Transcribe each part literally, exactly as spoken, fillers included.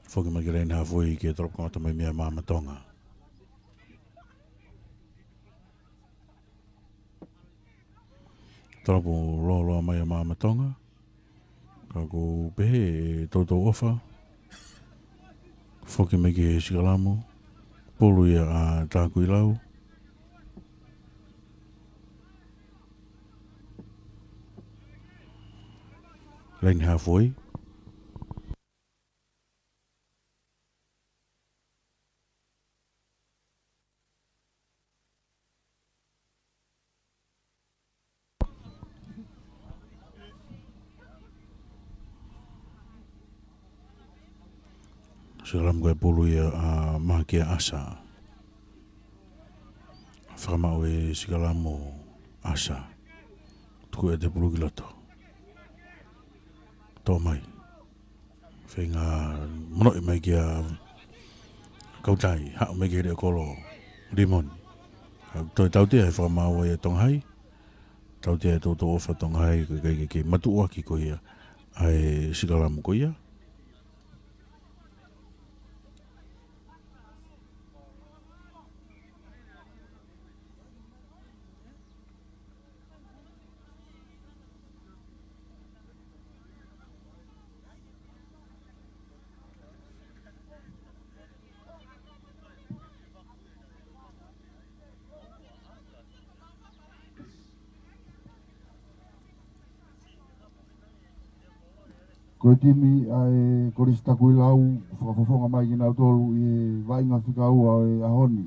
Foki mai ki he laine haafe uē ke tolopu kamata mai mei a Maama Tonga. Tolopu lōloa mai a Maama Tonga. Ka ʻoku pehē ʻe Toutou ʻOfa. Foki mai ki he sikalamu. Pulu ia ʻa Takuilau. Laine haafe uē. Sikalamu ko e pulu ia ʻa Makia ʻAsa. Fakamaʻu e sikalamu ʻAsa. Tuku e te pulu ki loto. Toʻo mai. Feinga monoʻi mai kia Kautai, haʻu mai ki he leʻo kolo Limoni. Ka toe tautea he fakamaau ʻa Tonga Hai. Tautea e Toutou ʻOfa Tonga Hai, ko e ʻikai ke, ke matuʻuaki ko ia ʻa e sikalamu ko ia. Ko e timi ʻa e Kolisi Takuilau, fakafofonga mai kinautolu ʻi he vaʻinga fika ua ʻo e ʻaho ni.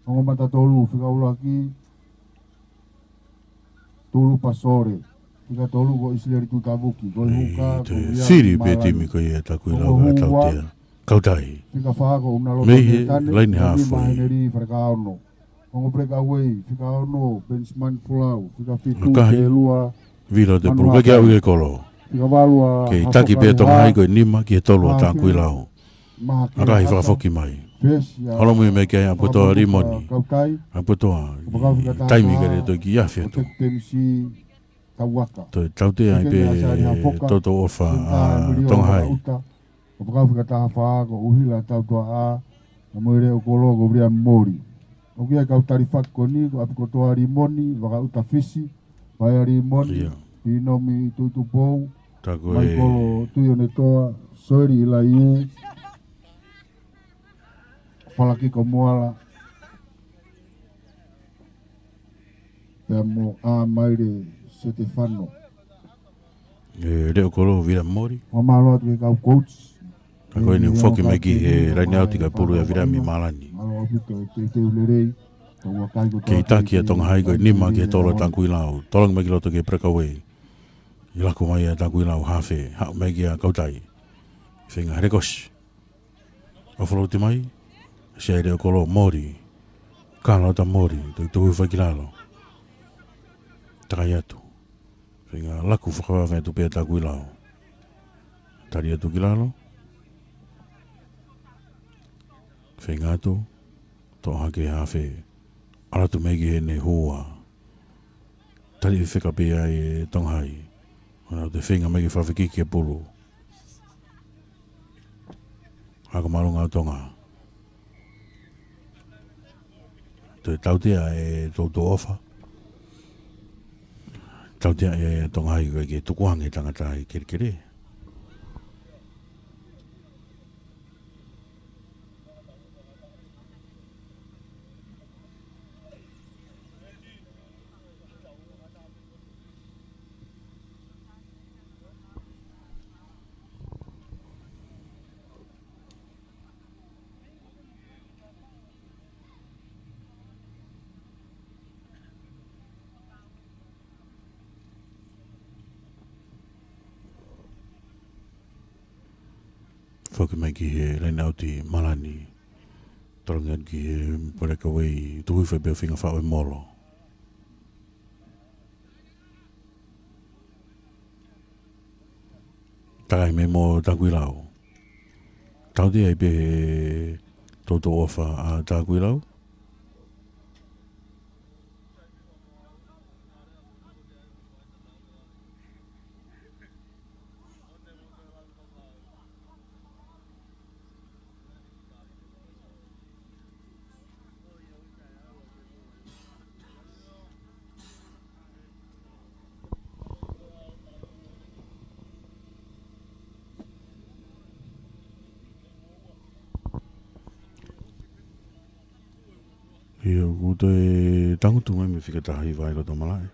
Ongo mata tolu, fika ʻuluaki, Tulupa Sole. Fika tolu ko ʻIsileli Tutavuki. Ko e huka, ko Viani Malani. Fili pē timi ko ia Takuilau, ongo hū ua, tautea. Kautai. Fika fā ko Unaloto Tane. Mei he laine haafe uē. Fika nima Heneli Falekaono. Ongo breakaway, fika ono, Benjamin Folau, fika fitu, Telua, Vilo te pulu, Manuhaka. Ke au ke kolo. Fika valu ʻa Kei taki pē Tonga Hai ko e nima ki he tolu ʻa Takuilau. Maha Kea ʻAsa. Fakafoki mai. Fesi ʻa Holomui mai ki ai ʻa Putoa Limoni. Kautai. ʻA Putoa. Kapakau fika taha taimi fā, ke le toi ki afi atu. Temisi Tauaka. Toe tautea ai pē Toutou ʻOfa ʻa Tonga Hai. Kapakau fika taha fā ko ʻUhila Tautoaʻa, ʻa mo e leʻo kolo ko Viliami Moli. ʻOku ʻi ai e kau talifaki ko eni ko ʻApikotoa Limoni, Vakaʻuta Fisi, Paea Limoni, Pinomi Tuitupou, Maikolo Tuionetoa, Soeli ʻIlaiū, Falakiko Moala, pea mo ʻAmaile Setefano. E leʻo kolo Viliami Moli. Mālō atu ki he kau coach. Ka ko eni foki mai ki he laine ʻauti ka pulu ʻa Viliami Malani. Mālō ʻaupito e teuteu lelei. Kei taki ʻa Tonga Hai ko e nima ki he tolu ʻa Takuilau. Tolongi mai ki loto ki he breakaway. ʻI laku mai ʻa Takuilau haafe. Haʻu mai kia Kautai. Feinga helekosi. ʻOfa lōti mai, sia e leʻo kolo Moli, kalo ʻa Moli, toe tuhu fai ki lalo. Takai atu. Feinga laku fakavave atu pē Takuilau. Tali atu ki lalo. Feinga atu, toʻo hake haafe. ʻAlu atu mai ki heʻene hua. Tali fefeka pē ai e Tonga Hai. ʻO nau toe feinga mai ke fafekiki e pulu. Ako māʻolunga ʻa Tonga. Toe tautea e Toutou ʻOfa. Tautea e Tonga Hai ko e ke tukuange tangata ʻi kelekele. Foki mai ki he laine ʻauti Malani. Tolongi atu ki he breakaway, tuhu fai pē feinga faʻo e molo. Takai mai mo Takuilau. Tautea ai pē he Toutou ʻOfa ʻa Takuilau. ʻIo, kuo toe tangutu mai mei he fika taha hiva ʻi loto malaʻe.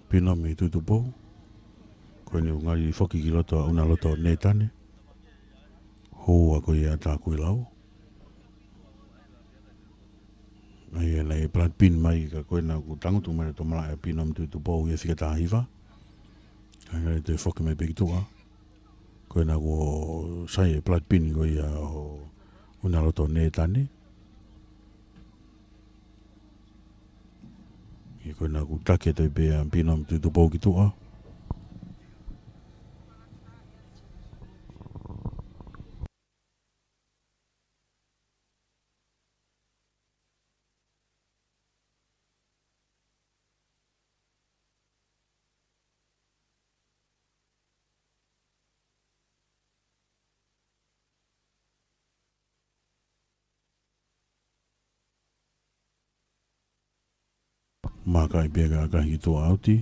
Pinomi Tuʻitupou. Ko eni ʻoku ngali foki ki loto ʻa ʻUnaloto Nētane. Hoa ko ia ʻa Takuilau. ʻA ia naʻe blood pin mai ka ko ena kuo tangutu mai loto malaʻe ʻa Pinomi Tuʻitupou ʻi he fika taha hiva. ʻA ia toe foki mai pē ki tuʻa. Ko ena kuo sai e blood pin ko ia ʻo ʻUnaloto Nētane. ʻIo ko ena kuo taki atu pē ʻa Pinomi Tuʻitupou ki tuʻa. Maka ʻi pē ka kahi ki tuʻa ʻauti.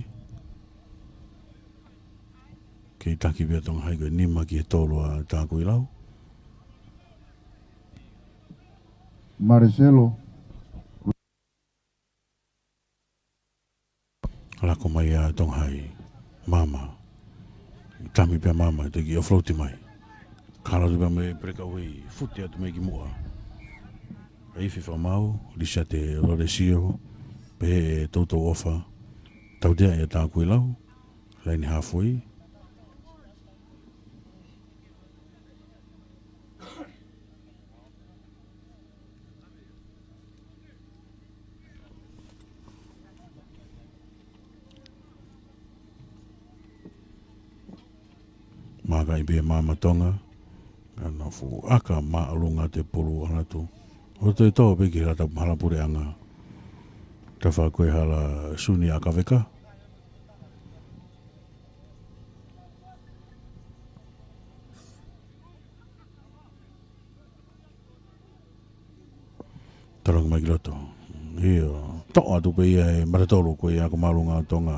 Kei taki pē ʻa Tonga Hai ko e nima ki he tolu ʻa Takuilau. Mareselo. Lako mai ʻa Tonga Hai. Mama. Tami pē ʻa Mama, te ki offload mai. Kalo tu pē mei breakaway, fute atu mai ki muʻa. ʻAi fifa mau, Lisiate Lolesio, pehē ʻe Toutou ʻOfa. Tautea ʻe Takuilau, laini hafoi. Maka ʻi pē Mama Tonga, ʻa ena fuʻu ʻaka māʻolunga te pulu ʻalu atu. ʻO toe tō pē ki he lata hala puleʻanga. Tafa ko e hala suni ʻakaveka. Tolongi mai ki loto. ʻIo, toʻo atu pē ia ʻe Matatolu ko ia ko māʻolunga ʻa Tonga.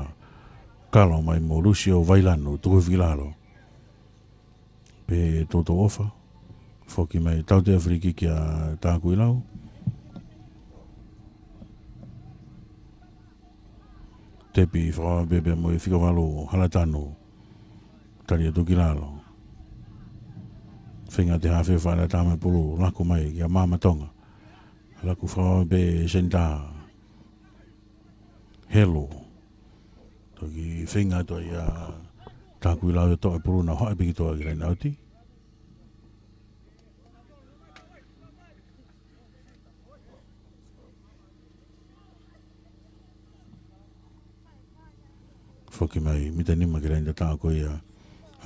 Kalo mai mo Lusio Vailano, tuku hifo ki lalo. Pehē ʻe Toutou ʻOfa. Foki mai tautea free kick kia Takuilau. Tepi fakapapau pē mo e fika valu Halatanu. Tali atu ki lalo. Feinga ʻe he hafe ʻo fale ʻatā mai pulu, lako mai kia Mama Tonga. Lako fakapapau pē senitā. Helu. Toki feinga atu ai ʻa Takuilau ʻo toʻo e pulu na ʻo haʻi pē ki tuʻa ki laini ʻauti. Foki mai, mita nima ki laini tataʻo ko ia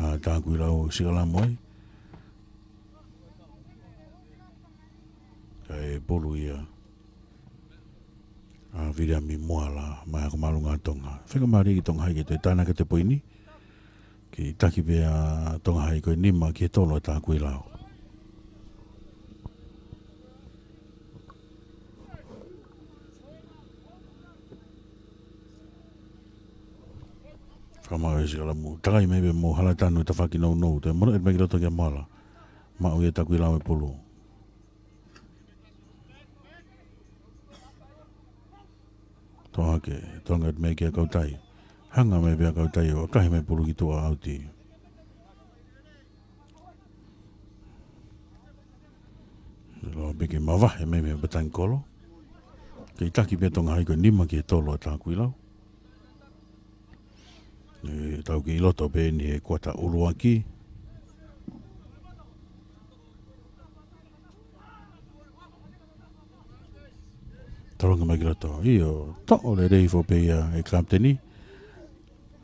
ʻa Takuilau, sikalamu ai. Kae pulu ia ʻa Viliami Moala, mai ʻa ko māʻolunga ʻa Tonga. Fika mālie ki Tonga Hai ke toe tānaki atu e poini. Kei taki pē ʻa Tonga Hai ko e nima ki he tolu ʻa Takuilau. Fakamaʻu ʻe sikalamu. Takai mai pē mo Halatanu tafaʻaki nounou. Toe mono ʻe mai ki loto kia Moala. Maʻu ia Takuilau e pulu. Toʻo hake, tonga mai kia Kautai. Hanga mai pē ʻa Kautai ʻo kahi mai pulu ki tuʻa ʻauti. Lo peke mavahe mai mei he batani kolo. Kei taki pē Tonga Hai ko e nima ki he tolu ʻa Takuilau. ʻE, tau kei loto pē eni he kuata ʻuluaki. Tolongi mai ki loto. ʻIo, toʻo lelei foʻou pē ia ʻe kapiteni.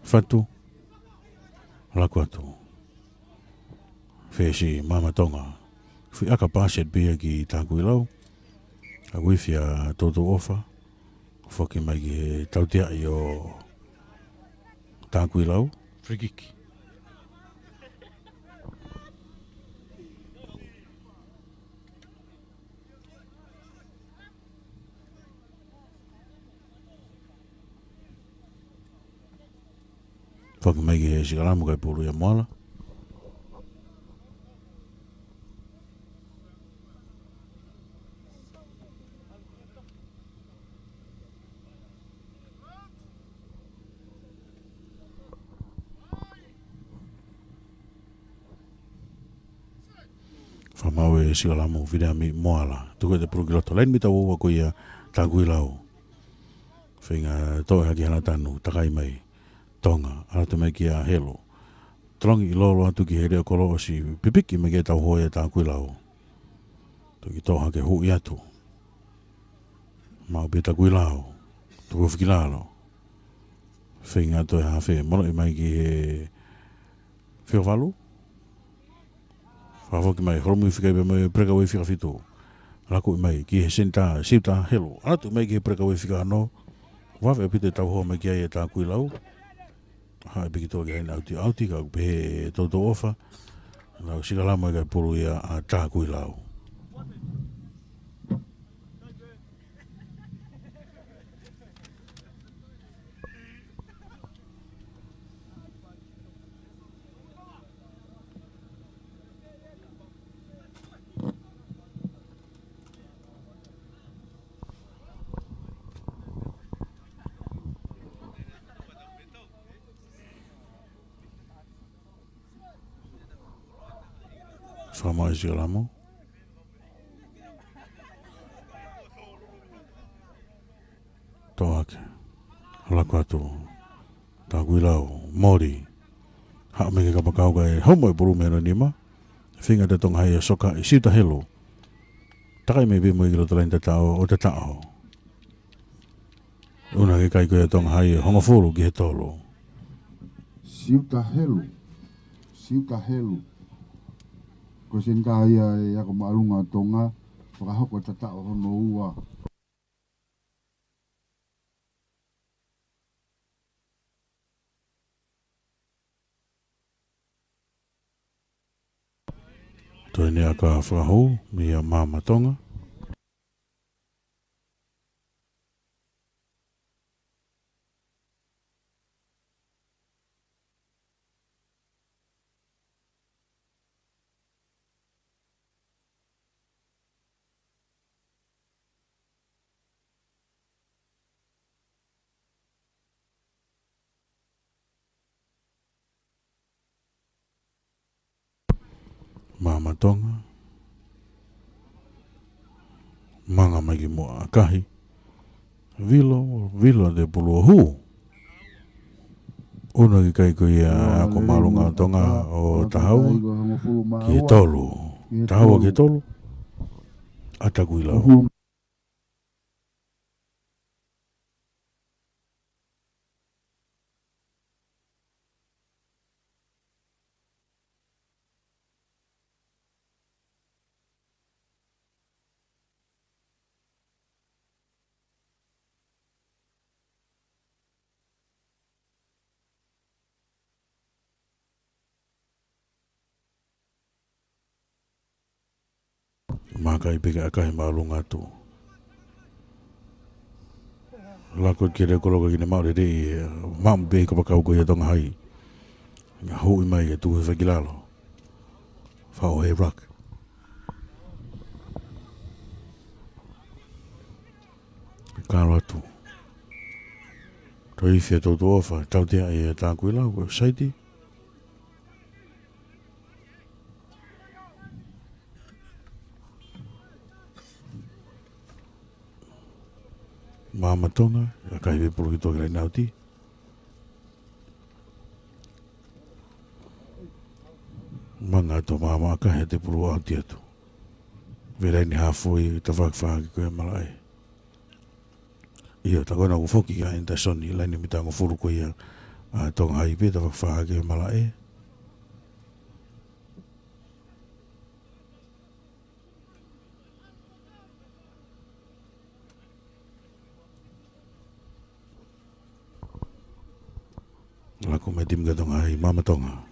Fatu. Lako atu. Fesi Mama Tonga. Fuʻu ʻaka pass pē ia ki Takuilau. ʻA uifi ʻa Toutou ʻOfa. Foki mai ki he tauteaʻi ʻo Takuilau. Free kick. Foki mai ki he sikalamu kae pulu ia Moala. Fakamaau ʻe Sikalamu Viliami Moala. Tuku ʻete pulu ki loto. Laine mita ua ua ko ia Takuilau. Feinga toʻo hake hana tanu, takai mai. Tonga, ʻalu atu mai kia Helu. Tolongi ʻi lolo atu ki he leʻo kolo ʻosi pipiki mai ki he tauhoa ia Takuilau. Toki toʻo hake, huʻi atu. Maʻu pē Takuilau. Tuku ofi ki lalo. Feinga atu e hafe, moloʻi mai ki he fio valu. Fakafoki mai, holomui fika iva mai, breakaway fika fitu. Laku mai ki he senitā, Siuta Helu. ʻAlu atu mai ki he breakaway fika ono. Vave ʻaupito e tauhoa mai ki ai e Takuilau. Haʻi piki toa ki ai ʻauti, ʻauti ka pehē Toutou ʻOfa. Nau Sikalamu ʻikai pulu ia ʻa Takuilau. Fakamaau ʻe Sikalamu. Toʻo hake. Laku atu. Takuilau. Moli. Haʻu mai ki he kapakau kae homo e pulu mei hono nima. Feinga ʻa Tonga Hai ʻo soka ʻi Siuta Helu. Takai mai pē mo ia ki loto laine tataʻo, ʻo tataʻo. ʻUnuaki kai ko ia Tonga Hai, hongofulu ki he tolu. Siuta Helu. Siuta Helu. Ko e senitā ia e ako māʻolunga ʻo Tonga, fakahoko e tataʻo hono ua. Toe ne aka fakahou, meia Maama Tonga. Maama Tonga. Manga mai ki muʻa ʻakahi. Vilo, vilo ʻete pulu ʻo hū. ʻUnuaki kai ko ia ako māʻolunga ʻo Tonga ʻo taha ua ki he tolu. Taha ua ki he tolu. ʻA Takuilau. Maka i peke ʻakahi māʻolunga atu. Lako ki he leʻo kolo kae ʻikai ke ne maʻu lelei, maʻu pē kapakau ko ia Tonga Hai. Ngaahi huʻi mai ke tuku hifo ki lalo. Fau he ruck. Kalo atu. Toe ifi ʻa Toutou ʻOfa, tautea ʻe Takuilau, offside. Maama Tonga, ʻakahi pē pulu ki tuʻa ki he laine ʻauti. Manga atu Maama ʻakahi ʻete pulu ʻauti atu. Vela ni hafoi, tafaʻaki fā hake ko ia malaʻe. ʻIo, tā ko ena ʻoku foki kia Anderson ʻi laine mita hongofulu ko ia ʻa Tonga Hai pē, tafaʻaki fā hake malaʻe. Lako mai timi ka Tonga Hai, Maama Tonga.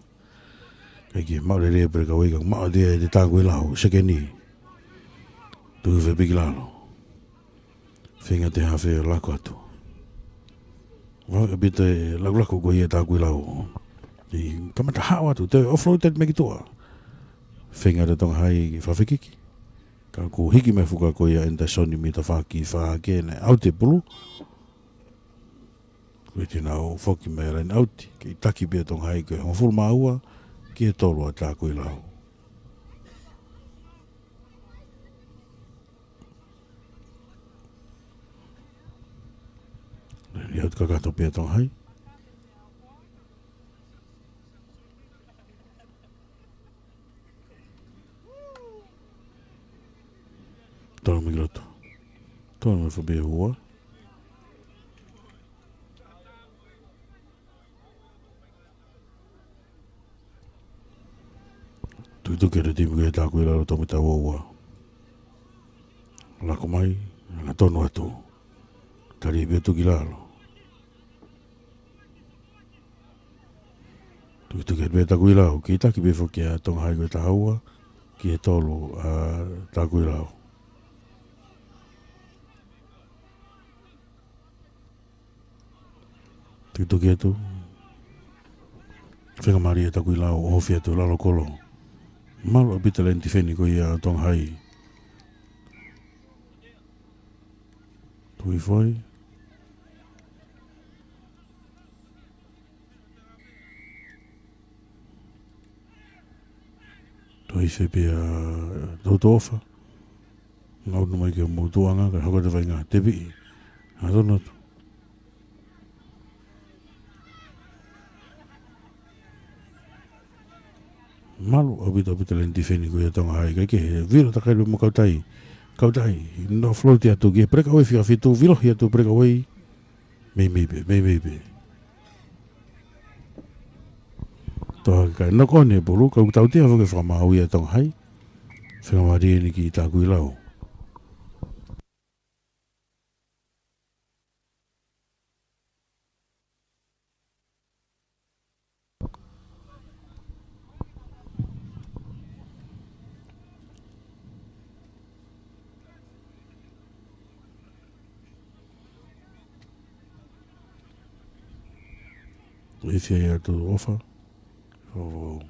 ʻIkai ke maʻu lelei e breakaway ka maʻu atu ia ʻe Takuilau, sekeni. Tuku hifo pē ki lalo. Feinga ʻete hafe lako atu. Vave ʻaupito e lakulaku ko ia Takuilau. ʻI kamata haʻu atu, toe offload mai ki tuʻa. Feinga ʻa Tonga Hai fakafekiki. Ka kuo hiki mai fuka ko ia Anderson mita fā hake fā hake ne ʻauti e pulu. Ko ia te nau foki mai laine ʻauti, kei taki pē Tonga Hai ko e hongofulu mā ua ki he tolu ʻa Takuilau. ʻOku kakato pē ʻa Tonga Hai. Tolo mai ki loto. Tolo mai fo pē ua. Tukituki atu e timi ko ia ʻa Takuilau, tau mai tau ua. Lako mai, anga tonu atu. Tali pē atu ki lalo. Tukituki atu pē Takuilau, kei taki pē foki ʻa Tonga Hai ko e taha ua ki he tolu ʻa Takuilau. Tukituki atu. Faingamālie ʻa Takuilau ʻo ofi atu lalo kolo. Malu ʻaupito e laine tifeni ko ia ʻa Tonga Hai. Tui foʻi. Toe ʻi fē pē ʻa Toutou ʻOfa. Ngaunga mai ki homou tuʻuʻanga, kae hoko atu e vaʻinga. Tepiʻi. Anga tonu atu. Malu ʻaupito ʻaupito e laine tifeni ko ia ʻa Tonga Hai, kae kehe, vilo takai mo Kautai. Kautai, nofo float atu ki he breakaway fika fitu, vilohi atu breakaway. Meimei pē, meimei pē. Toʻo hake kae knock on e pulu, ka ʻoku tautea foki e fakamaau ia ʻa Tonga Hai. Faingamālie eni ki Takuilau. Isi ia Toutou ʻOfa. ʻO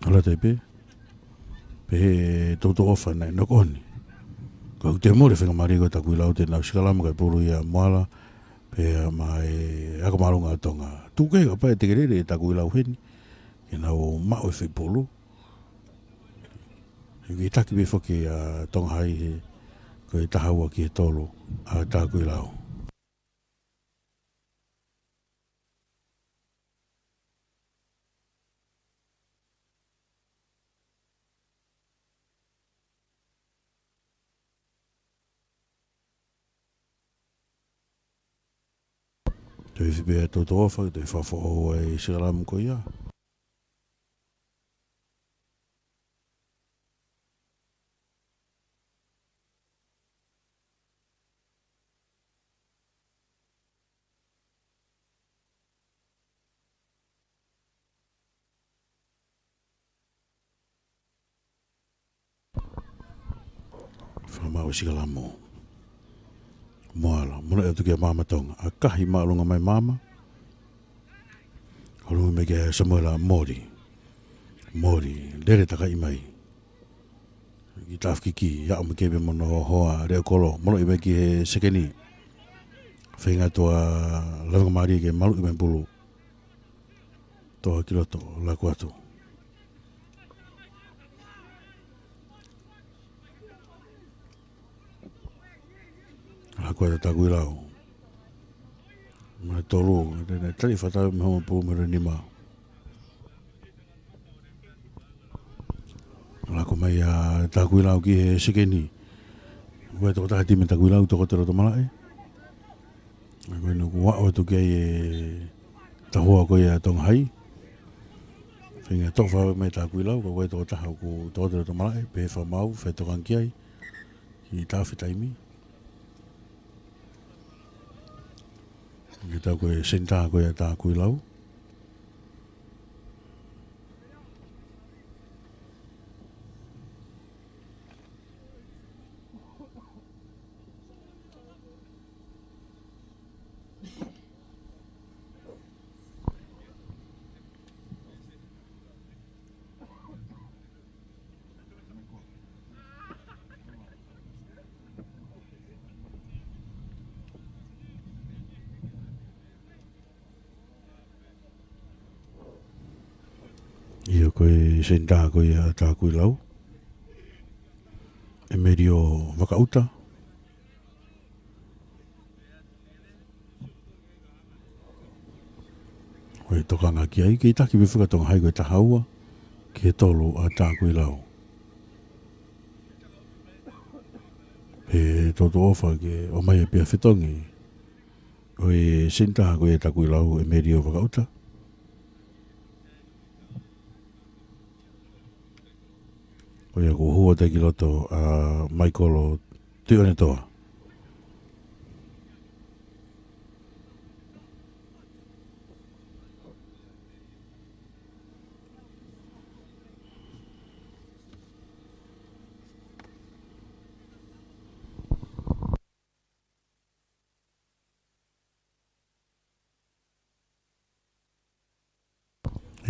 ala tai pē. Pehē ʻe Toutou ʻOfa naʻe knock on. Ka ʻoku toe mole e faingamālie ko ia ʻa Takuilau, te nau sikalamu kae pulu ia ʻa Moala. Pea mai ako māʻolunga ʻa Tonga. Tuku kehe kapau ʻe tekelele ʻe Takuilau heni. Ke nau maʻu e foʻi pulu. Kei taki pē foki ʻa Tonga Hai he ko e taha ua ki he tolu ʻa Takuilau. Toe ʻi fē pē ʻa Toutou ʻOfa, toe fakafoʻou e sikalamu ko ia. Fakamaau e sikalamu. Moala, mono atu kia Maama Tonga. ʻAkahi māʻolunga mai Maama. Holo mai kia Samuela Moli. Moli, lele takai mai. Ki tafu kiki, ia ʻomi kepe mono hoa leʻo kolo. Mono ʻi mai ki he sekeni. Feinga atu ʻa Lavengamālie ke malu ʻi mai pulu. Toʻo ki loto, lako atu. Lako atu Takuilau. Mai tolu, tena tali fata me homa pulu mero nima. Lako mai ʻa Takuilau ki he sekeni. Ko e tokotaha timi Takuilau, tokoto loto malaʻe. Ko eni kuo aʻu atu ki ai e taha ua ko ia ʻa Tonga Hai. Feinga toʻo fakaʻau mai Takuilau, ka ko e tokotaha ʻoku tokoto loto malaʻe, pehē fakamaau, fai tokanga ki ai. Ki tafe taimi. Ke tau ko e senitā ko ia ʻa Takuilau. ʻIo, ko e senitā ko ia ʻa Takuilau. ʻE Melio Vakaʻuta. ʻO e tokanga ki ai, kei taki pē foki ʻa Tonga High ko e taha ua ki he tolu ʻa Takuilau. Pea toutou ʻofa ke ʻomai pē ʻa e fetongi ʻo e senitā ko ia ʻa Takuilau, ʻa Melio Vakaʻuta. Ko ia kuo hū atu ki loto ʻa Michael Tuʻiʻonetoa.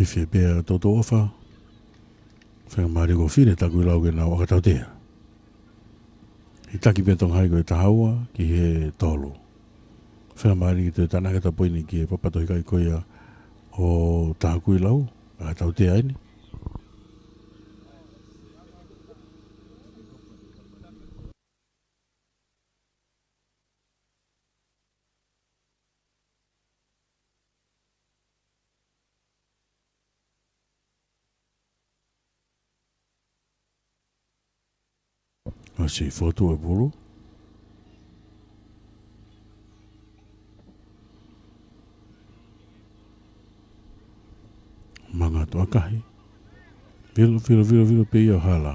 ʻI fē pea toutou ʻofa, faingamālie kuo fili ʻa Takuilau ke nau ʻaka tautea. ʻI taki pē ʻa Tonga High ko e taha ua ki he tolu. Faingamālie ke toe tānaki atu ʻa e poini ki he papa tohi kai ko ia ʻo Takuilau, ʻaka tautea eni. ʻOsi fotu ʻa e pulu. Manga atu ʻakahi. Vilo, vilo, vilo, vilo pē ia ʻo hala.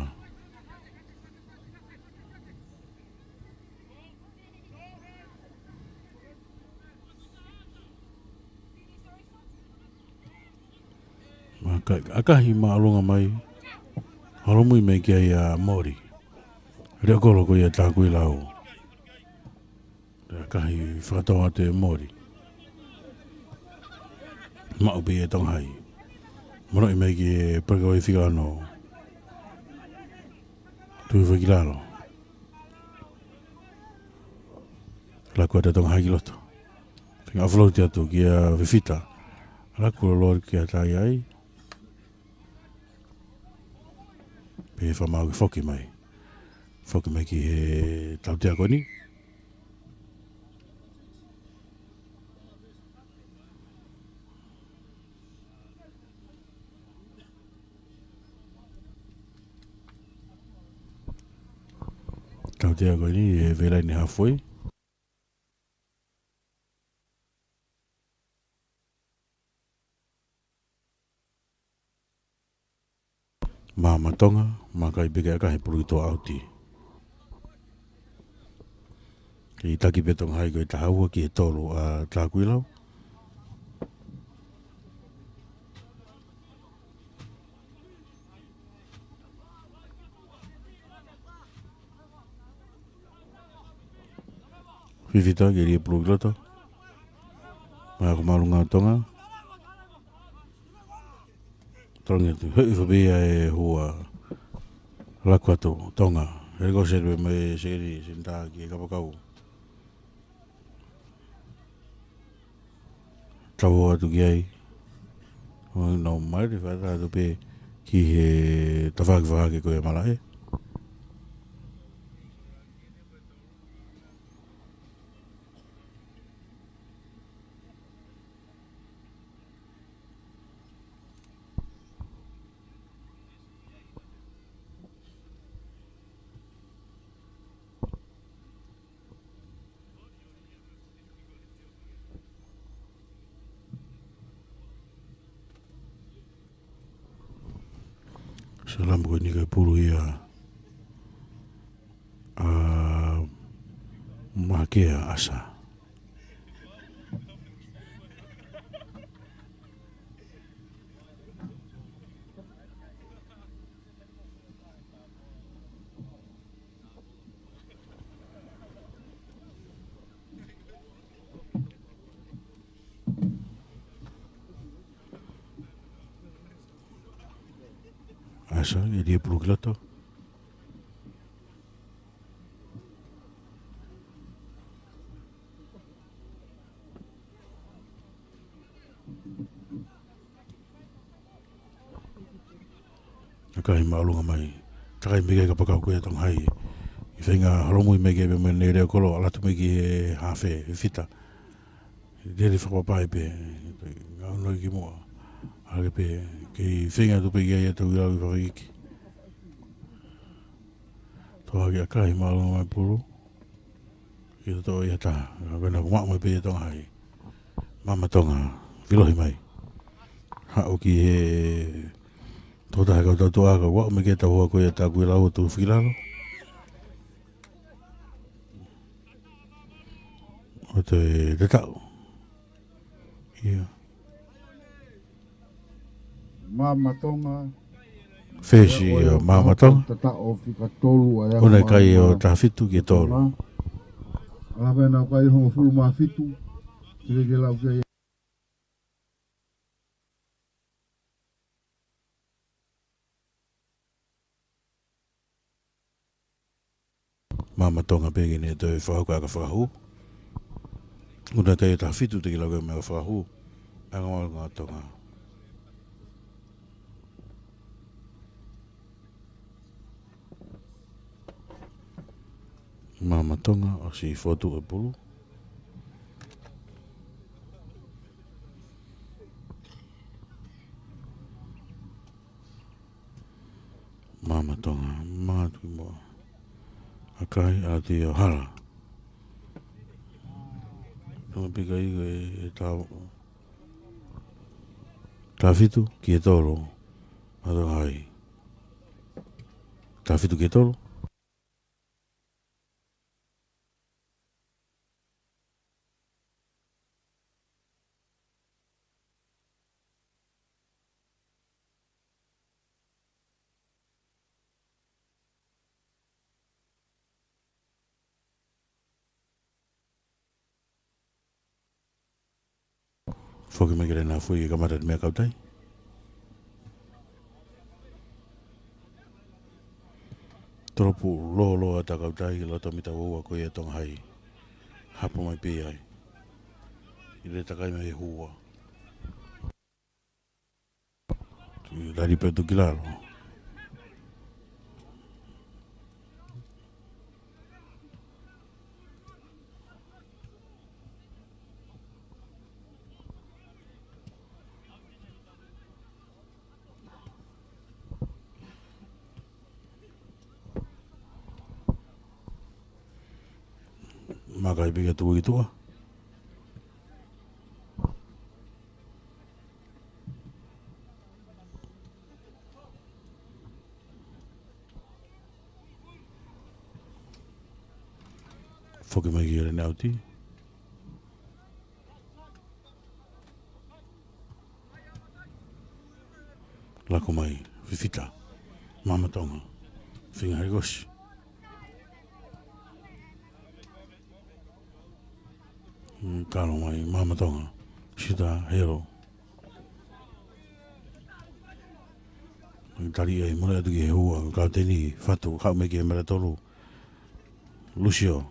Maka-, ʻakahi māʻolunga mai. Holomui mai ki ai ʻa Mori. Leʻo kolo ko ia ʻa Takuilau. ʻAkahi fakatau atu ʻe Mori. Maʻu pē ʻe Tonga High. Monoʻi mai ki he paka wai fika ono. Tui fai ki lalo. Laku atu ʻa Tonga High ki loto. Fika float atu kia Fifita. Laku lolo kia tai ai. Pea fakamāu ke foki mai. Foki mai ki he tautea ko eni. Tautea ko eni, he vela ʻi he halfway. Māmā Tonga, maka ʻi peke ʻakahi pulu ki toa ʻauti. Kei taki pē Tonga High ko e taha ua ki he tolu ʻa Takuilau. Fifita ke lie pulu ki loto. Mai ako māʻolunga Tonga. Tonga tu. Hei, fabi ai e hua. Laku atu, Tonga. Hei ko se mai sekeni, senitā ki he kapakau. Tau atu ki ai. ʻO nau mai ʻo fakataha atu pē ki he tafaʻaki fakahake ko ia ʻa Malaʻe. Salama ko eni ka pulu ia ʻa Makea ʻAsa. ʻAsa, ʻe lie pulu ki loto. ʻAkahi māʻolunga mai. Takai mai ki he kapakau ko ia ʻa Tonga High. Feinga holomui mai ke pē mo e nei leo kolo, ʻalu atu mai ki he hafe, he fita. Lele fakapapai pē, ngāue ki muʻa. ʻAlu pē, kei feinga atu pē ki ai ʻa Takuilau ʻi fakaʻeiki. Toʻo hake ʻa Kai, mālōlō mai pulu. Ke toʻo ia taha, ka ko ena kuo maʻu mai pē ʻe Tonga Hai. Maama Tonga, vilohi mai. Haʻu ki he tokotaha kau tautuʻa ka ʻoku aʻu mai ki he tauhua ko ia ʻa Takuilau ʻo tuʻu fakilalo. ʻO toe tetaʻu. Ia. Maama Tonga. Fesi ia, Maama Tonga. Tataʻo fika tolu ʻa e ʻUna e kai ʻo taha fitu ki he tolu. ʻAlu pē ʻena kai hongofulu mā fitu. Tele ke lau ke Maama Tonga pē ke ne toe fakahoko ʻa e fakahū. ʻUna e kai ʻo taha fitu te ke lau ke meʻa fakahū. ʻAnga Maama Tonga. Maama Tonga ʻosi fotu e pulu. Maama Tonga, mātuʻa mo ʻAkai ʻa Tio Hala. Tonga pika i ko e tā, tā fitu ki he tolo. Mātuʻa ai. Tā fitu ki he tolo. Foki mai ki he laine foʻi ke kamata e meʻa kautai. Tolopu lōloa ʻa e kautai, loto mita ua ua ko ia Tonga Hai. Hapo mai pē ai. ʻI he takai mai e hua. Tali pē atu ki lalo. Maka i pika tuʻu ki tuʻa. Foki mai ki he laine ʻauti. Lako mai, fifita. Maama Tonga. Feinga hai kosi. Mm, kalo mai, Maama Tonga. Sita, helo. Tali ai, mole atu ki he hua, kapiteni, Fatu, haʻu mai ki he mera tolu. Lusio.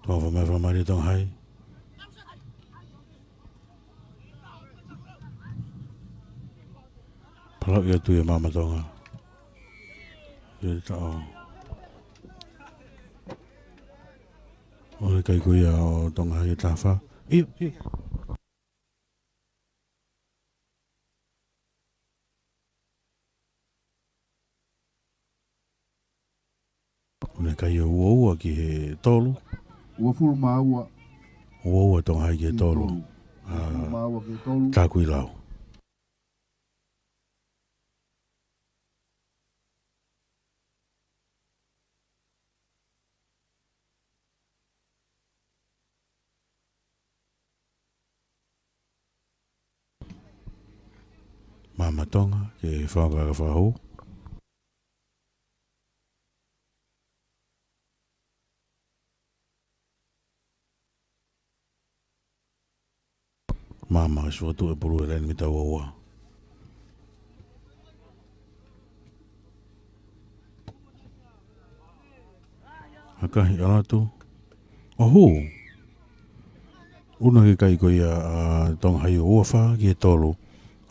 Tonga fa mai fa mai Tonga Hai. Palauʻi atu ia Maama Tonga. Ia taʻo. ʻO e kai ko ia ʻo Tonga Hai e taha fā. ʻIo, ʻio. ʻUna e kai ʻo ua ua ki he tolu. Uofulu mā ua. Ua ua Tonga Hai ki he tolu. Ki he tolu. ʻA, uofulu mā ua ki he tolu. Takuilau. Maama Tonga, ke fakaka fakahū. Maama, ʻosi fotu e pulu he laine mita ua ua. ʻAkahi ʻalu atu. ʻO hū. ʻUna e kai ko ia ʻa Tonga Hai ʻo ua fā ki he tolu.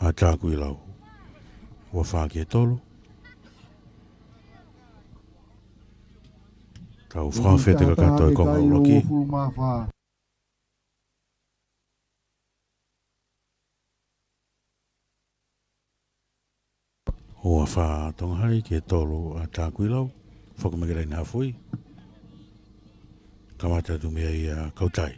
ʻa Takuilau. Ua fā ki he tolu. Tau fakafete kakato e konga ʻuluaki. Ua fā Tonga Hai ki he tolu ʻa Takuilau. Foki mai ki he laine hafui. Kamata atu mei ai ʻa Kautai.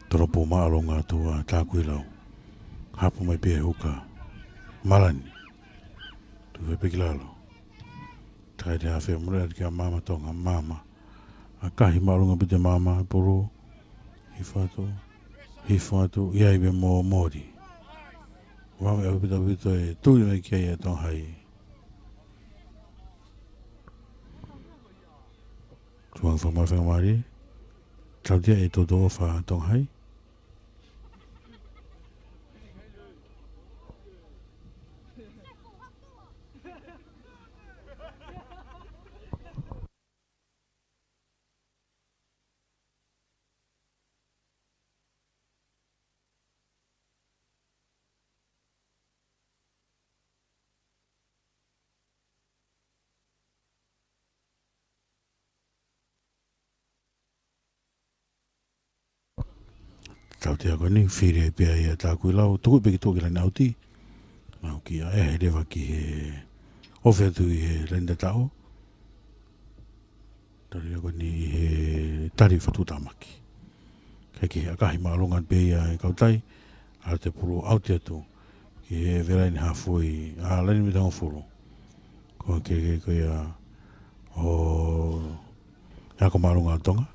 Tolopu māʻolunga atu ʻa Takuilau. Hapo mai pē huka. Malani. Tuku pē ki lalo. Takai te hafe mole atu kia Mama Tonga, Mama. ʻAkahi māʻolunga pē te Mama, pulu. Hifo atu. Hifo atu. ʻI ai pē mo Mori. Vave ʻaupito ʻaupito e tui mai ki ai ʻa Tonga Hai. Tuʻu ange fakamāfenga mālie. Tautea e toto ʻofa Tonga Hai. Tautea ko eni, fili pē ia ʻa Takuilau, tuku pē ki tuʻa ki laine ʻauti. Nau ki ai he leva ki he ofi atu ʻi he laine tataʻo. Tali ko eni ʻi he tali fatu tamaki. Kae kehe ʻakahi māʻolunga pē ia ʻa Kautai, ʻa te pulu ʻauti atu ki he velaine hafui, ʻa laine mita hongofulu. Ko e kehekehe ko ia ʻo e ako māʻolunga ʻa Tonga.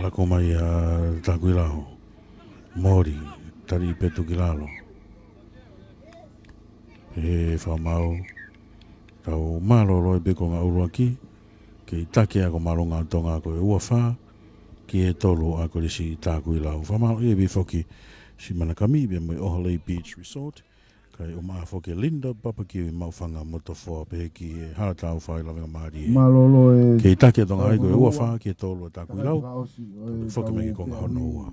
Lako mai ʻa Takuilau. Mori, tali pē atu ki lalo. He fakamaau, tau mālōlō pē konga ʻuluaki, kei taki e ako māʻolunga ʻa Tonga ko e ua fā ki he tolu ʻa Kolisi Takuilau. Fakamaau ʻi he pē foki siʻi Manakami pea mo e ʻOhole Beach Resort. Kae ʻumaʻā foki e Linda Barbecue ʻi Maʻufanga mo Tofoa pehē ki he Haʻa Taufa ʻi Lavengamālie. Mālōlō e kei taki ʻa Tonga Hai ko e ua fā ki he tolu ʻa Takuilau. Foki mai ki he konga hono ua.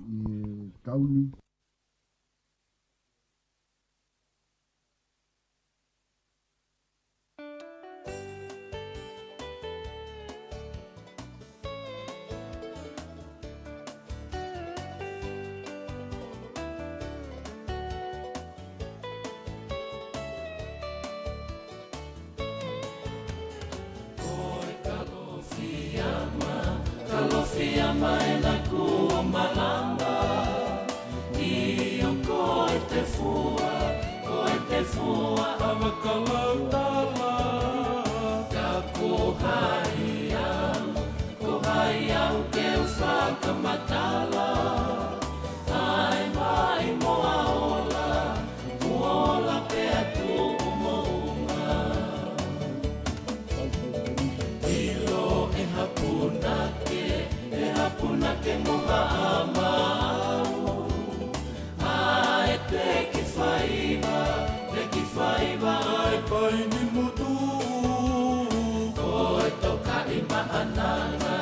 Ko e Kalofiama, Kalofiama ʻena kuo malama. ʻIo ko e tefua, ko e tefua ʻa Makalautala. Ka ko hai au, ko hai au ke u fakamatala. ʻAi mai mo a ola, mo ola pea tuʻu moʻunga. ʻIlo e haʻa punake, e haʻa punake mo haʻa maʻu. ʻAi pē ke faiva, pē ke faiva, ʻai paini motu. Ko e toka ʻi Maʻananga,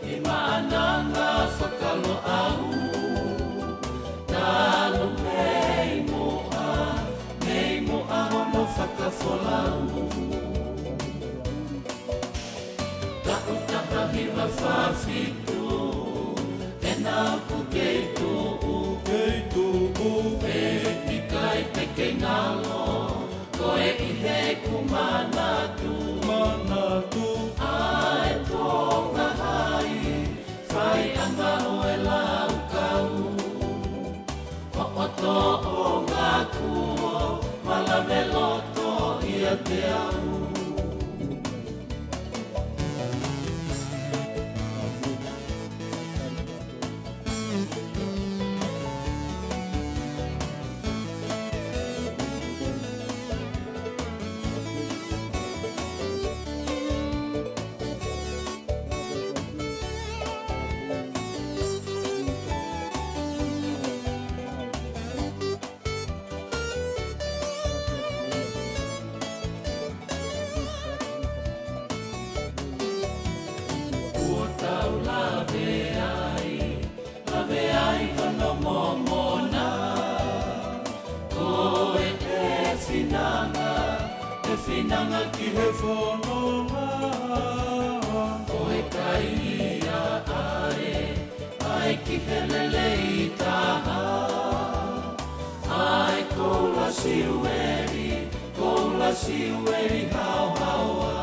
ʻi Maʻananga Fakaloʻau. Talu mei muʻa, mei muʻa hono fakafolau. Taʻu taha hiva fā fitu, ʻena ʻoku kei tuʻu, kei tuʻu. Pea ʻikai te kei ngalo, ko e ʻi heʻeku manatu, manatu. ʻA e Tonga Hai, faiʻanga ʻo e laukau. Hoʻo tōʻonga kuo malave loto ʻiate au. Nanga ki he fononga, ʻo e kai ia ʻae, ʻae ki he lelei taha. ʻAe koula siueli, koula siueli haohaoa.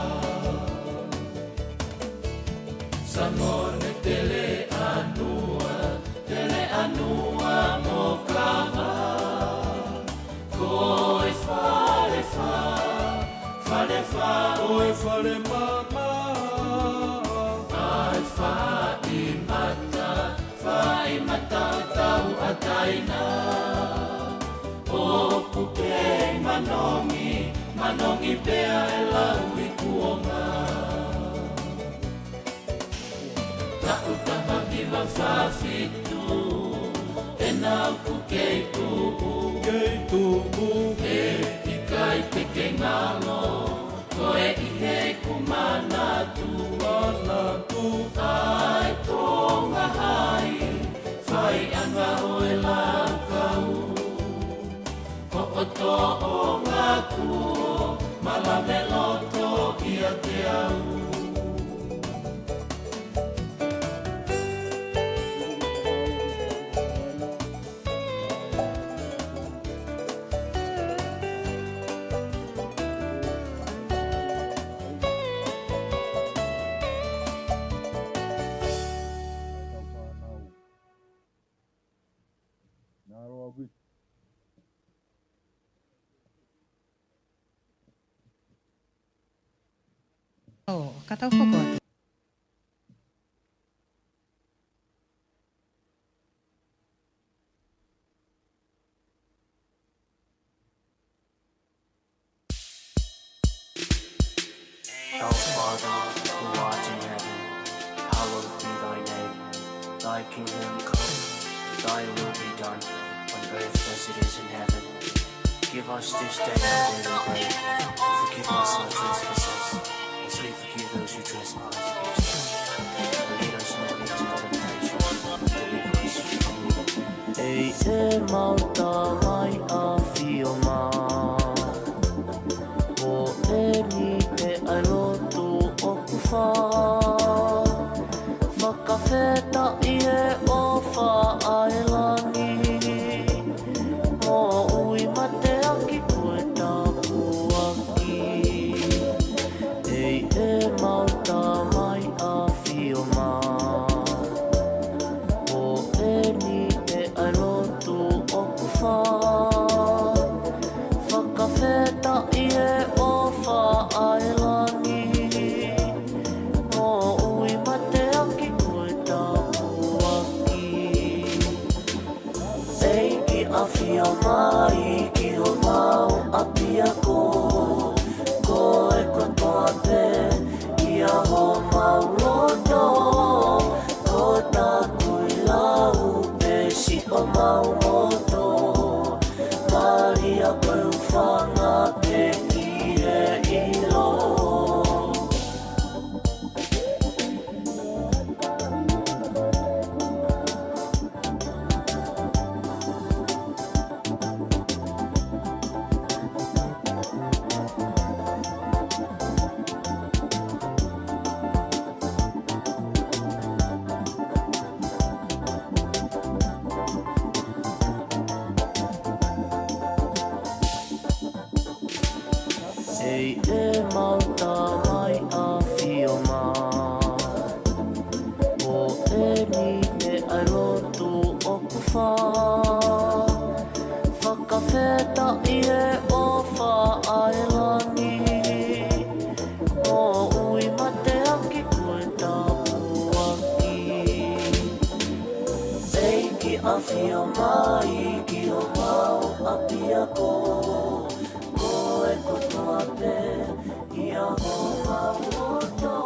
Sangone Teleʻanua, Teleʻanua mo Kava. Ko e fale fā, fale fā, ko e fale māmā. ʻAe fai mata, fai mata ʻo tauʻatāina. ʻOku kei manongi, manongi pea e lau i kuonga. Taʻu taha hiva fā fitu, ʻena ʻoku kei tuʻu, kei tuʻu. He ʻikai te ke ngalo, ko e ʻi heʻeku manatu, manatu. ʻAe Tonga hai, faiʻanga ʻo e laukau. Ko ʻoto o ngā kuo malame loto ʻiate au. ʻO, ka tau hoko atu. Our Father, who art in heaven, hallowed be thy name. Thy kingdom come, thy will be done, on earth as it is in heaven. Give us this day our daily bread, and forgive us our trespasses, as we forgive those who trespass against us. And lead us not into temptation, but deliver us from evil. ʻEiki, ʻemau Tamai ʻAfio mā, ko eni pē ʻa e lotu ʻoku fai. Fakafetaʻi he ʻofa ʻa e langi, moʻui mateaki ko e tāpuaki. ʻEiki, ʻemau Tamai ʻAfio mā, ko eni pē ʻa e lotu ʻoku fai. Fakafetaʻi he ʻofa ʻa e langi, moʻui mateaki ko e tāpuaki. ʻEiki, ʻafio mai ki homau ʻapiako, ko e kotoa pē ʻia homau loto, ko taku lau pē siʻomau moto, malia ko e hūfanga pē ki he ʻilo. ʻEiki, ʻemau Tamai ʻAfio mā, ko eni pē ʻa e lotu ʻoku fai. Fakafetaʻi he ʻofa ʻa e langi, moʻui mateaki ko e tāpuaki. ʻEiki, ʻafio mai ki homau ʻapiako, ko e kotoa pē ʻia homau loto,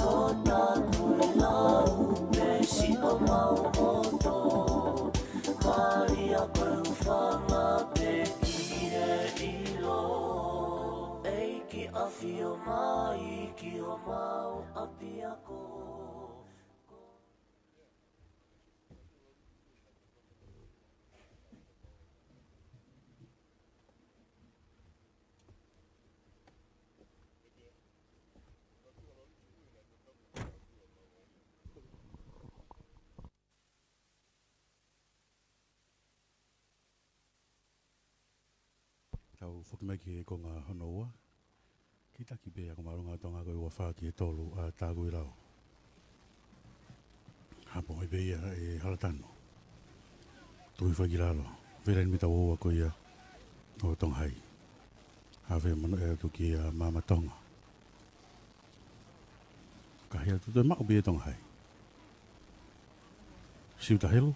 ko taku lau pē siʻomau moto, malia ko e hūfanga pē ki he ʻilo. ʻEiki, ʻafio mai ki homau ʻapiako. Foki mai ki he konga hono ua. Ki taki pē ʻa Ako Māʻolunga ʻo Tonga ko e ua fā ki he tolu ʻa Takuilau. Hapo mai pē ia ʻe Halatano. Tui fai ki lalo. Vela ʻi he mita ua ua ko ia ʻo Tonga Hai. Hafe mano e atu kia Maama Tonga. Kahi atu toe maʻu pē ia Tonga Hai. Siuta Helu.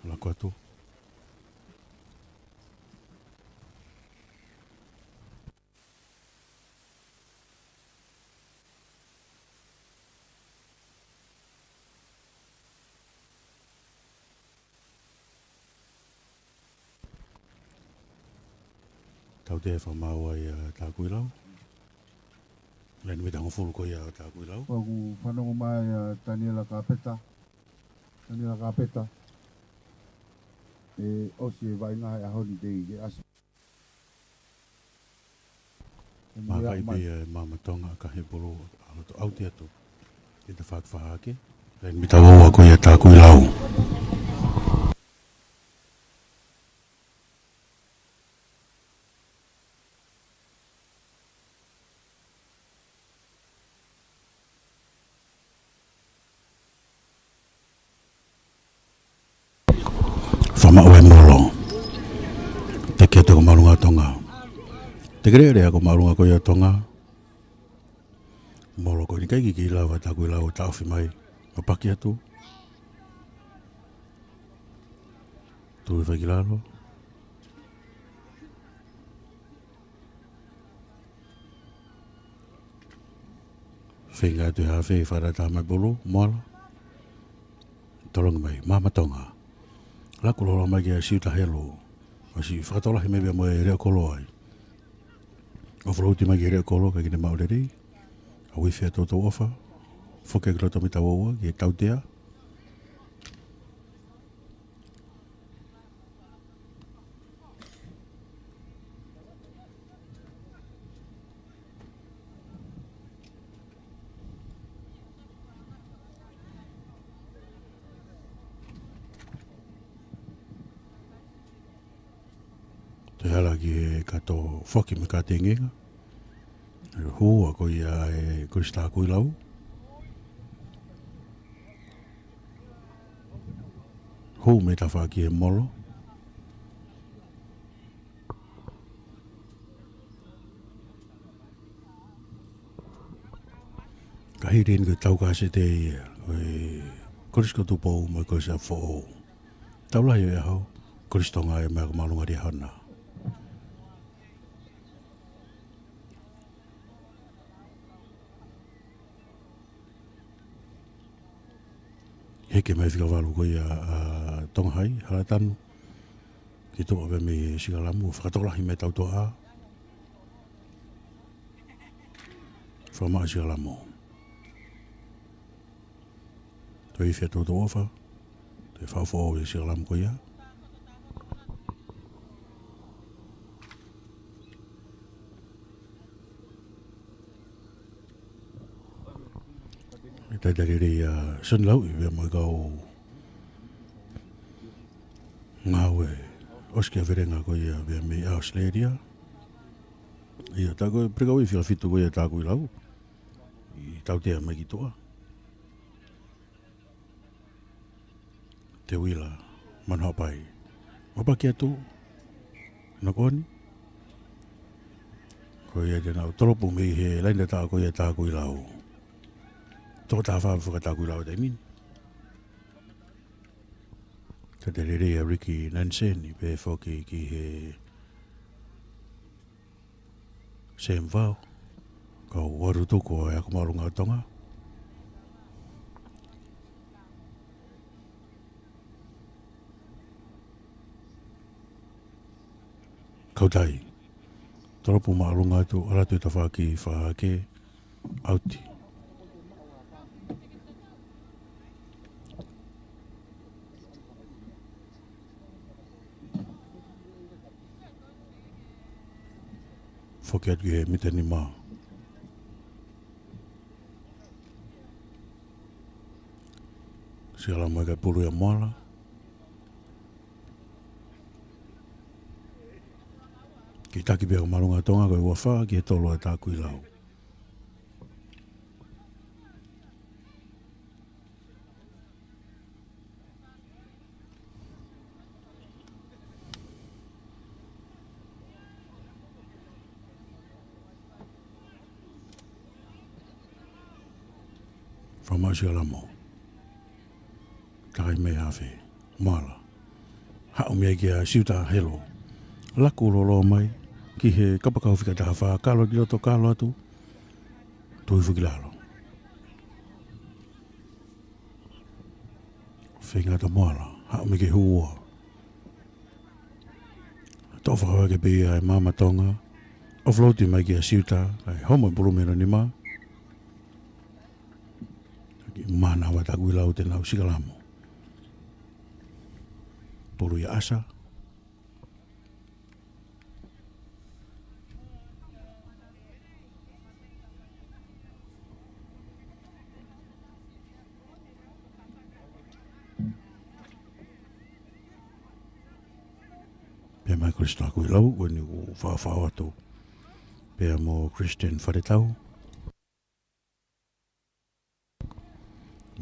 Lako atu. Tautea fakamaau ia ʻa Takuilau. Laine mita hongofulu ko ia ʻa Takuilau. ʻOku fanongo mai ʻa Taniela Kapeta. Taniela Kapeta. ʻE ʻosi e vaʻinga he ʻaho ni te ke ʻasi. Maka i pia e Maama Tonga ka he pulu ʻa loto ʻauti atu. Ke ta fak fahake. Laine mita ua ua ko ia Takuilau. Fakamaʻu e molo. Teke atu Ako Māʻolunga ʻo Tonga. Teke lele Ako Māʻolunga ko ia ʻo Tonga. Molo ko eni kai ki ki lau ʻa Takuilau ʻo taʻofi mai. Mapaki atu. Tui fai ki lalo. Feinga atu e hafe ʻi he fakalata mai pulu, moala. Tolongi mai, Maama Tonga. Laku lola mai kia Siuta Helu. ʻOsi fakatokolahi mai pea mo e leʻo kolo ai. ʻO float mai ki he leʻo kolo, ka kine maʻu lelei. ʻA uifi ʻa Toutou ʻOfa. Foki ki loto mita ua ua, ki he tautea. Toe hala ki he kato foki mo e katengenga. Hū ʻa ko ia ʻe Kolisi Takuilau. Hū mei tafaʻaki he molo. Ka hili eni ko e tau kasete ia ʻo e Kolisi ko Tupou mo e Kolisi ʻa Foʻou. Tau lahi ʻo e ʻaho, Kolisi Tonga ia mei Ako Māʻolunga Liahona. Heke mai fika valu ko ia ʻa Tonga Hai, Halatano. Ki tuʻa pē mei Sikalamu, fakatokolahi mei Tautuʻa. Fakamaʻa Sikalamu. Toe uifi ʻa Toutou ʻOfa. Toe fakafoʻou ʻa Sikalamu ko ia. ʻE talitali lelei ʻa Soni Lauʻi pea mo e kau ngāue ʻosikiavelenga ko ia pea mei ʻAositelēlia. ʻIo, tā ko e peleka uifi ʻa fitu ko ia Takuilau. ʻI tautea mai ki tuʻa. Teuila Manuhaʻapai. Mapaki atu. Nokoni. Ko ia te nau tolopu mei he laine taʻa ko ia Takuilau. Toko taha fā faka Takuilau taimi ni. Talitali lelei ʻa Ricky Naniseni pea foki ki he Sam Vao, kau ʻalu tuku ʻa e Ako Māʻolunga ʻo Tonga. Kau tai. Tolopu māʻolunga atu, ʻalu atu e tafaʻaki fahake, ʻauti. Poke atu ki he mita nima. Sikalamo ʻa e pulu ia ʻa Moala. Kiʻi taki pē ʻa Akomalunga Tonga, ko e ua fā ki he tolu ʻa Takuilau. Fakamaʻu Sikalamo. Takai mai hafe. Moala. Haʻu mei ai kia Siuta Helo. Laku loloa mai ki he kapakau fika taha fā, kalo ki loto, kalo atu. Tui fuki lalo. Feinga ʻa Moala, haʻu mei ke hua. Toʻo fakahoko pē ia ʻe Maama Tonga. Offload mai kia Siuta, kae homo e pulu mei hono nima. Kiʻi mānava ʻa Takuilau te nau sikalamo. Pulu ia ʻa Asa. Pea mai Kolisi Takuilau, ko eni ʻoku fafao atu. Pea mo Christian Faletau.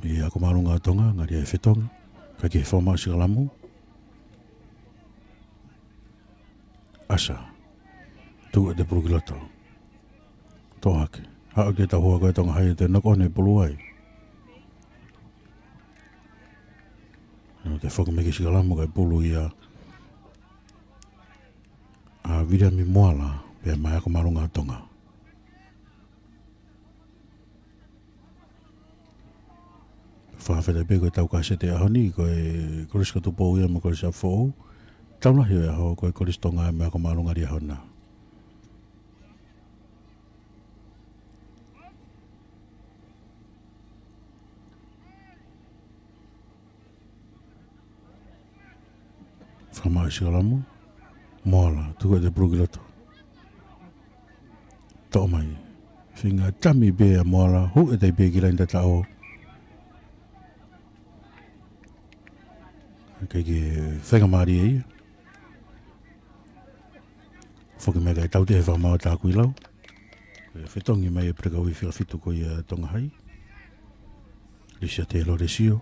ʻI Akomalunga Tonga, ngali ʻe fetongi. Kae ke fakamaʻu Sikalamo. Asa. Tuku ʻete pulu ki loto. Toʻo hake. Haʻu ke tau hoa ko e Tonga Hai te noko one pulu ai. Nau te foki mai ki Sikalamo kae pulu ia ʻa Viliami Moala, pea mai Akomalunga Tonga. Fakafetaʻi pē ko e tau kasete ʻaho ni, ko e Kolisi ko Tupou ia mo e Kolisi ʻApifoʻou. Tau lahi ʻo e ʻaho, ko e Kolisi Tonga mo Akomalunga ʻi he ʻaho na. Fakamaʻu Sikalamo. Moala, tuku ʻete pulu ki loto. Toʻo mai. Feinga tami pē ʻa Moala, hū ʻete pē ki laine tataʻo. Kae ke feinga mālie ia. Foki mai kae tau te he fakamaʻu ʻa Takuilau. Kae fetongi mai e pelekauʻi fika fitu ko ia Tonga Hai. Lisiate Lolesio,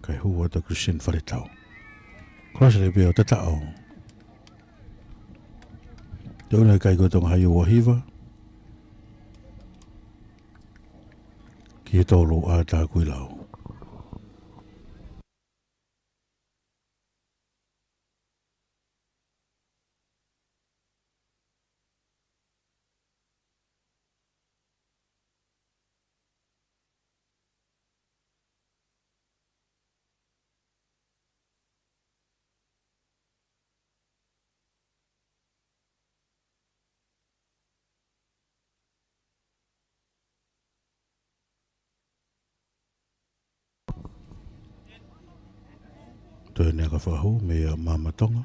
kae hū atu ʻa Christian Faletau. Cross le peo tataʻo. Te una kai ko Tonga Hai ua hiva. Ki he tolu ʻa Takuilau. Toe ne aka fakahū meia Maama Tonga.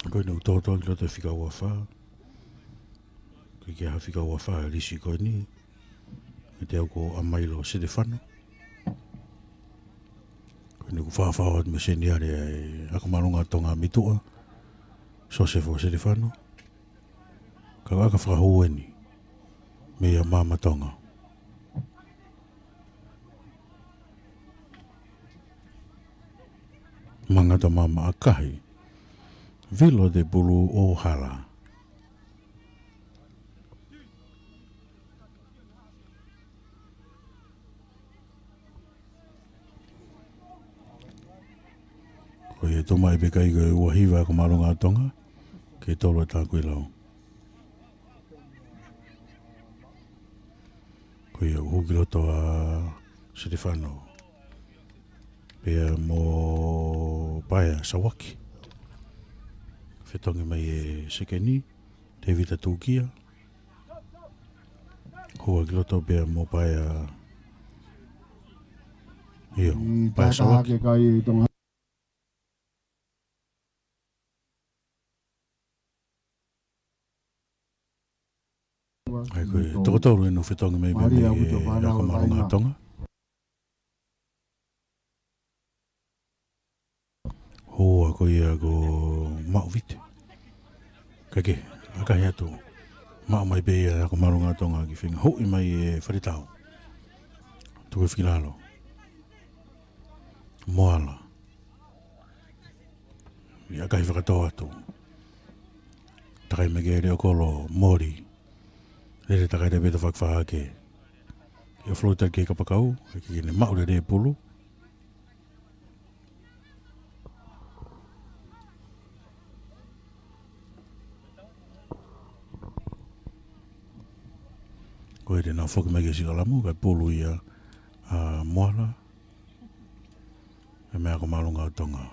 Ko eni ʻoku tōtō ki loto e fika ua fā. Ko e kiʻi ʻaho fika ua fā e lisi ko eni. Ko e teau ko ʻAmailo Setefano. Ko eni ʻoku fafao atu mo e seniale ʻa e Akomalunga Tonga mei tuʻa. Sosefo Setefano. Ka aka fakahū eni. Meia Maama Tonga. Mangata Maama ʻAkahi. Vilo te pulu ʻo hala. Ko ia tō mai pē kai ko e ua hiva Akomalunga Tonga, ki he tolu ʻa Takuilau. Ko ia ʻoku hū ki loto ʻa Setefano. Pea mo Paea Sawaki. Fetongi mai e sekeni, Tevita Tukia. Hua ki loto pea mo Paea. ʻIo, ʻi Paea Sawaki. Ke kai Tonga. ʻA ia ko e toko tolu eni ʻoku fetongi mai pē mei he ako māʻolunga ʻa Tonga. Hoa ko ia ko Maʻuvite. Kae kehe, ʻakahi atu. Maʻu mai pē ia ako māʻolunga ʻa Tonga ki he feinga huʻi mai ʻe Faletau. Tuku ki lalo. Moala. ʻIo, ʻakahi fakatō atu. Takai mai ki he leʻo kolo, Moli. Lele takai leva ʻi he tafaʻaki fā hake. ʻIo, float ki he kapakau, ʻe kei ne maʻu lelei e pulu. Ko ia te nau foki mai ki he sikalamu, kae pulu ia ʻa Moala. ʻE meʻa ako māʻolunga ʻa Tonga.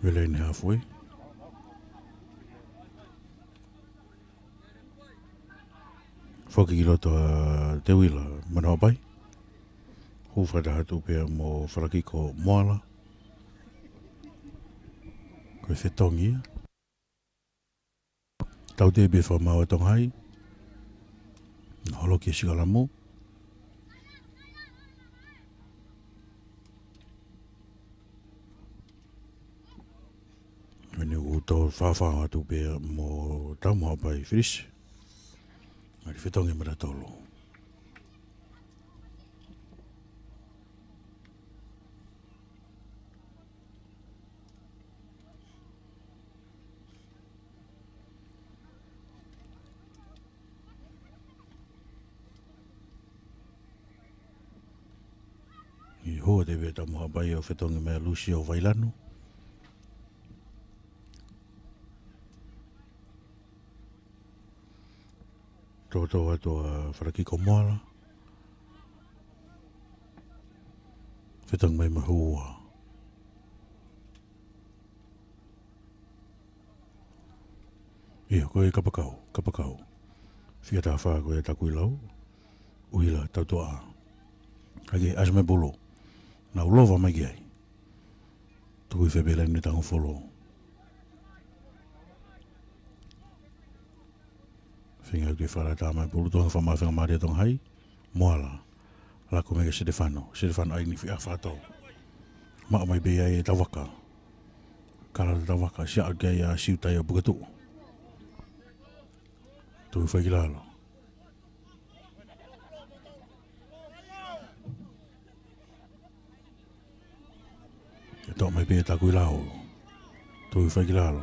Vele ʻi he halfway. Foki ki loto ʻa Teuila Manuhaʻapai. Hū fakataha atu pē ia mo Falakiko Moala. Ko e fetongi ia. Tautea pē fakamaau ʻa Tonga High. Holo ki he sikalamu. Eni ʻoku tō fāfā atu pē ia mo Taumohaʻapai Felisi. ʻAli fetongi mata tolo. ʻI he hoa te veta Taumohaʻapai ʻo fetongi mai ʻa Lucio Vailano. Tōtō atu ʻa Falakiko Moala. Fetongi mai mo e hoa. ʻIo, ko e kapakau, kapakau. Fika taha fā ko e Takuilau. ʻUhila Tautuaʻa. ʻAi ke ʻasi mai pulu. Nau lova mai ki ai. Tuku ʻi fepela ni tango folo. Feinga ke fakalata mai pulu, toʻo fakamaau, feinga mālie ʻa Tonga High. Moala. Laku mai kia Setefano. Setefano ʻai ni fia fato. Maʻu mai pē ia ʻe Tavaka. Kala atu ʻa Tavaka, sia ʻoku ʻi ai ʻa Siutai ʻo Pukatuʻu. Tuku fai ki lalo. Ke toʻo mai pē ʻe Takuilau. Tuku fai ki lalo.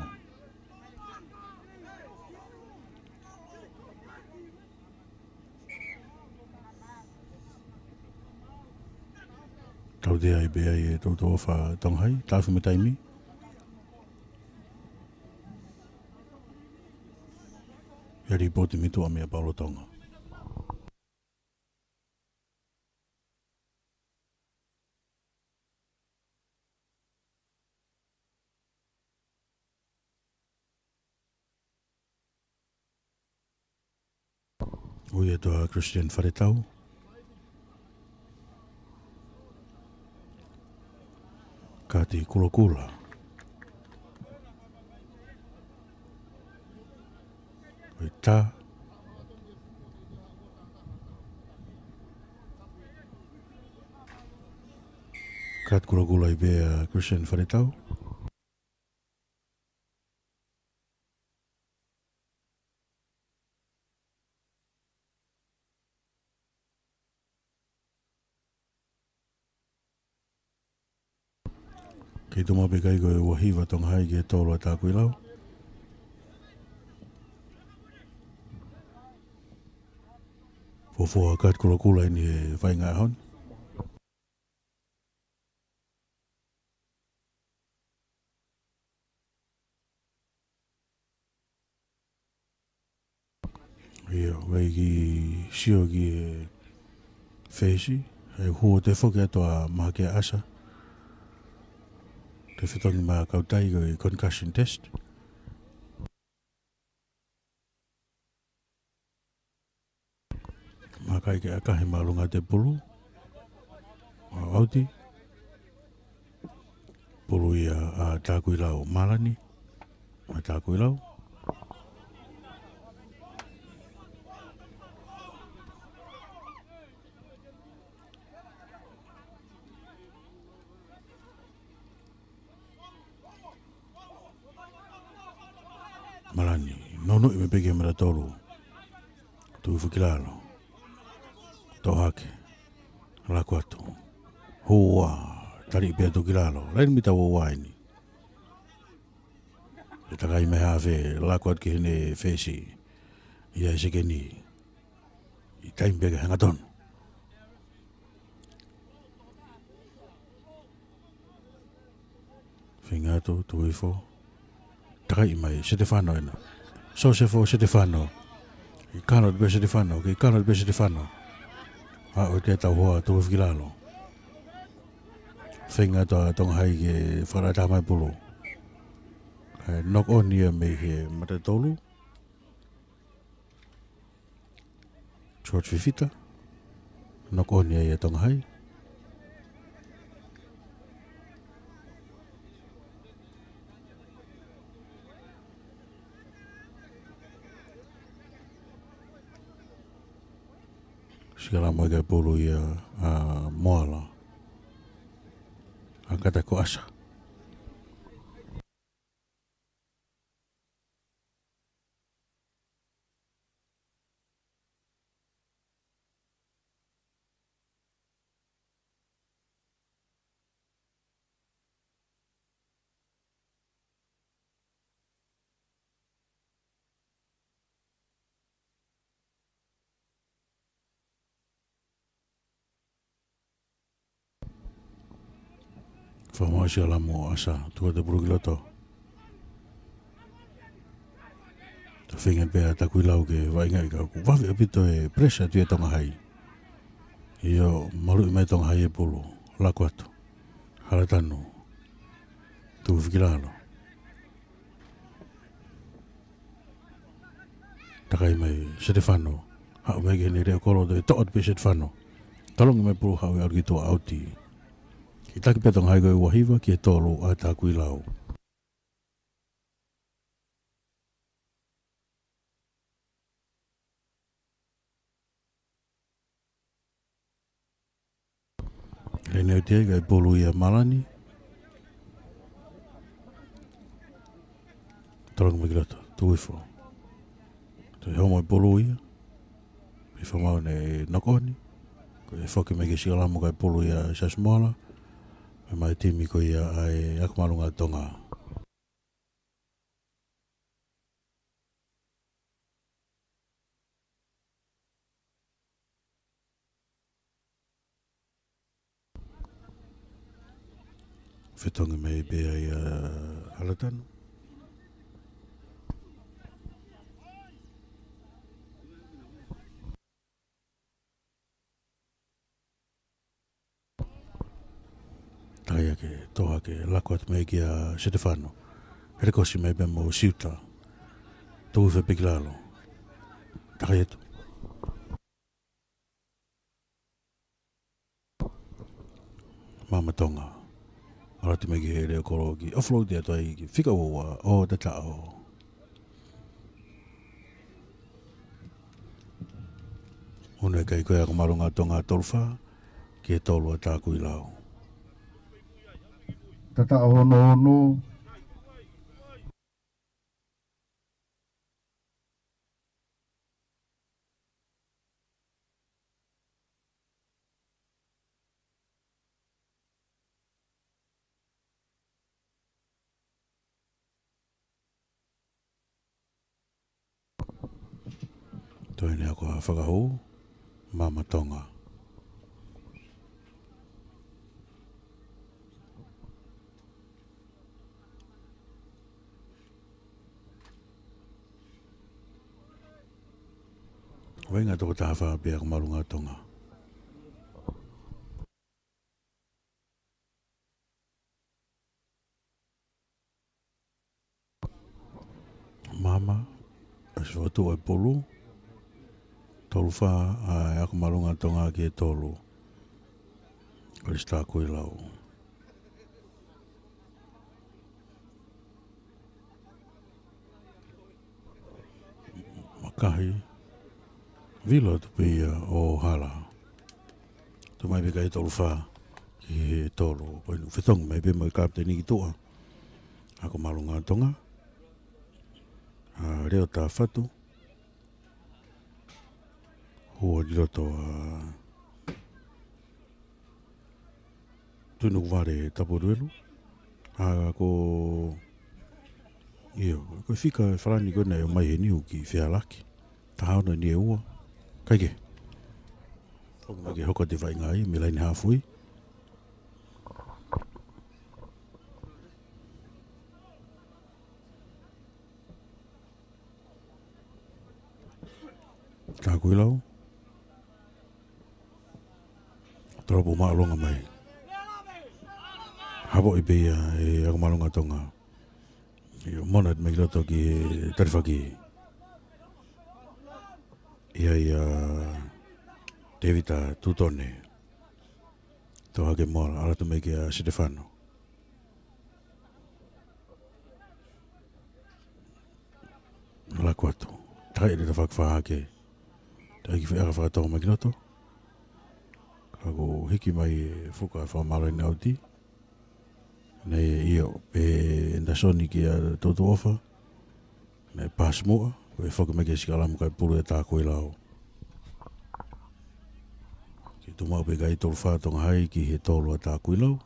Tautea ai pē ʻa e toutou ʻofa Tonga High, taʻofi mo e taimi. ʻIo, lipooti mei tuʻa meia Paulo Tonga. Ui atu ʻa Christian Faletau. Kati Kulokula. ʻOi tā. Kati Kulokula ʻi pē ʻa Christian Faletau. Kei toma pē kai ko e ua hiva Tonga High ki he tolu ʻa Takuilau. Fuofua Kati Kulokula ʻi he faʻahinga ʻaho ni. ʻIo, ʻoku ʻi ai e sio ki he feisi, ʻe hū atu e foki atu ʻa Mahakea ʻAsa. Toe fetongi mai ʻa Kautai ko e concussion test. Mahaki ke ʻakahi māʻolunga atu e pulu. ʻA, ʻauti. Pulu ia ʻa Takuilau, Malani. ʻA Takuilau. Malani, nounou mai pē ki he mata tolu. Tuku hifo ki lalo. Toʻo hake. Laku atu. Hua, tali pē atu ki lalo. Laine mita ua ua eni. ʻE takai mai hafe, laku atu ki heʻene feisi. ʻI ai e sekeni. ʻI taimi pē ke hangatonu. Feinga atu, tuku hifo. Takai mai, Setefano ena. Sosefo Setefano. Kei kalo pē Setefano, kei kalo pē Setefano. ʻA, ʻoku ʻikai ke tau hoa, tuku hifo ki lalo. Feinga atu ʻa Tonga Hai ke fakataha mai pulu. ʻE, knock on ia mei he mata tolu. George Fifita. Knock on ia ʻa Tonga Hai. Sikalamo ki he pulu ia ʻa Moala. ʻA kata ko ʻAsa. Fakamālō sikalamo ʻAsa, tuku atu e pulu ki loto. Toe feinga pē ʻa Takuilau ke vaʻinga ʻi ka ʻoku vave ʻaupito e pressure atu ʻa Tonga Hai. ʻIo, maluʻi mai Tonga Hai e pulu, laku atu. Hala tanu. Tuku hifo ki lalo. Takai mai Setefano. Haʻu mai ki heʻene leʻo kolo, toe toʻo atu pē Setefano. Tolongi mai pulu, haʻu ʻo ʻalu ki tuʻa, ʻauti. Kiʻi taki pē Tonga Hai ko e ua hiva ki he tolu ʻa Takuilau. Laine ʻauti ai, kae pulu ia ʻa Malani. Tolongi mai ki loto, tuku hifo. Toe homo e pulu ia. Hifo mai ʻene knock on. Ko e foki mai ki he sikalamo kae pulu ia ʻa Siaosi Moala. Mei he timi ko ia ʻa e ako māʻolunga Tonga. Fetongi mai pē ai ʻa Hala tanu. Takai hake, toʻo hake, laku atu mai kia Setefano. Helekosi mai pē mo Siuta. Tuku hifo pē ki lalo. Takai atu. Maama Tonga. ʻAlu atu mai ki he leʻo kolo, kiʻi offload atu ai ki he fika ua ua ʻo Tataʻo. Unu e kai ko ia ʻa e ako māʻolunga Tonga, tolu fā ki he tolu ʻa Takuilau. Tataʻo ono ono. Toe ʻi ai e ako fakahū, Maama Tonga. Vaʻinga toko taha fā pē ʻa Ako Malunga Tonga. Maama, ʻosi fokotuʻu e pulu. Tolu fā ʻa e Ako Malunga Tonga ki he tolu. Kolisi Takuilau. Makahi. Vilo atu pē ia ʻo hala. Tuʻu mai pē kae tolu fā ki he tolu. Ko eni fetongi mai pē mo e kapiteni ki tuʻa. Ako Malunga Tonga. ʻA Leo Tafatu. Hua ki loto ʻa Tuʻi Nukuvale Tapueluelu. ʻA ko, ʻio, ko e fika ʻe Falani ko ena ʻe ʻomai he niu ki Fealaki. Taha ono ni e ua. Kae kehe. Foki mai ke hoko atu e vaʻinga ia mei he laine hāfui. Takuilau. Tolopu māʻolunga mai. Havoʻi pē ia ʻe Ako Malunga Tonga. ʻIo, mona mai ki loto ki he talifaki. ʻIa ia Tevita Tutone. Toʻo hake mo ʻalu atu mai kia Sitefano. Laku atu. Takai ʻe te fakafā hake. Takai ki feʻaka fakatonga mai ki loto. Ka ko e hiki mai e fuka fakamālō ʻi he ʻauti. Naʻe ʻio, pehē ʻe Anderson kia Tuʻutuʻuʻofa. Naʻe paasi muʻa, ko e foki mai kia Sikalamu kae pulu ʻe Takuilau. Ke tuʻu maʻu pē kae tolu fā Tonga Hai ki he tolu ʻa Takuilau.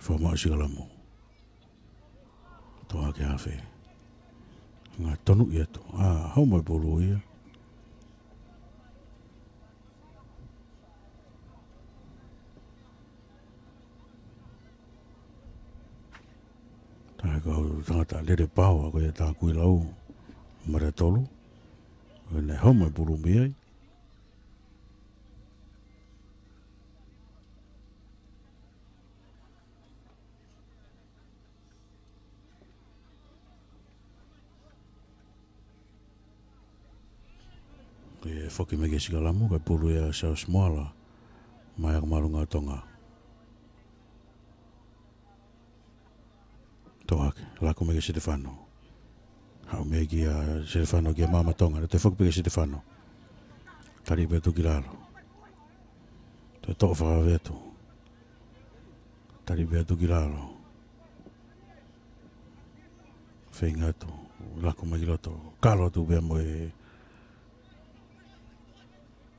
Fō maʻu Sikalamu. Toʻo hake hafe. Ngā tonu ia tu. ʻA, hau mai pulu ia. Taha kau tangata lele pau, ʻa ko ia Takuilau. Mara tolu. Ko ena hau mai pulu mei ai. Ke foki mai kia Sikalamu, kae pulu ia Siaosi Moala, mai Ako Malunga Tonga. Toʻo hake, laku mai kia Sitefano. Haʻu mai kia Sitefano kia Maama Tonga, te foki pē kia Sitefano. Tali pē atu ki lalo. Te toʻo fakavave atu. Tali pē atu ki lalo. Feinga atu. Laku mai ki loto. Kalo atu pē mo e.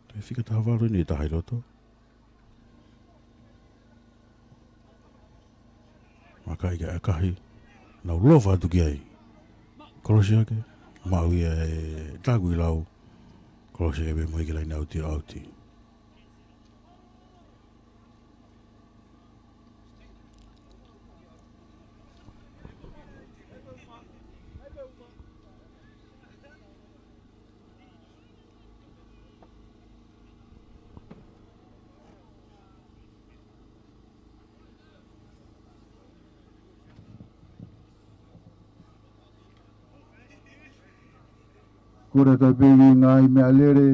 Te fika taha valu ni taha ʻi loto. Makaʻi ke ʻakahi. Nau lofa atu ki ai. Kolosi hake. Maʻu ia ʻe Takuilau. Kolosi hake pē mo e ki laine ʻauti ʻauti. Kole atu pē ki he ngaahi meʻalele,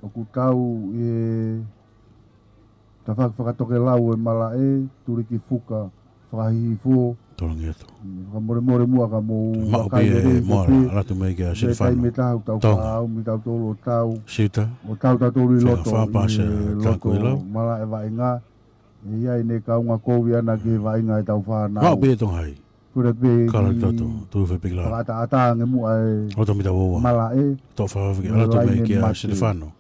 ʻoku tau ʻi he tafaʻaki fakatokelau ʻo e malaʻe, tuli ki fuka, fakahihifo. Tolongi atu. Fakamolemole muʻa ka mou maʻu pē lelei mo pē. Ala atu mai kia Sitefano. Taimi ʻe taha ʻoku tau fakaʻaumi tautolu ʻo tau. Sita. ʻO tau tautolu ʻi loto. Fā pasi ʻi he loto Takuilau. Malaʻe vaʻinga. ʻE ʻi ai ʻene kaungā kovi ʻana ki he vaʻinga ʻetau fānau. Maʻu pē Tonga Hai. Kura pē kala ki tato, tau fai pē ki lalo. Fakaʻataʻatā ange muʻa e loto mita ua ua. Malaʻe. Toʻo fakaʻofoʻofa ki mo laine mate. Laine mate.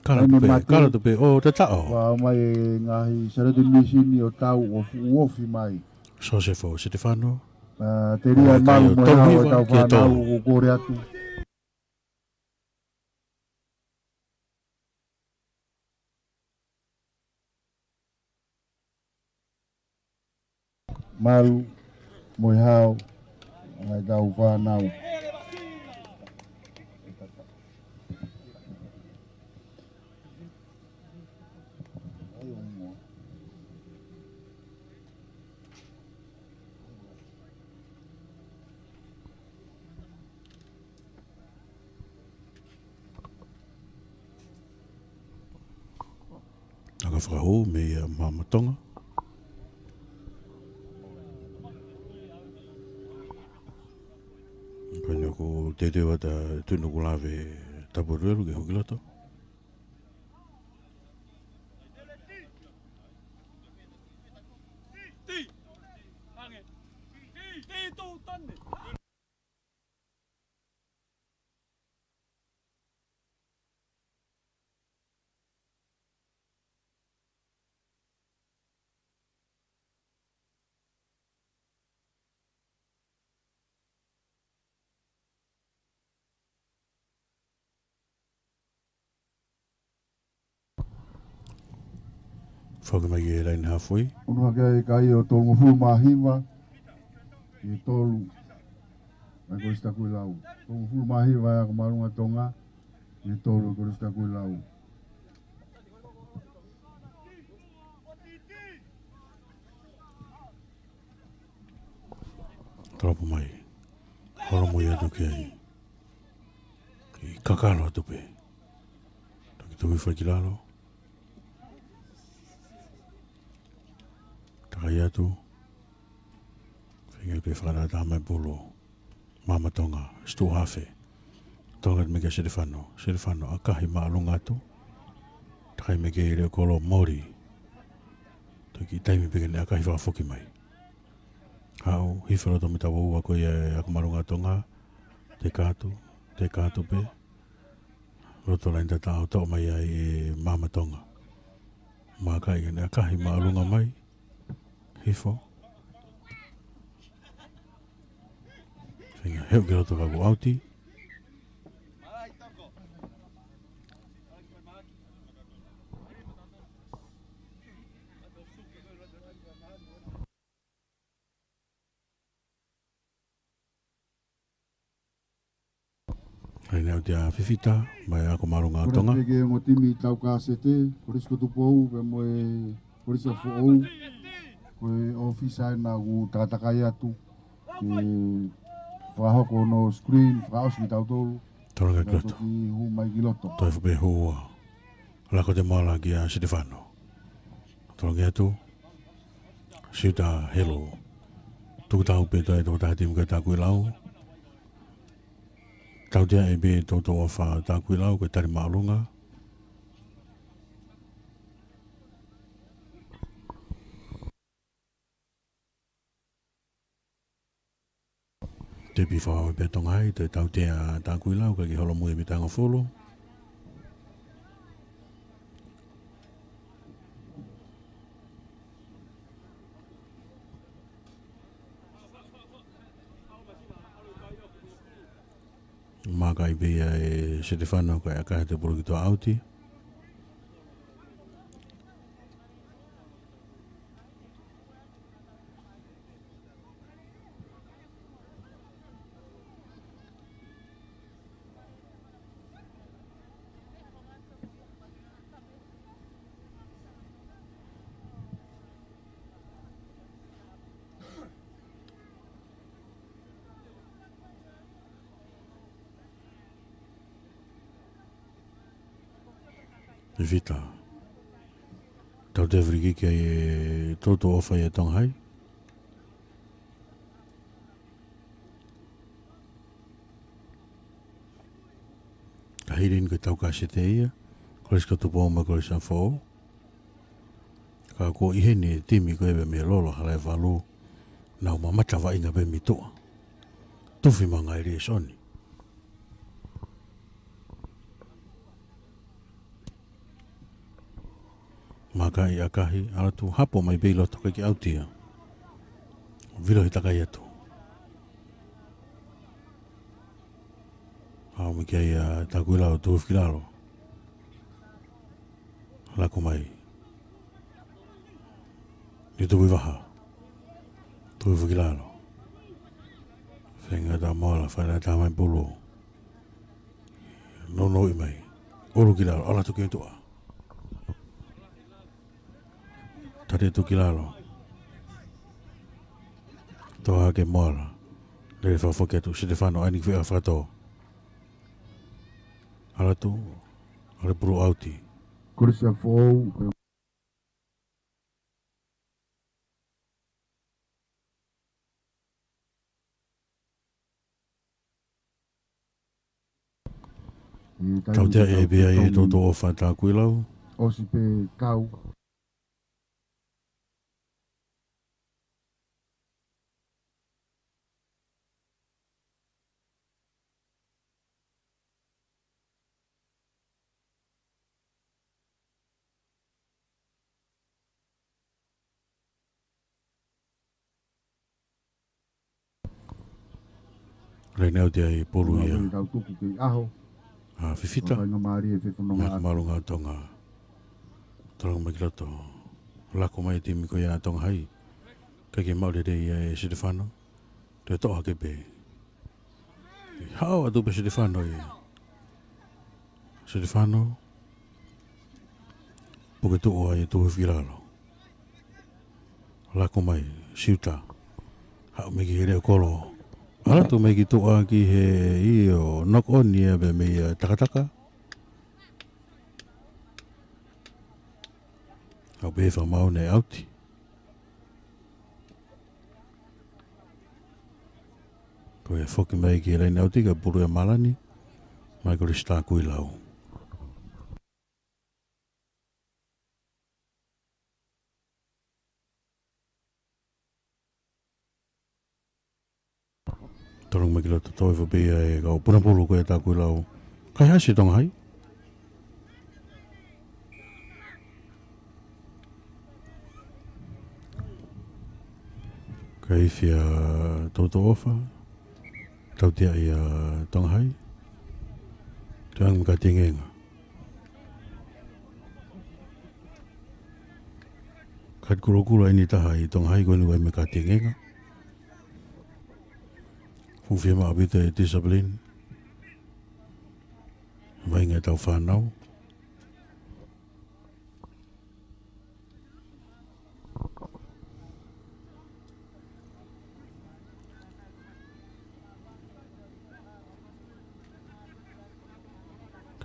Kala tupe, kala tupe, ʻo te taʻo. Ua mai e ngaahi Sarete Misini ʻo tau ʻo fuʻu ofi mai. Sosefo Setefano. Ā, telia e malu mo e hao ʻo e tau fānau ʻoku kole atu. Malu mo e hao ʻa e tau fānau. ʻAka fakahū mei a Maama Tonga. Ko eni ʻoku teuteu atu ʻa Tuʻinukulave Tapueluelu ke hū ki loto. Foki mai ki he laine hafoi. Unu hake ai e kai ʻo tolungofulu mā hiva. ʻE tolu. Mai Kolisi Takuilau. Tolungofulu mā hiva ʻa e Ako Māʻolunga Tonga. ʻE tolu Kolisi Takuilau. Tolopo mai. Holomui atu ki ai. Ki kakalo atu pē. Toki tuki fai ki lalo. Takai atu. Feinga ke fakatātā mai pulu. Maama Tonga, Situ Hafe. Tonga mai kia Setefano. Setefano, ʻakahi māʻolunga atu. Takai mai ki he leʻo kolo Moli. Toki taimi pē ke ne ʻakahi fakafoki mai. Haʻu, hifo loto mita ua ua ko ia e Ako Māʻolunga Tonga. Teka atu, teka atu pē. Loto laine tata ʻo toʻo mai ai e Maama Tonga. Mākai ke ne ʻakahi māʻolunga mai. Hifo. Feinga heu ki loto ka kuo ʻauti. Hai nau te a fifita, mai Ako Māʻolunga Tonga. Kole pē ki he ongo timi Taukāsete, Kolisi ko Tupou, pea mo e Kolisi ʻo Foʻou. Ko e ʻōfisa ena ʻoku takatakai atu. Ke fakahoko hono screen, fakaʻosi kitautolu. Tolonga ki loto. Toki hū mai ki loto. Toe fai pē hua. Lako te mala kia Setefano. Tolonga atu. Siuta Helo. Tuku tau pē toe toko taha timi ko e Takuilau. Tautea e pē toutou ʻofa Takuilau ko e tali māʻolunga. Tepi fakaʻofoʻofa pē Tonga ai, toe tautea Takuilau, ka ke holomui e mita hongofulu. Mākai pē ia ʻe Setefano ka e ʻakahi atu e pulu ki tuʻa ʻauti. Fifita. Tautea e free kick ai e toutou ʻofa ia Tonga Hai. Ka hili eni ko e Taukāsete ia, Kolisi ko Tupou mo Kolisi ʻo Foʻou. Ka ko eni e timi ko ē mei Lolo Halaevalu. Nau mamata vaʻinga pē mei tuʻa. Tufi mai e ngaahi lēsoni. Maka ʻi ʻakahi, ʻalu atu hapo mai pē ʻi loto, ʻikai ke ʻauti ia. Vilo he takai atu. Haʻu mai ki ai ʻa Takuilau, tufi ki lalo. Laku mai. Ni tufi vaha. Tufi ki lalo. Feinga ʻa Moala, fai ʻa e tā mai pulu. Nounou mai. ʻUlu ki lalo, ʻalu atu ki tuʻa. Tali atu ki lalo. Toʻo hake Moala. Lele fakafoki atu, Sitefano, ʻai ni ki fē ʻa fakatō. ʻAlu atu, ʻalu pulu ʻauti. Kolisi ʻa Foʻou, Tautea e pea e toto o Fata Kuilau. ʻOsi pē kau. Laine ʻauti ʻa e pulu ia. Tau tuku kei ʻaho. ʻA Fifita. Faingamālie e fefononga. Maka atu. Mālunga Tonga. Tolonga mai ki loto. Laku mai e timi ko ia ʻa Tonga Hai. ʻIkai ke maʻu lelei ia ʻe Sitefano. Toe toʻo hake pē. Haʻu atu pē Sitefano ia. Sitefano. Puke tuʻu ai e tuʻu he filalo. Laku mai, Siuta. Haʻu mai ki he leʻo kolo. ʻAlu atu mai ki tuʻa ki he ʻio, knock on ia pē mei he takataka. Haʻu pē fakamaau naʻe ʻauti. Ko e foki mai ki he laine ʻauti ka pulu ʻe Malani, Michael Star Kuilau. Tolonga mai ki loto toe fo pē ia e kau puna pulu ko e tā Kuilau. Kai hasi Tonga Hai. Kai fia toto ofa. Tautea ia Tonga Hai. Tuang mika tingenga. Kati kulokula ʻeni taha ʻi Tonga Hai ko eni ʻoku ʻi ai mika tingenga. Fuʻu fiemaʻu ʻaupito e discipline. Vaʻinga ʻetau fānau.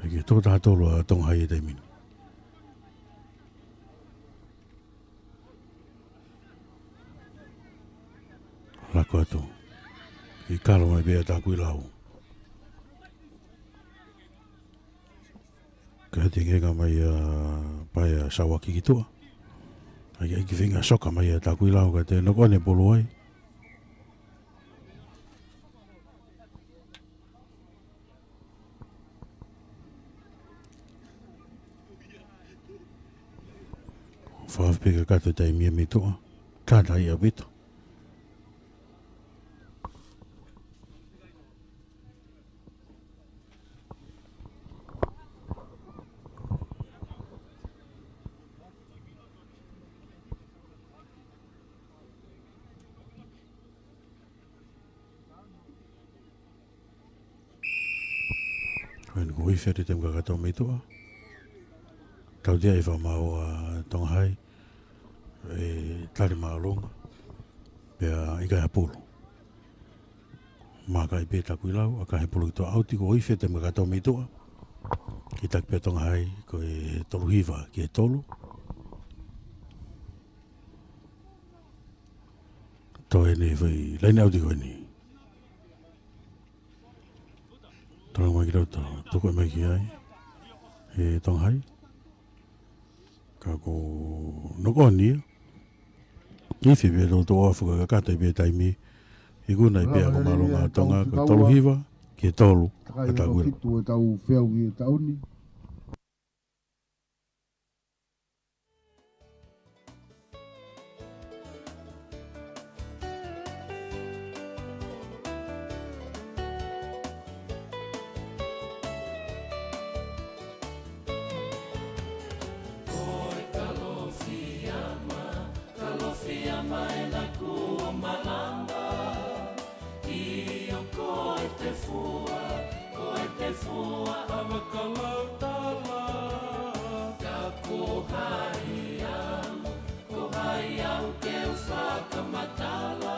Kai ke toko taha tolu ʻa Tonga Hai he taimi ni. Laku atu. ʻI kalo mai pē ʻa tā Kuilau. Ka he tingenga mai ʻa Paea Sauaki ki tuʻa. ʻAi, ʻai ke feinga soka mai ʻa tā Kuilau ka toe knock on e pulu ai. Fakafi pē kakato taimi ia mei tuʻa. Tātāʻi ʻaupito. Ko eni ko e ifi atu e temi kakato mei tuʻa. Tautea e fakamaau ʻa Tonga Hai. ʻE tali māʻolunga. Pea ʻikai ha pulu. Maka ai pē tā Kuilau, ʻa ka he pulu ki tuʻa ʻauti ko e ifi e temi kakato mei tuʻa. Ki taki pē Tonga Hai, ko e tolu hiva ki he tolu. Toe ʻeni foʻi laine ʻauti ko eni. Tolonga mai ki loto, tuku mai ki ai. ʻE Tonga Hai. Ka ko knock on ia. Ifi pē loto ʻo fakakakato pē taimi. Ikuna i pea ko Mālō Ngā Tonga, ko e tolu hiva ki he tolu, ka tau ilo. Fitu e tau feau ki he taʻu ni. Ko e Kalofiama, Kalofiama ʻena kuo malama. ʻIo ko e tefua, ko e tefua ʻa Vakalautala. Ka ko hai au, ko hai au ke u fakamatala.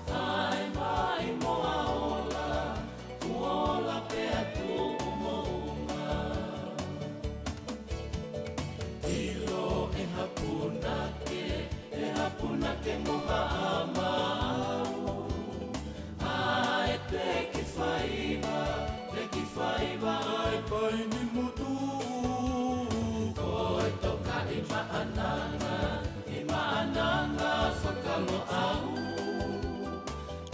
ʻAi mai mo ha ola, kuo ola pea tuʻu moʻunga. ʻIlo ʻe ha punake, ʻe ha punake mo ha ʻamau. ʻAi pē ke faiva, pē ke faiva ʻa e paini motu. Ko e toka ʻi Maʻananga, ʻi Maʻananga Fakaloʻau.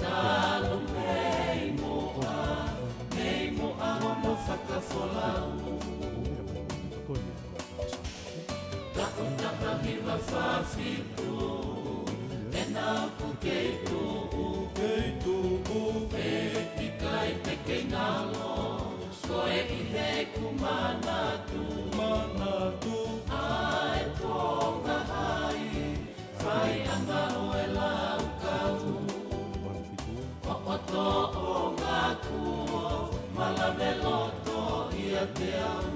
Talu mei muʻa, mei muʻa hono fakafolau. Taʻu taha hiva fā fitu, ʻena ʻoku kei tuʻu, kei tuʻu, ʻe ʻikai te kei ngalo, ko e ʻi heʻeku manatu, manatu, ʻa e Tonga hai, faiʻanga ʻo e laukau. ʻOku tōʻonga kuo malave loto ʻiate au.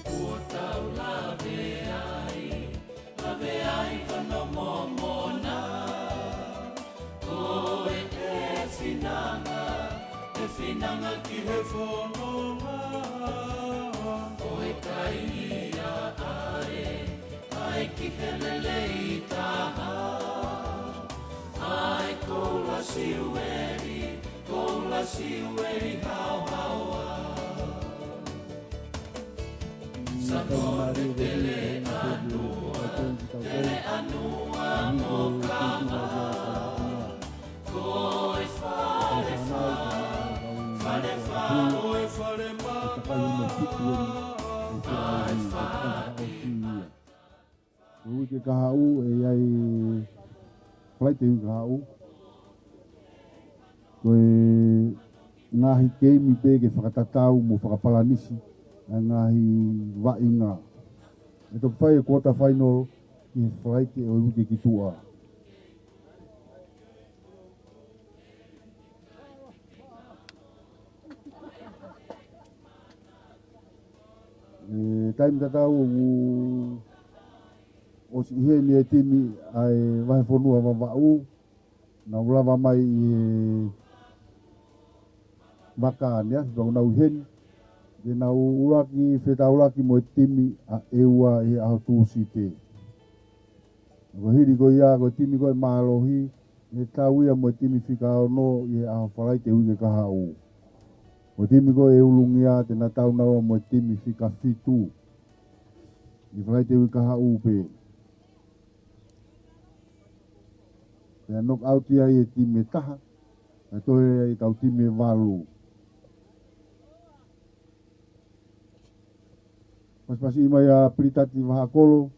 Kuo tau lave ai, lave ai hono momona. Ko e, ʻe finanga, ʻe finanga ki he fononga. Ko e kai ia ʻa e, ʻai ki he lelei taha. ʻAi koula siueli, koula siueli haohaoa. Sanone Teleʻanua, Teleʻanua mo Kava. Ko e Falefa, Falefa, ko e Falemapa. ʻAi fai. Ko e uike kahaʻu, ʻe ʻi ai Falaite uike kahaʻu. Ko e ngaahi keimi pē ke fakatatau mo fakapalanisi ʻa e ngaahi vaʻinga. ʻE toki fai e quarter final ʻi he Falaite ʻo e uike ki tuʻa. ʻE, taimi tatau ʻoku ʻosi ʻi heni e timi ʻa e Vahefonua Vavaʻu, nau lava mai ʻi he vaka ʻaneafi pea ʻoku nau ʻi heni. Te nau ʻuluaki fetaulaki mo e timi ʻa ʻEua ʻi he ʻaho Tūsite. Ko e hili ko ia, ko e timi ko ē mālohi, ʻe tau ia mo e timi fika ono ʻi he ʻaho Falaite uike kahaʻu. Ko e timi ko ē ʻe ulungia, te na tau naua mo e timi fika fitu ʻi Falaite uike kahaʻu pē. Pea knock out ia ʻi he timi ʻe taha, pea toe ʻi ai ʻetau timi ʻe valu. Pasipasi mai ʻa Pilitati Vahakolo,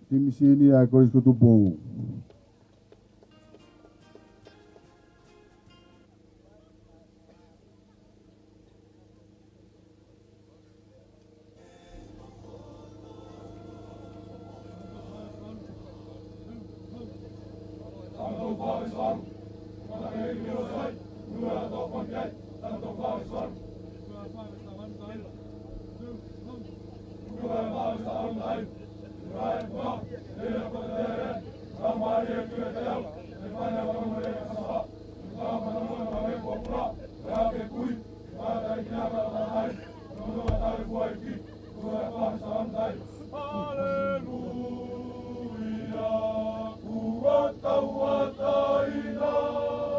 timi sini ʻa e Kolisi ko Tupou. Haleluia, kuo tauʻatāina,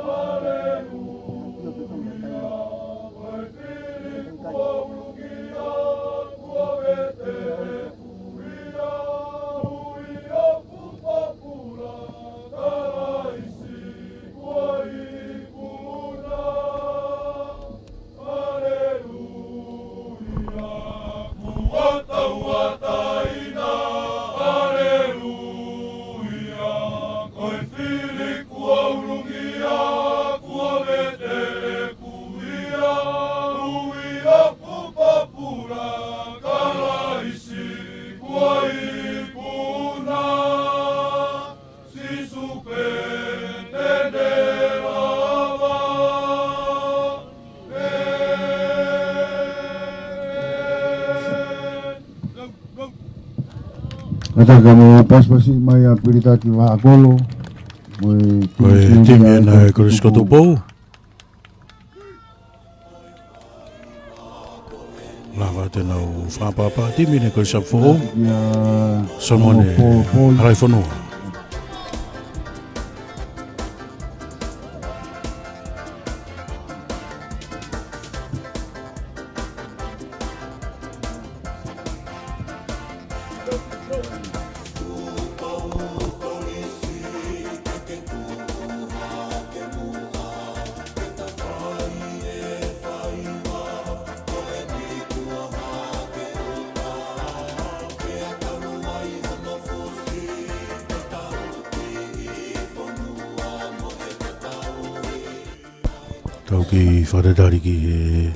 haleluia, ko e fili kuo ʻulungia, kuo vete e kuia, ui ʻo pupapula, Kalaisi kuo ikuna. Haleluia, kuo tauʻatāina, haleluia, ko e fili kuo ʻulungia, kuo vete e kuia, ui ʻo pupapula, Kalaisi kuo ikuna. Sīsū pē te ne lava. Kātaki mo pasipasi mai ʻa Pilitaki Vahaʻakolo. Mo e Ko e timi timi ʻena ʻa e Kolisi ko Tupou. Lava atu ʻenau fakaʻapaʻapa timi ʻa e Kolisi ʻApifoʻou. Ia, Solomone Pō, Pō. Halaifonua. Tau kiʻi fakatalitali ki he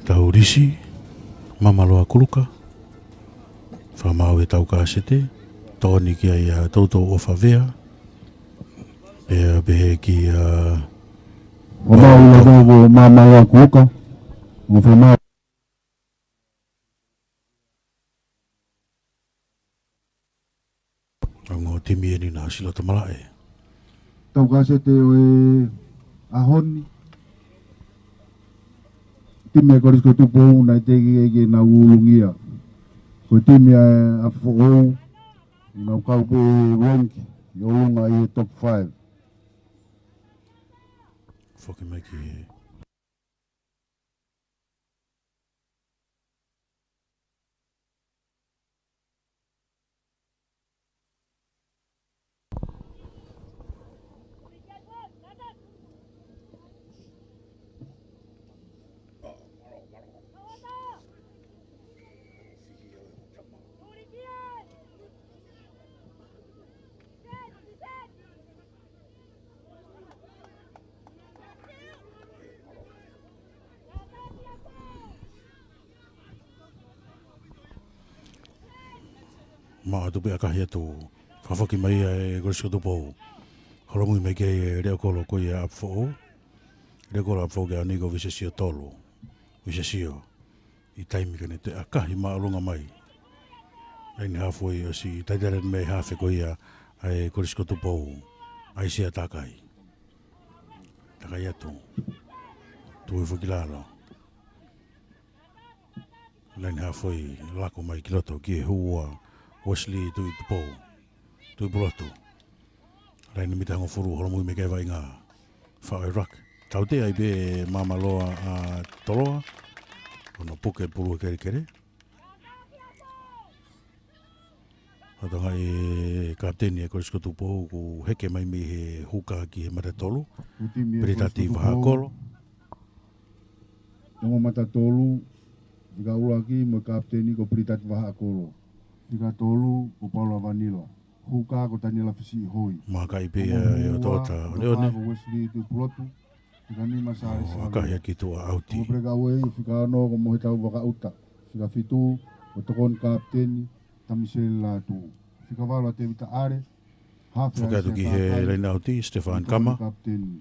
tau lisi, Mamaloa Kuluka, fakamaau he tau kasete, tokoni ki ai ʻa Toutou ʻOfa Vea, pea pehē kia Fakamaau ʻi he tau ko Mamaloa Kuluka, mo fakamaau Ongo timi ʻeni naʻa ʻosi loto malaʻe. Tau kasete ʻo e ʻaho ni. Timi ʻa e Kolisi ko Tupou naʻe teʻeki ai ke nau ʻulungia. Ko e timi ʻa ʻApifoʻou, nau kau pē ʻi he rank, ʻi ʻolunga ʻi he top five. Foki mai ki he Maʻu atu pē ʻakahi atu. Fakafoki mai ʻa e Kolisi ko Tupou. Holomui mai ki ai e leʻo kolo ko ia ʻApifoʻou. Leʻo kolo ʻApifoʻou ke ʻaonga ko Visesio tolu. Visesio. ʻI taimi ka ne toe ʻakahi māʻolunga mai. Laine hafo ʻosi taitela mei he hafe ko ia ʻa e Kolisi ko Tupou. ʻAisea Takai. Takai atu. Tuʻu hifo ki lalo. Laine hafo ʻo lako mai ki loto ki he hū ʻa Wesley Tuʻitupou. Tuʻipulotu. Laine mita hongofulu holomui mai ki he vaʻinga. Faʻo e rak. Tautea ai pē Mamaloa ʻa Toloa. Ko hono puke pulu kelekele. Fatongia ʻa e kapiteni ʻa e Kolisi ko Tupou kuo heke mai mei he huka ki he mata tolu. Ko e timi ʻa e Kolisi ko Tupou. Pilitati Vahaʻakolo. Ongo mata tolu, fika ʻuluaki mo e kapiteni ko Pilitati Vahaʻakolo. Fika tolu ko Paula Vanila. Huka ko Taniela Fisiʻihoi. Makaʻi pē ʻa e ʻOtoʻota ʻOneʻone. Ko Wesley Tuʻipulotu. Fika nima Sālesi ʻAkahia ki tuʻa ʻauti. Ko Peleka Uei, fika ono ko Mohetau Vakaʻuta. Fika fitu ko Tokoni Kapiteni, Tamiseli Lātū. Fika valu ʻa Tēvita ʻAle. Hafe ʻa Fakatu ki he Sēpākai. Laine ʻauti, Stefan Tokoni Kama. Kapiteni.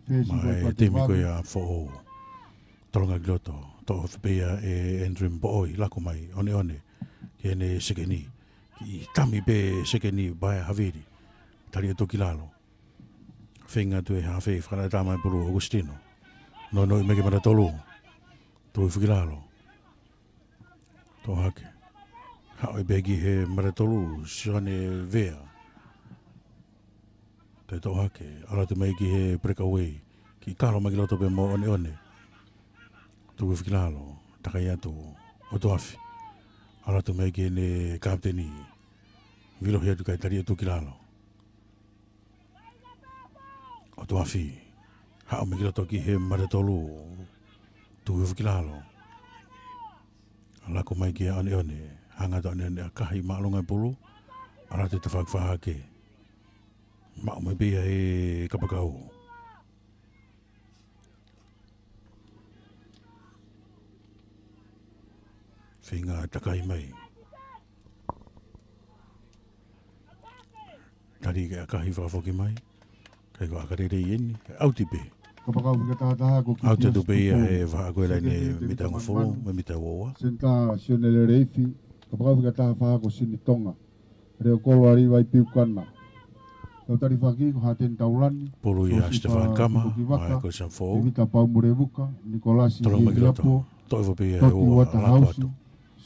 Fesi Mai ko e timi ko Vave. Ia ʻApifoʻou. Tolonga ki loto. Toʻo hifo pē ia ʻe Andrew Poʻoi, lako mai, ʻOneʻone. Ki heʻene sekeni. Kiʻi tami pē sekeni, vaea Havili. Tali atu ki lalo. Feinga atu e haafe, fakataha mai pulu ʻOkusitino. Nounou mai ki mata tolu. Tuʻu hifo ki lalo. Toʻo hake. Haʻu pē ki he mata tolu, Sione Vea. Toe toʻo hake, ʻalu atu mai ki he breakaway. Kiʻi kalo mai ki loto pē mo ʻOneʻone. Tuku hifo ki lalo, takai atu, ʻOtuafi. ʻAlu atu mai ki heʻene kapiteni. Vilo he atu kae tali atu ki lalo. ʻOtuafi. Haʻu mai ki loto ki he mata tolu. Tuku hifo ki lalo. Lako mai kia ʻOneʻone. Hanga atu ʻOneʻone ʻo ʻakahi māʻolunga e pulu. ʻAlu atu tafaʻaki fā hake. Maʻu mai pē ia ʻe Kapakau. Feinga takai mai. Tali ke ʻakahi fakafoki mai. Kae ko ʻaka lelei eni. ʻAuti pē. Kapakau fika taha taha ko ʻAuti atu pē ia he vahaʻa ko e laine mita hongofulu, mo e mita ua ua. Senitā Sione Leleifi. Kapakau fika taha fā ko Sini Tonga. Leʻo kolo ʻa Livai Piukana. Tau talifaki ko Hateni Taulani. Pulu ia Siosifa Stefan Kama, Tukuakivaka, Michael Sanfou. Tevita Paumulevuka, Nikolasi Tolongo mai ki loto. Hiapo, toʻo hifo pē ia he Toki ua, Uatahausi, lako atu.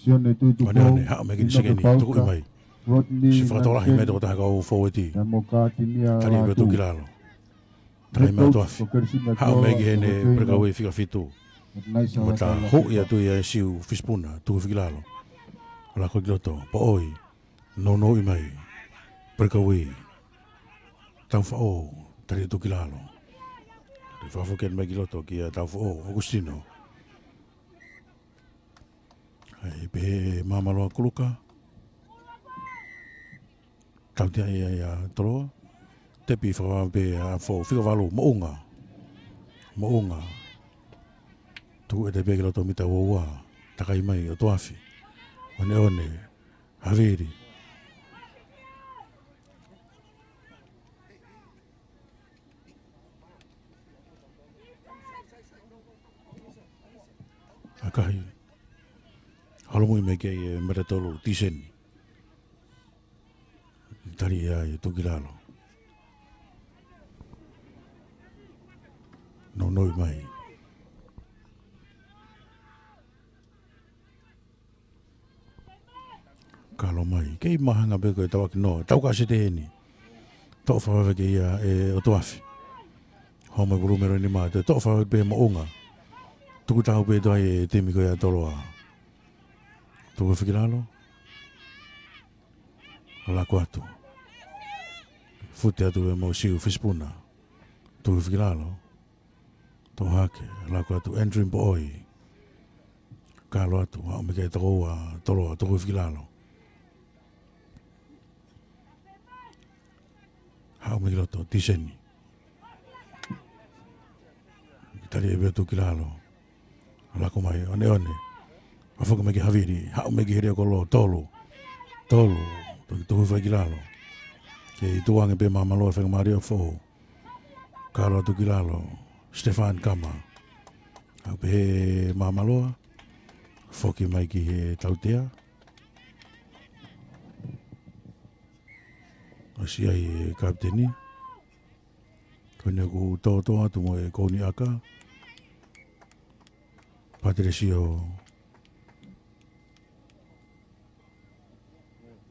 Sione Tuitupou, ʻOneʻone, haʻu mai ki he Inoke sekeni, Pauka, tukuʻi mai. Rodney Siʻi fakatokolahi mai Nateni, toko taha kau fōueti. Pea mo Katinia Tali pē Latu. Tuki lalo. Takai mai ʻOtuafi. Ko Kerisina Haʻu mai Toa, ki heʻene Moteina. Breakaway fika fitu. Naisa Mata Vatala huʻi Fika. Atu ia ʻe Siu Fisipuna, tuku hifo ki lalo. Lako ki loto, poʻoi. Nounou mai. Breakaway. Taufaʻo, tali atu ki lalo. Toe fakafoki mai ki loto kia Taufaʻo, ʻOkusitino. ʻAi pehē Māmaloa Kuluka. Tautea ia ʻa Toloa. Tepi fakavave pē ʻa Fou, fika valu, Moʻunga. Moʻunga. Tuku ʻete pē ki loto mita ua ua. Takai mai ʻOtuafi. ʻOneʻone. Havili. ʻAkahi. Holomui mai ki ai e mata tolu, Tiseni. Tali ia ʻe Tuki Lalo. Nounou mai. Kalo mai. Kei mahanga pē ko e tauʻaki noa. Tau ka sete eni. Toʻo fakavave ki ai ʻe ʻOtuafi. Homa pulu melo ni mā. Toe toʻo fakavave pē Moʻunga. Tuku tahu pē toe ʻe timi ko ia Toloa. Tuku hifo ki lalo. Lako atu. Fute atu pē mo Siu Fisipuna. Tuku hifo ki lalo. Toʻo hake, lako atu Andrew Poʻoi. Kalo atu, haʻu mai ki he toko ua, Toloa, tuku hifo ki lalo. Haʻu mai ki loto, Tiseni. Tali ʻe Betu ki lalo. Lako mai, ʻOneʻone. Fakafoki mai ki Havili, haʻu mai ki he leʻo kolo, tolu. Tolu, toki tuku hifo ki lalo. Kei tuʻu ange pē Māmaloa, fenga mālie ʻa Fou. Kalo atu ki lalo, Stefan Kama. ʻAlu pē Māmaloa, foki mai ki he tautea. ʻOsi ʻai e kapiteni. Ko eni ʻoku tōtō atu mo e kouni ʻaka. Patilesio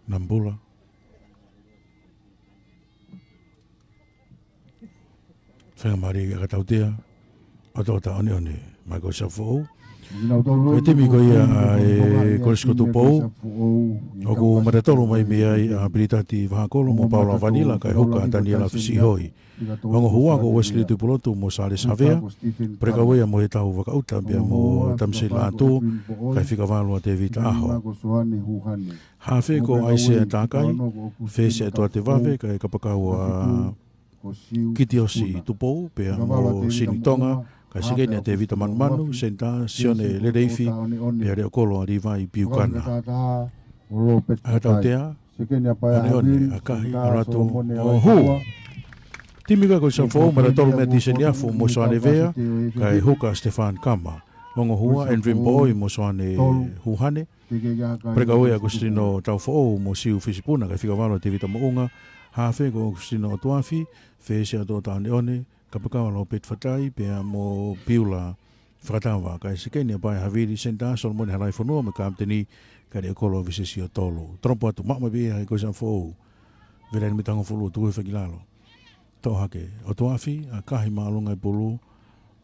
Nambula. Fenga mālie ʻa e tautea. ʻOtoʻota, ʻOneʻone. Mai ko Safoʻou. Ko e timi ko ia ʻa e Kolisi ko Tupou. ʻOku mata tolu mai mei ai ʻa Pilitati Vahakolo mo Paula Vanila, kae huka ʻa Taniela Fisiʻihoi. Ongo hua ko Wesley Tupulotu mo Sālesi Havea. Perekauea mo Hetau Vakaʻuta pea mo Tamisei Lātū, kae fika valu ʻa Tēvita ʻAho. Hafe ko ʻAisea Takai, fesi ʻa Tuate Vave, kae kapakau ʻa Kitiosi Tupou, pea mo Sini Tonga, kae sekeni ʻa Tēvita Manumanu, senitā Sione Leleifi, pea leʻo kolo ʻa Livai Piukana. ʻA e tautea, ʻOneʻone, ʻAkahi, ʻAlatu, ʻo hū. Timi ko ia ko Safoʻou, mata tolu mei Tiseni Afu mo Soane Vea, kae huka Stefan Kama. Ongo Hua, Andrew Moʻoi mo Soane Huhane. Pulekaueʻi ʻa Agustino Taufoʻou mo Siu Fisipuna, kae fika valu ʻa Tevita Moʻunga. Hafe ko Agustino ʻOtuafi, Fesi ʻAtoʻa Taʻoneʻone, Kapakava Lopeti Fatai, pea mo Piula Fakatava, kae sekeni ʻa Pae Havili, senitā Solomone Halaifonua, mo e kapiteni Kaliʻekolo Visesio Tolu. Tolopo atu, maʻu mai pē ia ʻe he Kolisi ʻApifoʻou. Vela ʻi he mita hongofulu, tuku hifo ki lalo. Toʻo hake, ʻOtuafi, ʻakahi māʻolunga e pulu,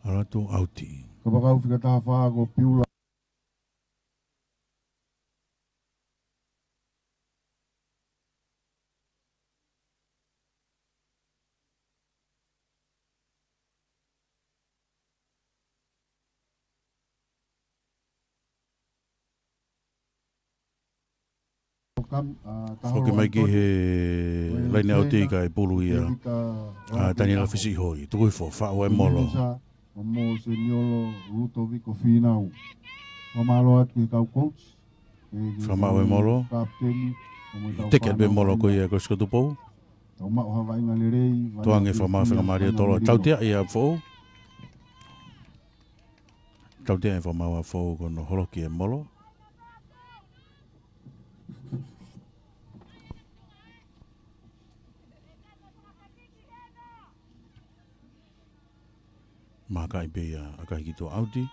ʻalu atu ʻauti. Kapakau fika taha fā ko Piula. Foki mai ki he laine ʻauti kae pulu ia ʻa Taniela Fisiʻihoi. Tuku hifo, faʻu e molo. Mo Seniolo Lutoviko Finau. Fakamālō atu ki he kau coach. Fakamaʻu e molo. Kapiteni. Teke atu pē molo ko ia ʻa e Kolisi ko Tupou. Tau maʻu ha vaʻinga lelei. Tuku ange fakamaʻu faingamālie ʻa Toloa. Tautea ia ʻa Foʻou. Tautea e fakamaʻu ʻa Foʻou ko hono holoki e molo. Makaʻi pē ia ʻakahi ki tuʻa ʻauti.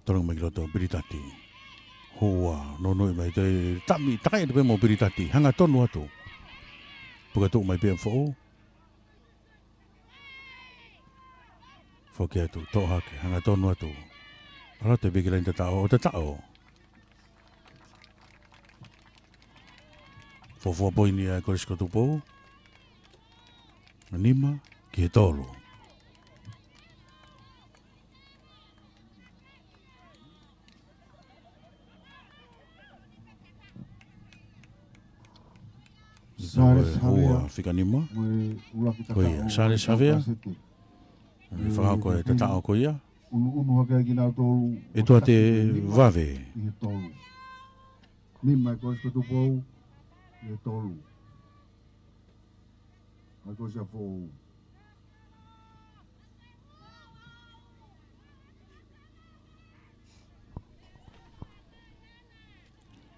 Tolonga mai ki loto, Pilitati. Hua, nounou mai, toe tami, takai atu pē mo Pilitati, hangatonu atu. Puke atu mai pē ʻa Foʻou. Foki atu, toʻo hake, hangatonu atu. ʻAlu atu pē ki he laine tataʻo, ʻo tataʻo. Fuofua poini ʻa e Kolisi ko Tupou. Nima ki he tolu. Sale Savea. Fika nima. Ko ia, Sale Savea. Fakahoko e tataʻo ko ia. ʻE tuate vave. Nima e Kolisi ko Tupou. ʻE tolu. Mai ko Siafoʻou.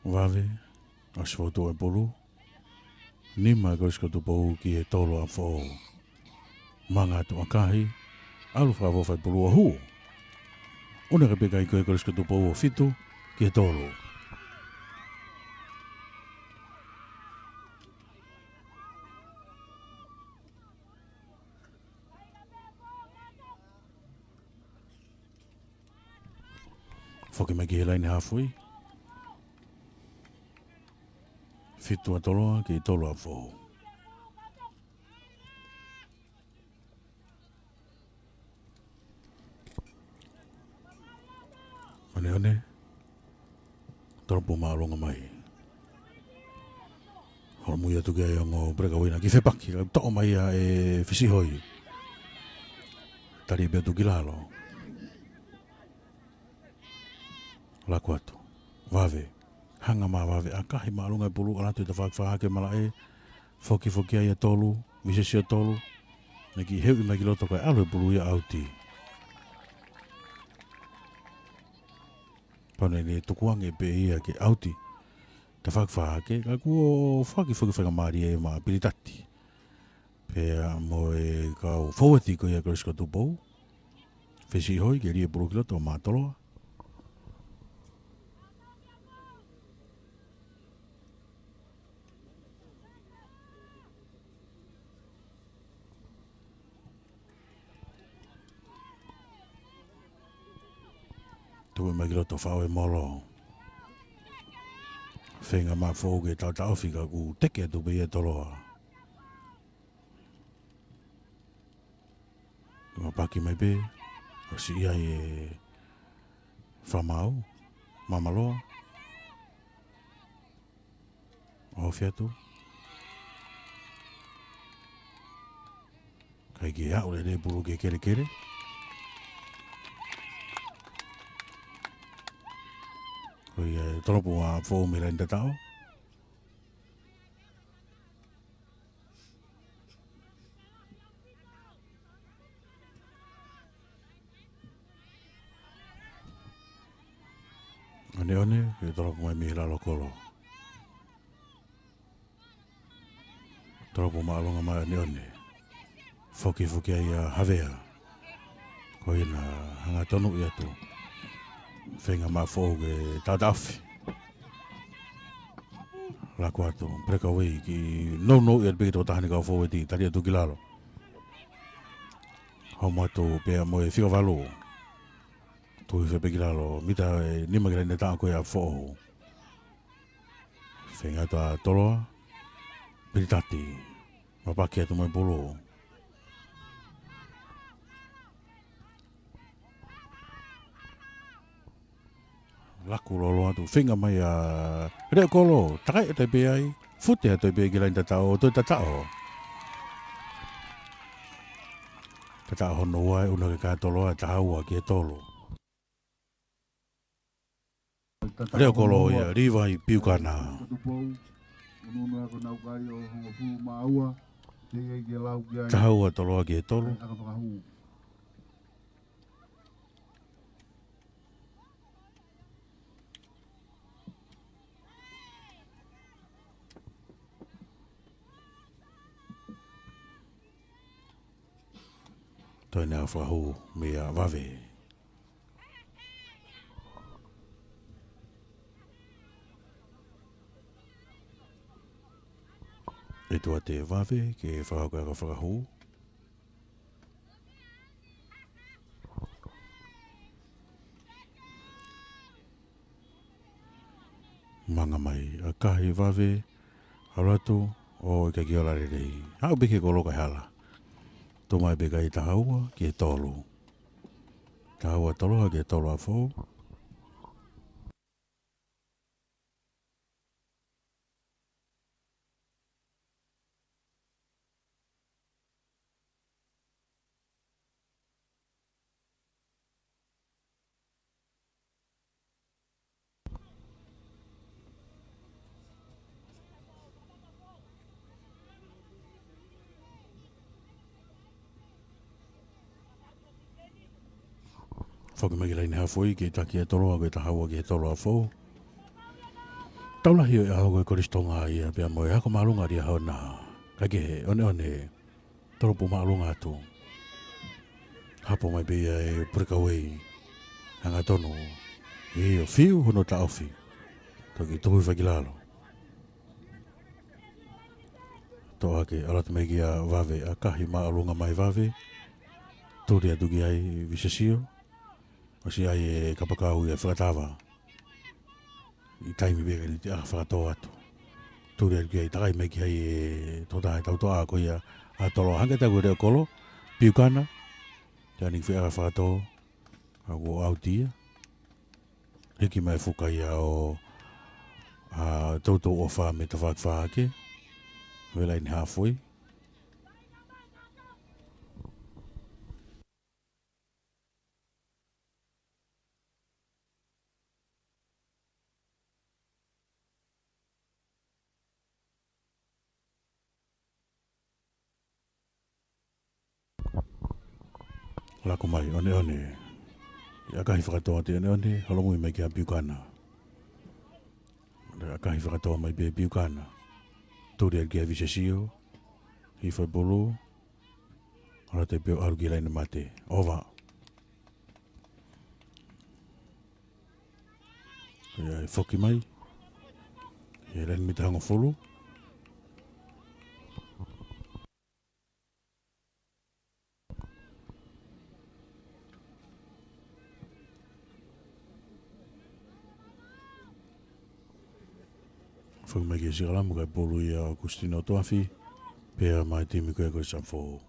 Vave, ʻosi fotu e pulu. Nima e Kolisi ko Tupou ki he tolu ʻa Foʻou. Manga atu ʻakahi, ʻalu fakafoʻou e pulu ʻo hū. ʻUnga ke peka ʻi ko e Kolisi ko Tupou ʻo fitu ki he tolu. Foki mai ki he laine hafui. Fitu ʻa Toloa ki he tolu ʻa Foʻou. Oneone. Tolopo māʻolunga mai. Holomui atu ki ai ongo Pulekaueʻi na ki fepaki. Ka toʻo mai ia ʻe Fisihoi. Tali pē atu ki lalo. Laku atu. Vave. Hanga mai Vave ʻakahi māʻolunga e pulu ʻalu atu ʻi he tafaʻaki fakahake malaʻe. Foki foki ai ʻa Tolu. Visesio Tolu. Naʻe kiʻi heuʻi mai ki loto kae ʻalu e pulu ia ʻauti. Pau naʻe tukuange pē ia ke ʻauti. Tafaʻaki fakahake, ka kuo foaki foki faingamālie ia maʻa Pilitati. Pea mo e kau fōueti ko ia Kolisi ko Tupou. Fisihoi ke lī e pulu ki loto maʻa Toloa. Tuku mai ki loto, faʻu e molo. Feinga maʻa Foʻou ke taʻotaʻofi ka kuo teke atu pē ia ʻe Toloa. Mapaki mai pē, ʻosi ʻi ai e fakamaau, Mamaloa. ʻOfi atu. Kae kiʻi aʻu lelei e pulu ki he kelekele. Tolopu ʻa Foʻou mei he laine tataʻo. ʻOneʻone, ke tolopu mai mei he lalo kolo. Tolopu māʻolunga mai ʻOneʻone. Foki, foki ai ʻa Havea. Ko ia naʻa hangatonu ia atu. Feinga mai Foʻou ke taʻotaʻofi. Laku atu, breakaway ki nounou ia pē ki he tokotaha ʻeni kau fōueti, tali atu ki lalo. Homo atu pea mo e fika valu. Tuʻu hifo pē ki lalo, mita ʻe nima ki he laine tataʻo ko ia ʻa Foʻou. Feinga atu ʻa Toloa, Pilitati, mapaki atu mo e pulu. Laku lōloa atu, feinga mai ʻa Leʻokolo, takai atu pē ai, fute atu pē ki he laine tataʻo, toe tataʻo. Tataʻo hono ua ʻe ʻunu hake kia Toloa, taha ua ki he tolu. Leʻokolo ia, Livai Piukana. Taha ua Toloa ki he tolu. Toe ʻene fakahū meia Vave. ʻE tuate Vave ke fakahoko ʻa e fakahū. Manga mai ʻa Kahi Vave, ʻalu atu ʻo ʻikai ke ola lelei. Haʻu pē ki he kolo kae hala. Tuʻu mai pē kae taha ua ki he tolu. Taha ua Toloa ki he tolu ʻa Foʻou. Foki mai ki he laine hafoi, ke taki ʻa Toloa, ko e taha ua ki he tolu ʻa Foʻou. Tau lahi ʻo e ʻaho ko e Kolisi Tonga ia, pea mo e ako māʻolunga ʻa Liahona. Kae kehe, ʻOneʻone, tolopu māʻolunga atu. Hapo mai pē ia e breakaway. Hangatonu. ʻIo, fiu hono taʻofi. Toki tuʻu hifo ki lalo. Toʻo hake, ʻalu atu mai kia Vave, ʻa Kahi māʻolunga mai Vave. Tuli atu ki ai Visesio. ʻOsi ʻai e kapakau ia fakatava. ʻI taimi pē ʻeni te ʻa fakatō atu. Tuli atu ki ai, takai mai ki ai e tokotaha ʻe tautoʻa ko ia ʻa Toloa, hangē atu ko Leʻokolo, Piukana. Te ani fea fakatō, ʻa kuo ʻauti ia. Hiki mai fuka ia ʻo, ʻa, Toutou ʻOfa mei Tafaʻaki Fahake. Vela ʻi he hafoi. Laku mai, ʻOneʻone. ʻA Kahi fakatō atu ʻOneʻone, holomui mai kia Piukana. ʻA Kahi fakatō mai pē Piukana. Tuli atu kia Visesio. Hifo e pulu. ʻAlu atu pē ʻo ʻalu ki he laine mate. Ova. Ko ia ʻe foki mai. ʻI he laine mita hongofulu. Foki mai ki he sikalamu kae pulu ia ʻa Kusitino Tuafi. Pea mai timi ko ia ko Sapo.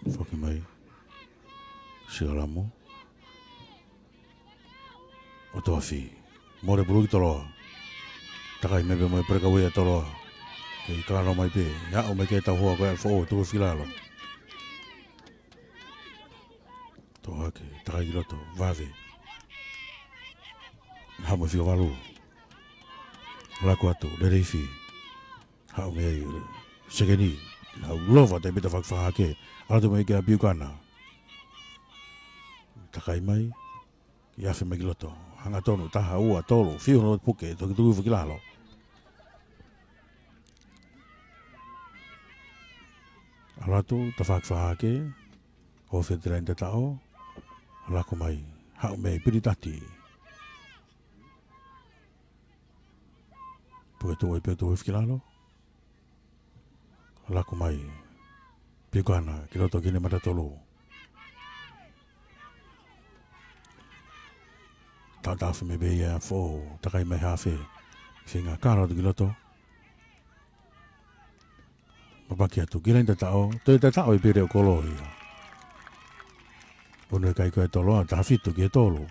Foki mai. Sikalamu. ʻOtu Afi. Mole pulu ki Toloa. Takai mai pē mo e breakaway ʻa Toloa. Kei kakano mai pē. Aʻu mai ki he tauhoa ko ia ʻa Foʻou, tuku fakilalo. Toʻo hake, takai ki loto, vave. Haʻu mo e fika valu. Laku atu, Leleifi. Haʻu mei ai, sekeni. Nau lova taimi pē tafaʻaki fakahahake. ʻAlu atu mai kia Piukana. Takai mai. ʻI afe mai ki loto. Hangatonu, taha, ua, tolu, fiu hono puke, toki tuku fakilalo. ʻAlu atu, tafaʻaki fakahahake. ʻOfa atu ki he laine tataʻo. Laku mai. Haʻu mei ai, Pilitati. Puke tuʻu ai pē, tuku fakilalo. Laku mai. Piukana, ki loto ki heʻene mata tolu. Taʻotaʻofi mai pē ia ʻa Foʻou, takai mai hafe. Feinga kalo atu ki loto. Mapaki atu, ki he laine tataʻo, toe tataʻo ʻe Pele ʻo Kolo ia. Unu e kai ko ia ʻa Toloa, taha fitu ki he tolu.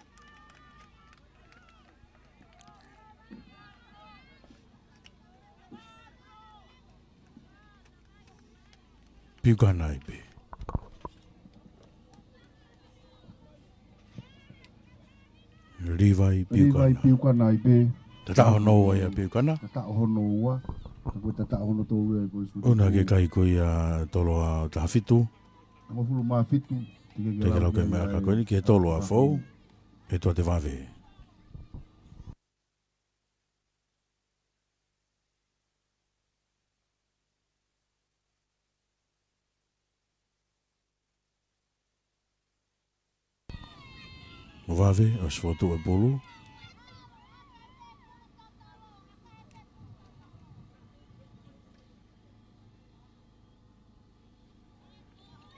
Piukana ai pē. Livai Piukana. Livai Piukana ai pē. Tataʻo hono ua ia ʻa Piukana. Tataʻo hono ua. Ka ko e tataʻo hono tolu ia ko e sutu. Unu e kai ko ia ʻa Toloa, taha fitu. Hongofulu mā fitu. Teke lau ke mea ka ko eni ki he tolu ʻa Foʻou. He toa te vave. Vave, ʻosi fotu e pulu.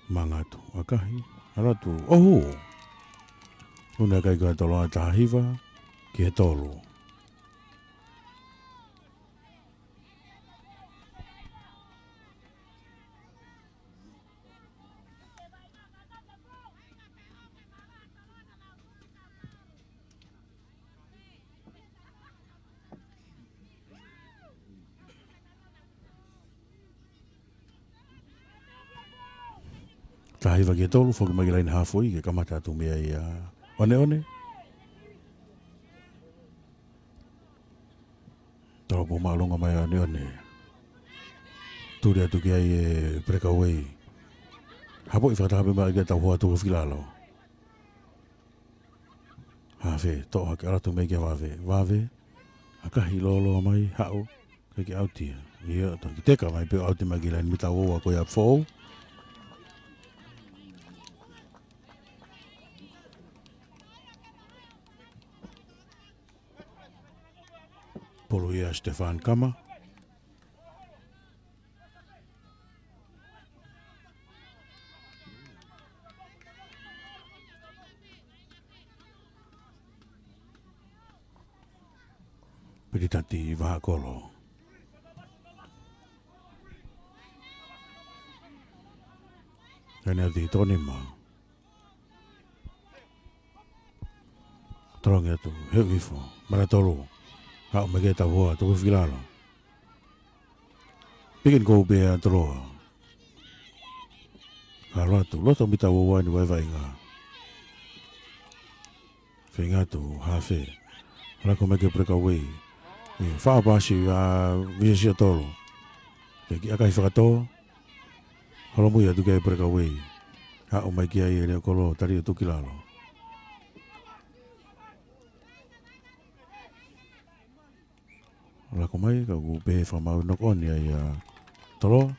Manga atu, ʻakahi, ʻalu atu, ʻohu. Unu e kai ko ia ʻa Toloa, taha hiva ki he tolu. Taha hiva ki he tolu, foki mai ki he laine hafoi, ke kamata atu mei ai ʻa ʻOneʻone. Tau pō māʻolunga mai ʻa ʻOneʻone. Tuli atu ki ai e breakaway. Hapoʻi fakataha pē mai ki he tauhoa, tuku fakilalo. Hafe, toʻo hake, ʻalu atu mai kia Vave. Vave, ʻakahi, lōloa mai, haʻu, ke ke ʻauti ia. ʻIo, toki teka mai pē ʻo ʻauti mai ki he laine mita ua ua ko ia ʻa Foʻou. Pulu ia ʻa Stefan Kama. Pilitati Vahakolo. Ane ati Tonima. Tolongi atu, heu ifo, mara tolu. Haʻu mai ki he tauhoa, tuku fakilalo. Pick and go pē ʻa Toloa. Kalo atu, loto mita ua ua ʻi he vaevaenga. Feinga atu, hafe. Laku mai ki he breakaway. ʻE, faʻa pasi ʻa Visia Siotolo. Ke ki ʻakahi fakatō. Holomui atu ki he breakaway. Haʻu mai ki ai ʻa Leokolo, tali atu ki lalo. Laku mai, ka ʻoku pehē fakamāu, knock on ia ʻia Toloa.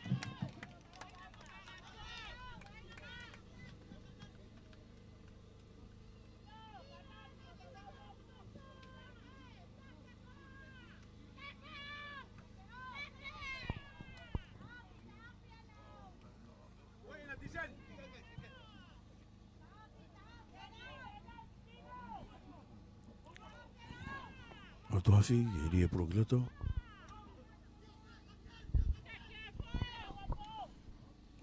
ʻOtu Afi, ʻe lī e pulu ki loto.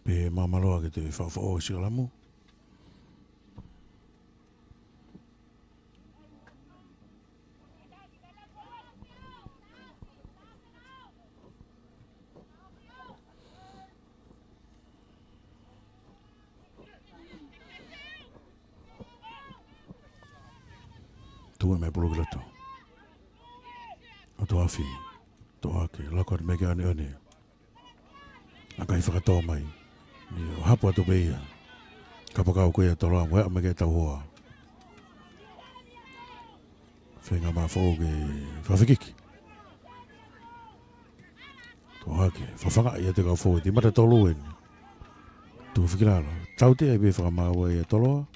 Pea māmāloa ke toe faʻofaʻo e sikalamu. Ua mai pulu ki loto. ʻOtu afi. Toʻo hake, lako atu mai ki ʻaneʻane. ʻAkahi fakatō mai. Ni ʻo hapu atu pē ia. Kapakau ko ia Toloa mo e ʻa mai ke tau hoa. Feinga mai Foʻou ke fafekiki. Toʻo hake, fafangaʻi ʻe he kau Foʻou, ʻi mata tolu eni. Tuku hifo ki lalo. Tautea ai pē fakamaau ia Toloa.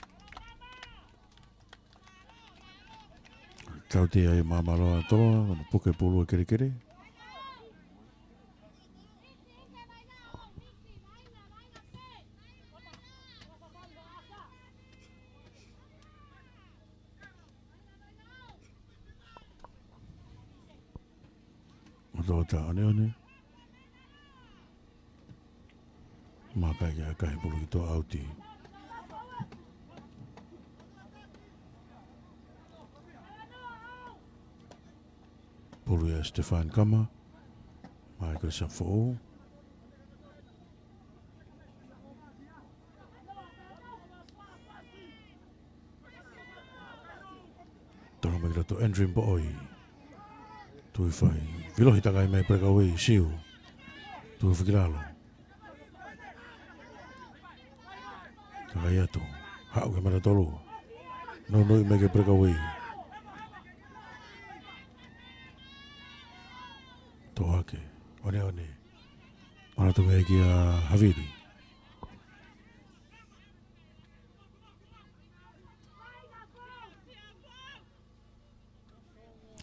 Tautea ai Māmāloa Toloa, ʻo puke pulu ʻa e kelekele. ʻOtoʻota ʻaneʻane. Maka ia ʻakahi pulu ki tuʻa ʻauti. Pulu ia Stefan Kama. Mai ko Sam Foʻou. Tolo mai ki loto Andrew Poʻoi. Tuʻi fai. Vilohi takai mai breakaway Siu. Tuʻi hifo ki lalo. Takai atu. Haʻu ki mata tolu. Nounou mai ki breakaway. Toʻo hake. ʻOneʻone. Mana tu mai kia Havili.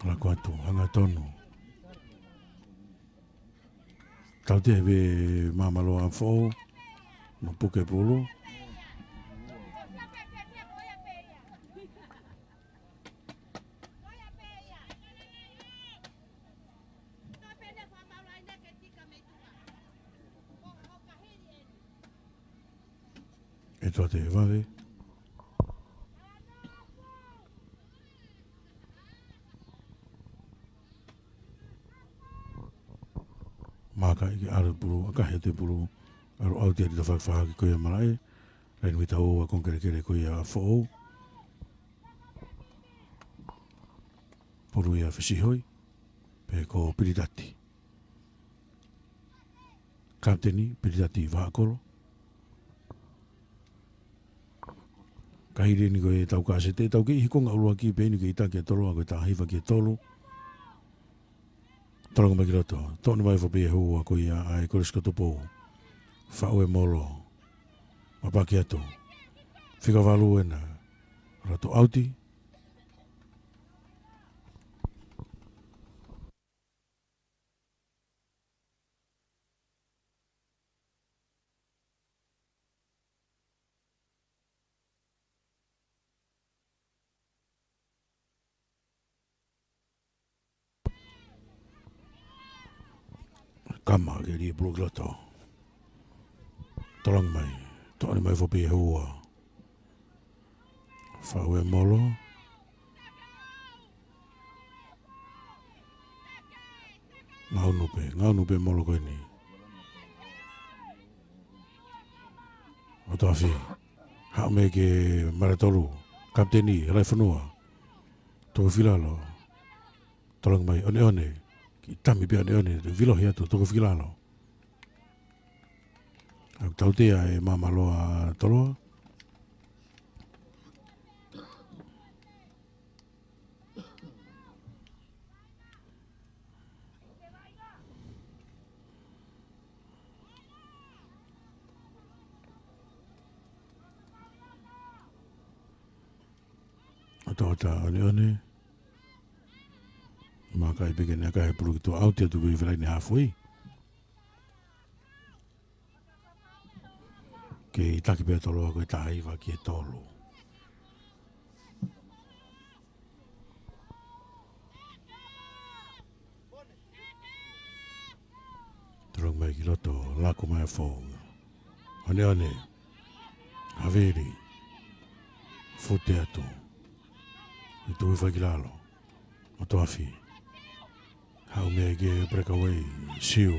Lako atu, hangatonu. Tautea pē Māmāloa Foʻou. ʻO puke pulu. ʻE toa te vave. Maka ʻi ke ʻalu pulu, ʻakahi atu pulu. ʻAlu ʻauti ʻa e tafaʻaki fahaki ko ia malaʻe. Laini mita ua konga kelekele ko ia Foʻou. Pulu ia Fesihoi. Pea ko Pilitati. Kapiteni, Pilitati Vahaʻakolo. Ka hili eni ko e tau kasete, tau kei ʻi he konga ʻuluaki pē eni ke ʻita ki he tolu, ʻa ko e taha hiva ki he tolu. Tolonga mai ki loto, toʻo mai foʻi pē hua ko ia ʻa e Kolisi ko Tupou. Faʻu e molo. Mapaki atu. Fika valu ena. Loto ʻauti. Kama ke li pulu ki loto. Tolonga mai. Toʻo mai foʻi pē hua. Faʻu e molo. Ngaunu pē, ngaunu pē molo ko eni. ʻOtu afi. Haʻu mai ki mata tolu. Kapiteni, Helaifonua. Tuku hifo ki lalo. Tolonga mai, ʻoneʻone. Kiʻi tami pē ʻoneʻone. Vilohi atu, tuku hifo ki lalo. ʻOku tautea ʻe Māmāloa Toloa. ʻOtoʻota ʻoneʻone. Maka ʻi peke ni ʻakahi pulu ki tuʻa ʻauti atu pē ʻi he laine hafoi. Kei taki pē Toloa ko e taha hiva ki he tolu. Tolonga mai ki loto, lako mai Foʻou. ʻOneʻone. Havili. Fute atu. ʻI tuʻi fai ki lalo. ʻOtu afi. Haʻu mai ki he breakaway. Siu.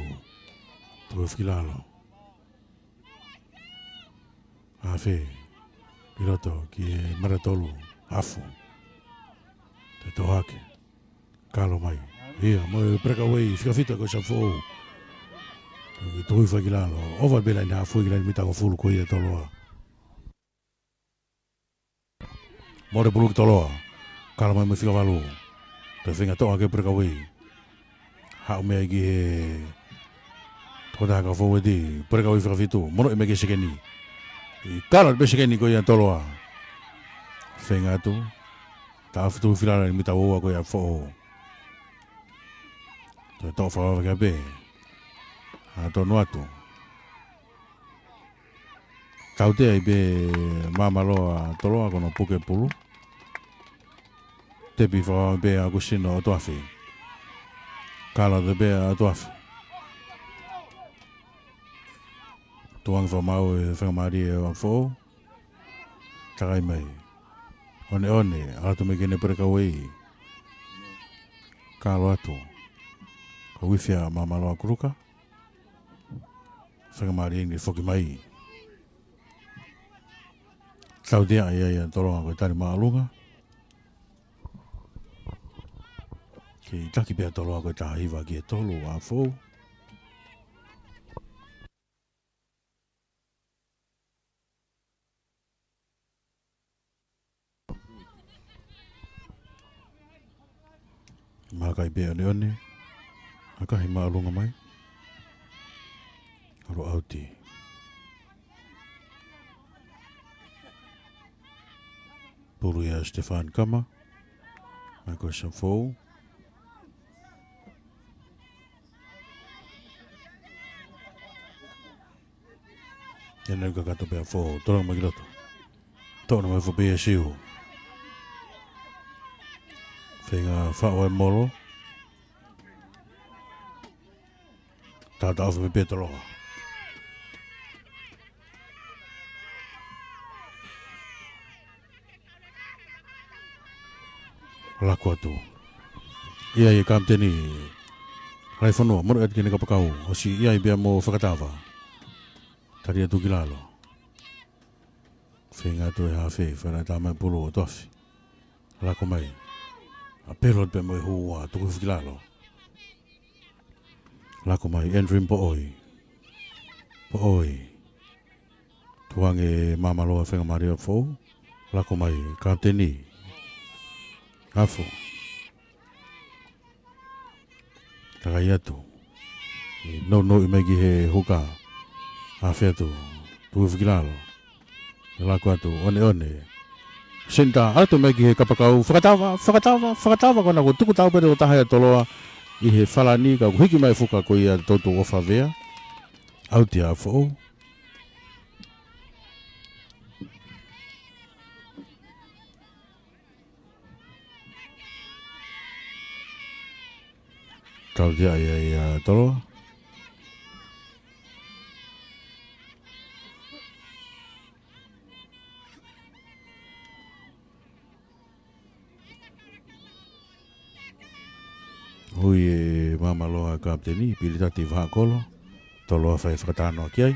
Tuʻi fai ki lalo. Afe. Ki loto, ki he mata tolu. Afu. Toʻo hake. Kalo mai. ʻIa, mo e breakaway, fika fitu ko ē ʻa Foʻou. Tuku hifo ki lalo. ʻOfa pē laine haafe ki laine mita hongofulu ko ia ʻa Toloa. Mole pulu ki Toloa. Kalo mai mo e fika valu. Toe feinga toʻo hake breakaway. Haʻu mei ai ki he tokotaha ka foueti, breakaway fika fitu, mono e meke sekeni. ʻI kalo pē sekeni ko ia ʻa Toloa. Feinga atu. Taʻofi tuku hifo ki lalo ʻa e mita ua ko ia ʻa Foʻou. Toe toʻo fakavavevave pē. Hangatonu atu. Tautea ai pē Māmāloa ʻa Toloa ko hono puke pulu. Tepi fakavavevave pē ʻa Kusino ʻOtuafe. Kalo atu pē ʻa ʻOtuafe. Tuku ange fakamaau e faingamālie ʻa Foʻou. Takai mai. ʻOneʻone, ʻalu atu mei ki heʻene breakaway. Kalo atu. Ko e uifi ʻa Māmāloa Kuluka. Faingamālie ʻeni foki mai. Tautea ai ʻa Toloa ko e tali māʻolunga. Kei taki pē ʻa Toloa ko e taha hiva ki he tolu ʻa Foʻou. Makai pē ʻOneʻone. ʻAkahi māʻolunga mai. ʻAlu ʻauti. Pulu ia ʻa Stefan Kama. Mai ko ē ʻa Foʻou. Ia naʻe kakato pē ʻa Foʻou, tolonga mai ki loto. Toʻo mai ʻa Foʻou pē ia ʻe Siu. Feinga faʻu e molo. Tautaʻofa mai pē ʻa Toloa. Laku atu. ʻI ai e kapiteni Laifonua, mono atu ki heʻene kapakau, ʻosi ʻi ai pē ia mo Fakatava. Tali atu ki lalo. Feinga atu e haafe, feinga tā mai pulu ʻOtuafe. Laku mai. ʻApelo pē mo e hua, tuku hifo ki lalo. Laku mai, Andrew Poʻoi. Poʻoi. Tuku ange Māmāloa faingamālie ʻa Foʻou. Laku mai, kapiteni. Afo. Takai atu. Nounou mai ki he huka. Afe atu. Tuku hifo ki lalo. Laku atu, ʻOneʻone. Senitā, ʻalu atu mai ki he kapakau, Fakatava, Fakatava, Fakatava, ko ena kuo tuku tau pē ʻe he tokotaha ʻa Toloa ʻi he falani, ka kuo hiki mai e fuka ko ia ʻa Toutou ʻOfavea. ʻAuti ʻa Foʻou. Tautea ai ʻa Toloa. Hui e Māmāloa kapiteni, Pilitati Vahaʻakolo, Toloa fai fakatalanoa ki ai.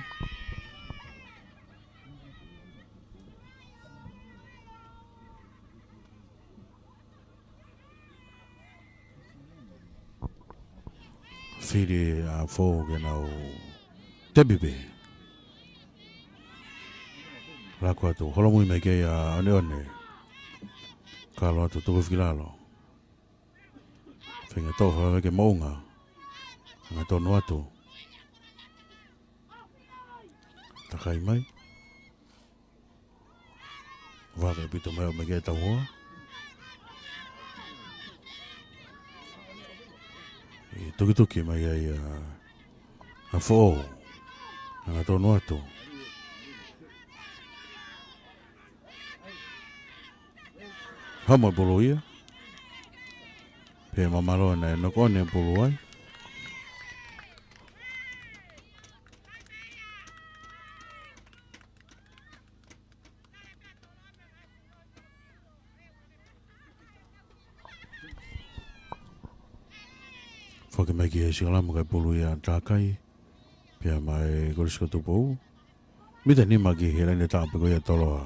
Fili ʻa Foʻou ke nau tepi pē. Laku atu, holomui mai ki ai ʻa ʻOneʻone. Kalo atu tuku hifo ki lalo. Feinga toʻo fakavavevave ke moʻunga. Hangatonu atu. Takai mai. Vave ʻaupito mai ʻo mai ki ai e tauhoa. ʻI tukituki mai ai ʻa, ʻa Foʻou. Hangatonu atu. Hamo e pulu ia. Pea Māmāloa naʻe knock on e pulu ai. Foki mai ki he sikalamu kae pulu ia Takai. Pea mai Kolisi ko Tupou. Mita nima ki he laine taʻo pē ko ia Toloa.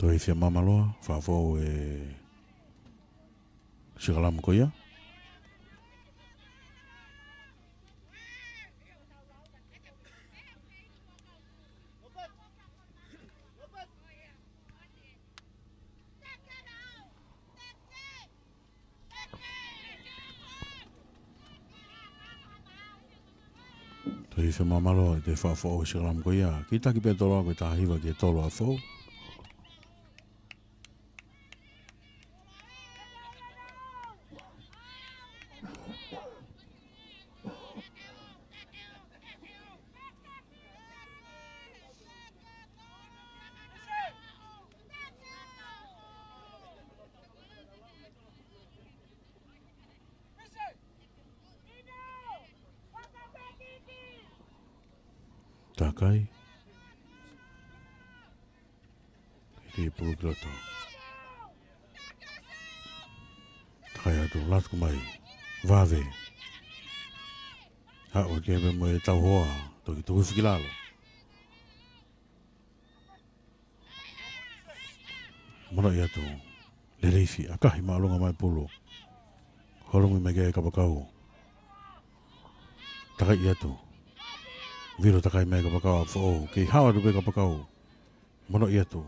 Toe fie māmāloa, fakafoʻou e sikalamu ko ia. Toe fie māmāloa, toe fakafoʻou e sikalamu ko ia. Kītaki pē Toloa ko e taha hiva ki he tolu ʻa Foʻou. Takai. Ki pulu ki loto. Takai atu, last ko mai. Vave. Haʻu ki he pē mo e tauhoa, toki tuku hifo ki lalo. Monoʻi atu. Lele hifo, ʻakahi māʻolunga mai pulu. Holomi mai ki ai kapakau. Takai atu. Vilo takai mai kapakau ʻa Foʻou. Kei hao atu pē kapakau. Monoʻi atu.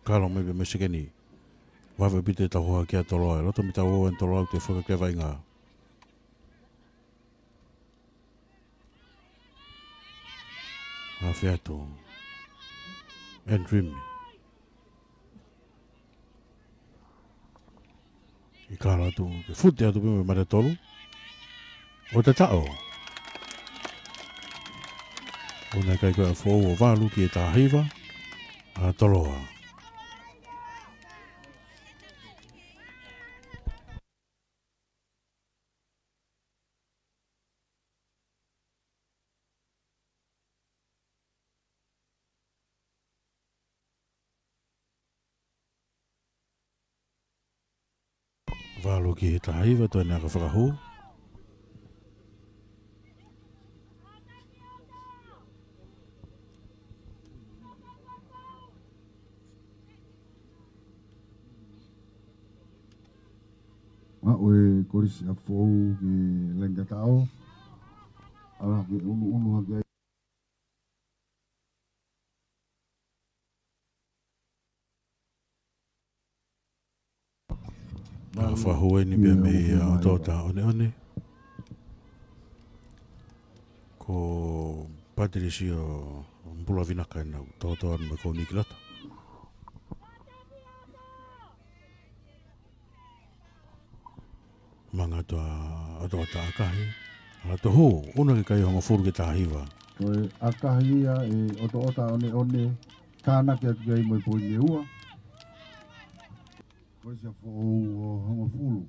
Kalo mai pē mo e sekeni. Vave ʻaupito e tauhoa kia Toloa. Loto mei tauhoa ʻa Toloa te faka kia vaʻinga. Afe atu. Andrew. ʻI kalo atu, ke fute atu pē mo e mata tolu. ʻO tataʻo. ʻOua naʻa ʻikai ko e Foʻou ʻo valu ki he taha hiva ʻa Toloa. Valu ki he taha hiva, toe naʻa ka fakahū. Maʻu e kolisi ʻa Foʻou ki he laini tataʻo. ʻAlu ke ʻunuʻunu hake ai. Ka fakahū eni pē mei he ʻOtoʻota ʻOneʻone. Ko Patricio Mbula Vinaka ena, ʻotoʻota ʻOneʻone ko Nikilata. Manga atu ʻa ʻOtoʻota ʻakahi. ʻAlu atu hū, ʻunuʻunu ki he kai hongofulu ki he taha hiva. Ko e ʻakahi ia ʻa e ʻOtoʻota ʻOneʻone, tānaki atu ki ai mo e poini ʻe ua. Kolisi ʻa Foʻou ʻo hongofulu.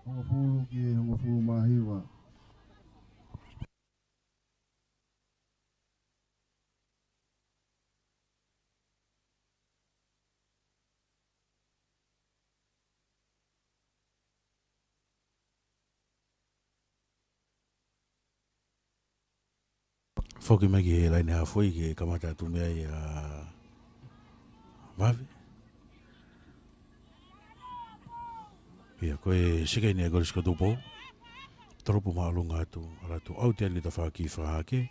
Hongofulu ki he hongofulu mā hiva. Foki mai ki he laine haafe, ke kamata atu mei ai ʻa Vave. ʻIa, ko e sekeni ʻa e Kolisi ko Tupou. Tolopu māʻolunga atu, ʻalu atu ʻauti ʻa e tafaʻaki fakahake.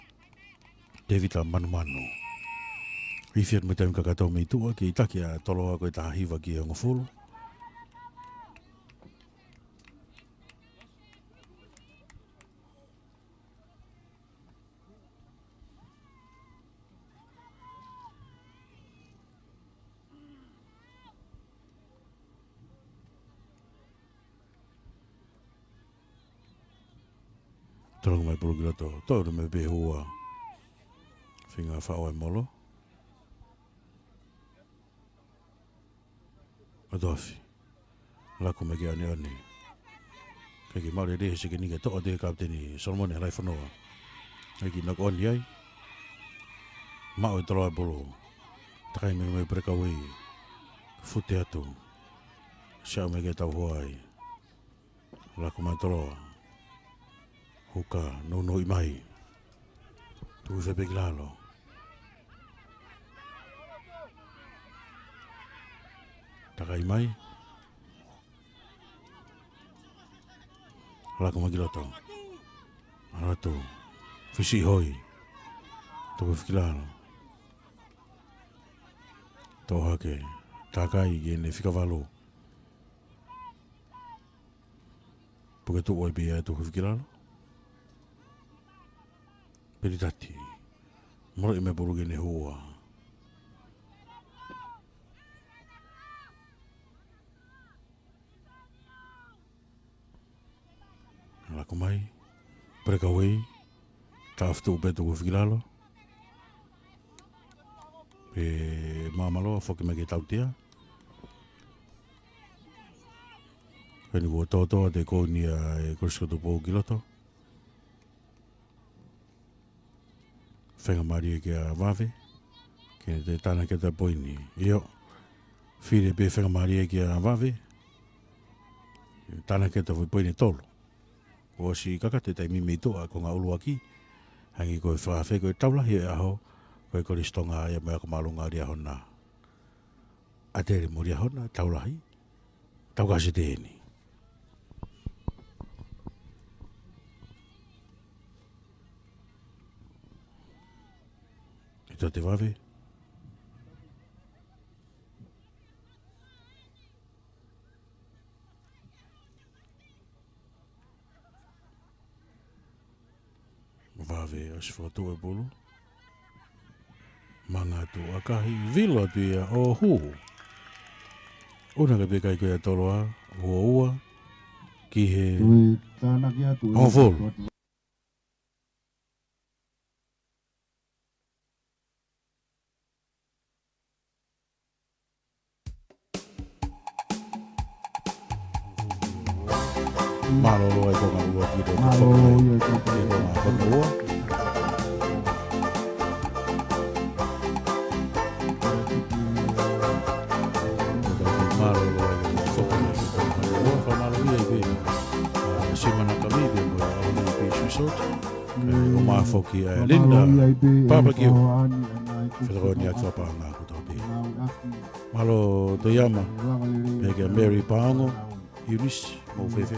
Tēvita Manumanu. Ifi atu mo e taimi kakato mei tuʻa, kei taki ʻa Toloa ko e taha hiva ki he hongofulu. Tolonga mai pulu ki loto, tolu mai pē hua. Feinga faʻo e molo. ʻOtoʻafi. Laku mai ki ʻAneʻane. Kae kei maʻu lelei he sekeni ke toʻo atu ʻe he kapiteni Solomone Halaifonoa. Kae kei maʻu ʻoni ai. Maʻu ʻe Toloa e polo. Takai mai mo e pelekauei. Fute atu. Siʻau mai ke tau hoa ai. Laku mai Toloa. Huka, nounou ʻi mai. Tuku hifo pē ki lalo. Takai mai. Laku mai ki loto. ʻAlu atu. Fisi hoi. Tuku hifo ki lalo. Toʻo hake. Takai ki heʻene fika valu. Puke tuʻu ai pē ia, tuku hifo ki lalo. Pelitati. Moloʻi mai e pulu ki heʻene hua. Laku mai. Breakaway. Taʻofi tuʻu pē, tuku hifo ki lalo. Pea māmāloa, foki mai ki he tautea. Ko eni kuo tōtō atu e koini ʻa e Kolisi ko Tupou ki loto. Faingamālie kia Vave. Ke ne tānaki atu e poini. ʻIo. Fili pē faingamālie kia Vave. Tānaki atu e foʻi poini ʻe tolu. Kuo ʻosi kakato e taimi mei tuʻa, ko e konga ʻuluaki. Hangē ko e fakaafe, ko e tau lahi ʻo e ʻaho, ko e Kolisi Tonga ia mo e ako māʻolunga ʻa Liahona. ʻAtele mo Liahona, tau lahi, tau kasi tēni. ʻE tō atu e Vave. Vave ʻosi fokotuʻu e pulu. Manga atu ʻakahi, vilo atu ia ʻo hū. ʻUna ka pē kai ko ia tolo a, ua ua, ki he Tui tānaki atu e hongofulu. Mālō ʻaupito e konga ua ki he Mālō ʻaupito e konga hono ua. Mālō ʻaupito e konga hono ua. Fakamālō ʻaupito. ʻA, Simana Kamibe mo e ʻaho ni ʻi Beach Resort. ʻE, ʻo mafoki ʻa Linda Papakio. Felakoni ʻaki fakapaʻanga ko tau pē. Mālō Toiama. Pea kia Mary Paongo. Eunice, mou fēfē?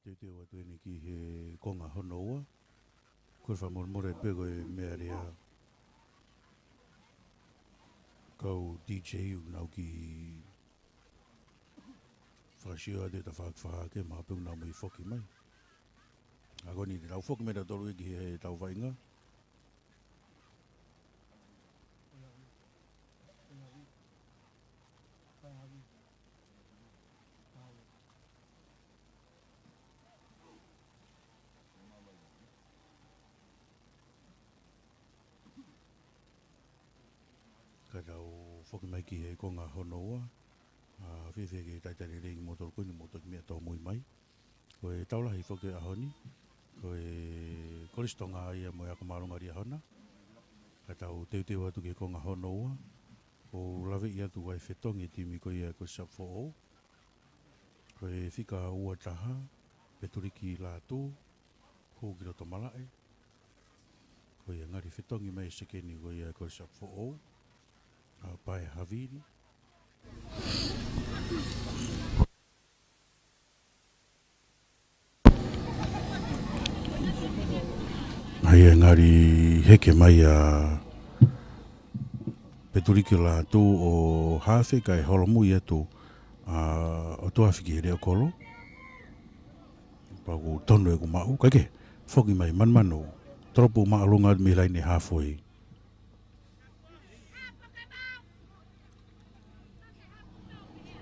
Teuteu atu eni ki he konga hono ua. Ko e fakamolemole pē ko e meʻa lea. Kau D J ʻoku nau kiʻi fakasio atu ʻeta fakafahake, mahalo pē ʻoku nau mei foki mai. ʻA ko eni te tau foki mai tautolu ki heʻetau vaʻinga. Tau foki mai ki he konga hono ua, ʻa, fiefia ke talitali lelei kimoutolu ko eni ʻoku mou toki meʻa tōmui mai. Ko e tau lahi foki ʻo e ʻaho ni, ko e Kolisi Tonga ia mo e ako māʻolunga ʻi he ʻaho na. Ka tau teuteu atu ki he konga hono ua, ʻo laveʻi atu ai e fetongi e timi ko ia Kolisi ʻApifoʻou. Ko e fika ua taha, Petuliki Lātū, hū ki loto malaʻe. Ko ia ngali fetongi mai e sekeni ko ia Kolisi ʻApifoʻou, ʻa Pae Havili. ʻA ia ngali heke mai ʻa Petuliki Lātū ʻo hafe kae holomui atu ʻa ʻOtuafi ki he Leʻokolo. Pea ʻoku tonu ʻeku maʻu, kae kehe, foki mai manumanu, tolopu māʻolunga mei he laine halfway.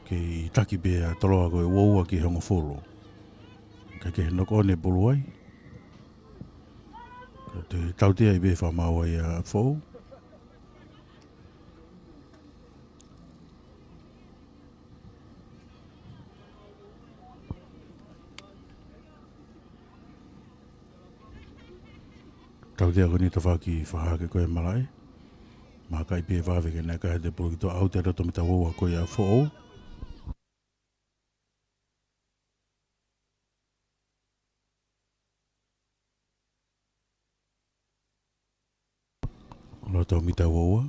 Kei taki pē ʻa Toloa ko e ua ua ki he hongofulu. Kae kehe, knock on e pulu ai. Ka te tautea ai pē fakamaau ai ʻa Foʻou. Tautea ko eni tafaʻaki fakahā ko ē malaʻe. Mahalo ʻe ʻikai pē vave ke ne ʻikai ha toe pulu ki tuʻa, ʻalu atu e loto mita ua ua ko ia ʻa Foʻou. Loto mita ua ua.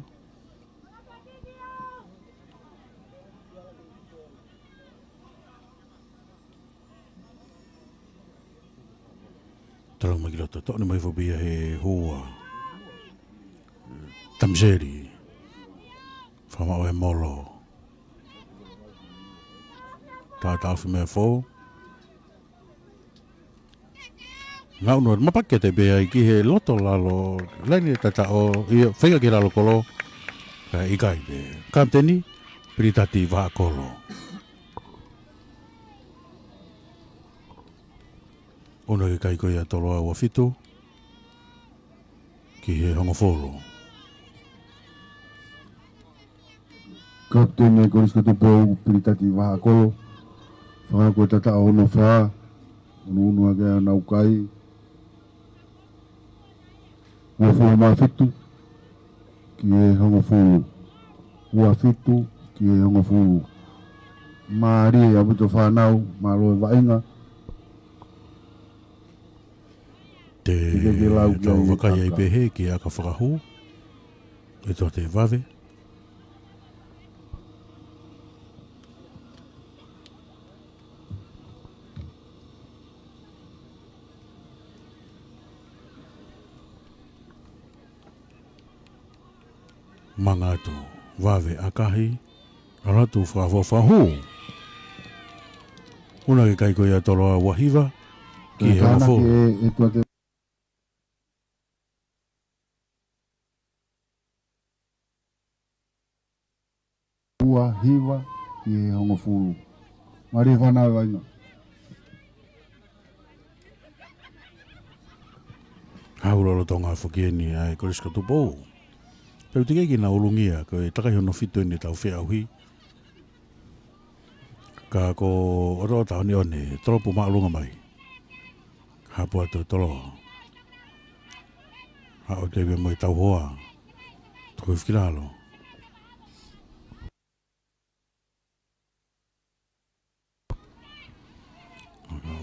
Tala mai ki loto, toʻo mai foki ia he hua. Tamiseli. Fakamaʻu e molo. Tātāfi mei Foʻou. Ngāue ʻo mapaki atu pē ai ki he loto lalo, laine tataʻo, ʻio, feinga ki he lalo kolo, kae ʻikai pē. Kapiteni, Pilitati Vahaʻakolo. ʻUnu ki he kai ko ia Toloa, ua fitu ki he hongofulu. Kapiteni ʻa e Kolisi ko Tupou, Pilitati Vahaʻakolo, fakahoko e tataʻo hono fā, ʻunuʻunu hake ʻa e ʻū kai. Uofulu mā fitu ki he hongofulu. Ua fitu ki he hongofulu. Mālie ʻaupito fānau, mālō e vaʻinga. Te tau vakai ai pē he ki he ʻaka fakahū. ʻE toe vave. Manga atu, vave ʻakahi, ʻalu atu fakafoʻou fakahū. ʻUnu ki he kai ko ia Toloa, ua hiva ki he hongofulu. Ua hiva ki he hongofulu. Mālie fānau e vaʻinga. Hau lolotonga foki eni ʻa e Kolisi ko Tupou. Pea ʻoku teʻeki ke na ulungia, ko e takai hono fitu eni ʻetau feʻauhi. Ka ko ʻOtoʻota ʻOneʻone, tolopu māʻolunga mai. Hapo atu Toloa. Haʻu atu pē mo e tauhoa. Tuku hifo ki lalo.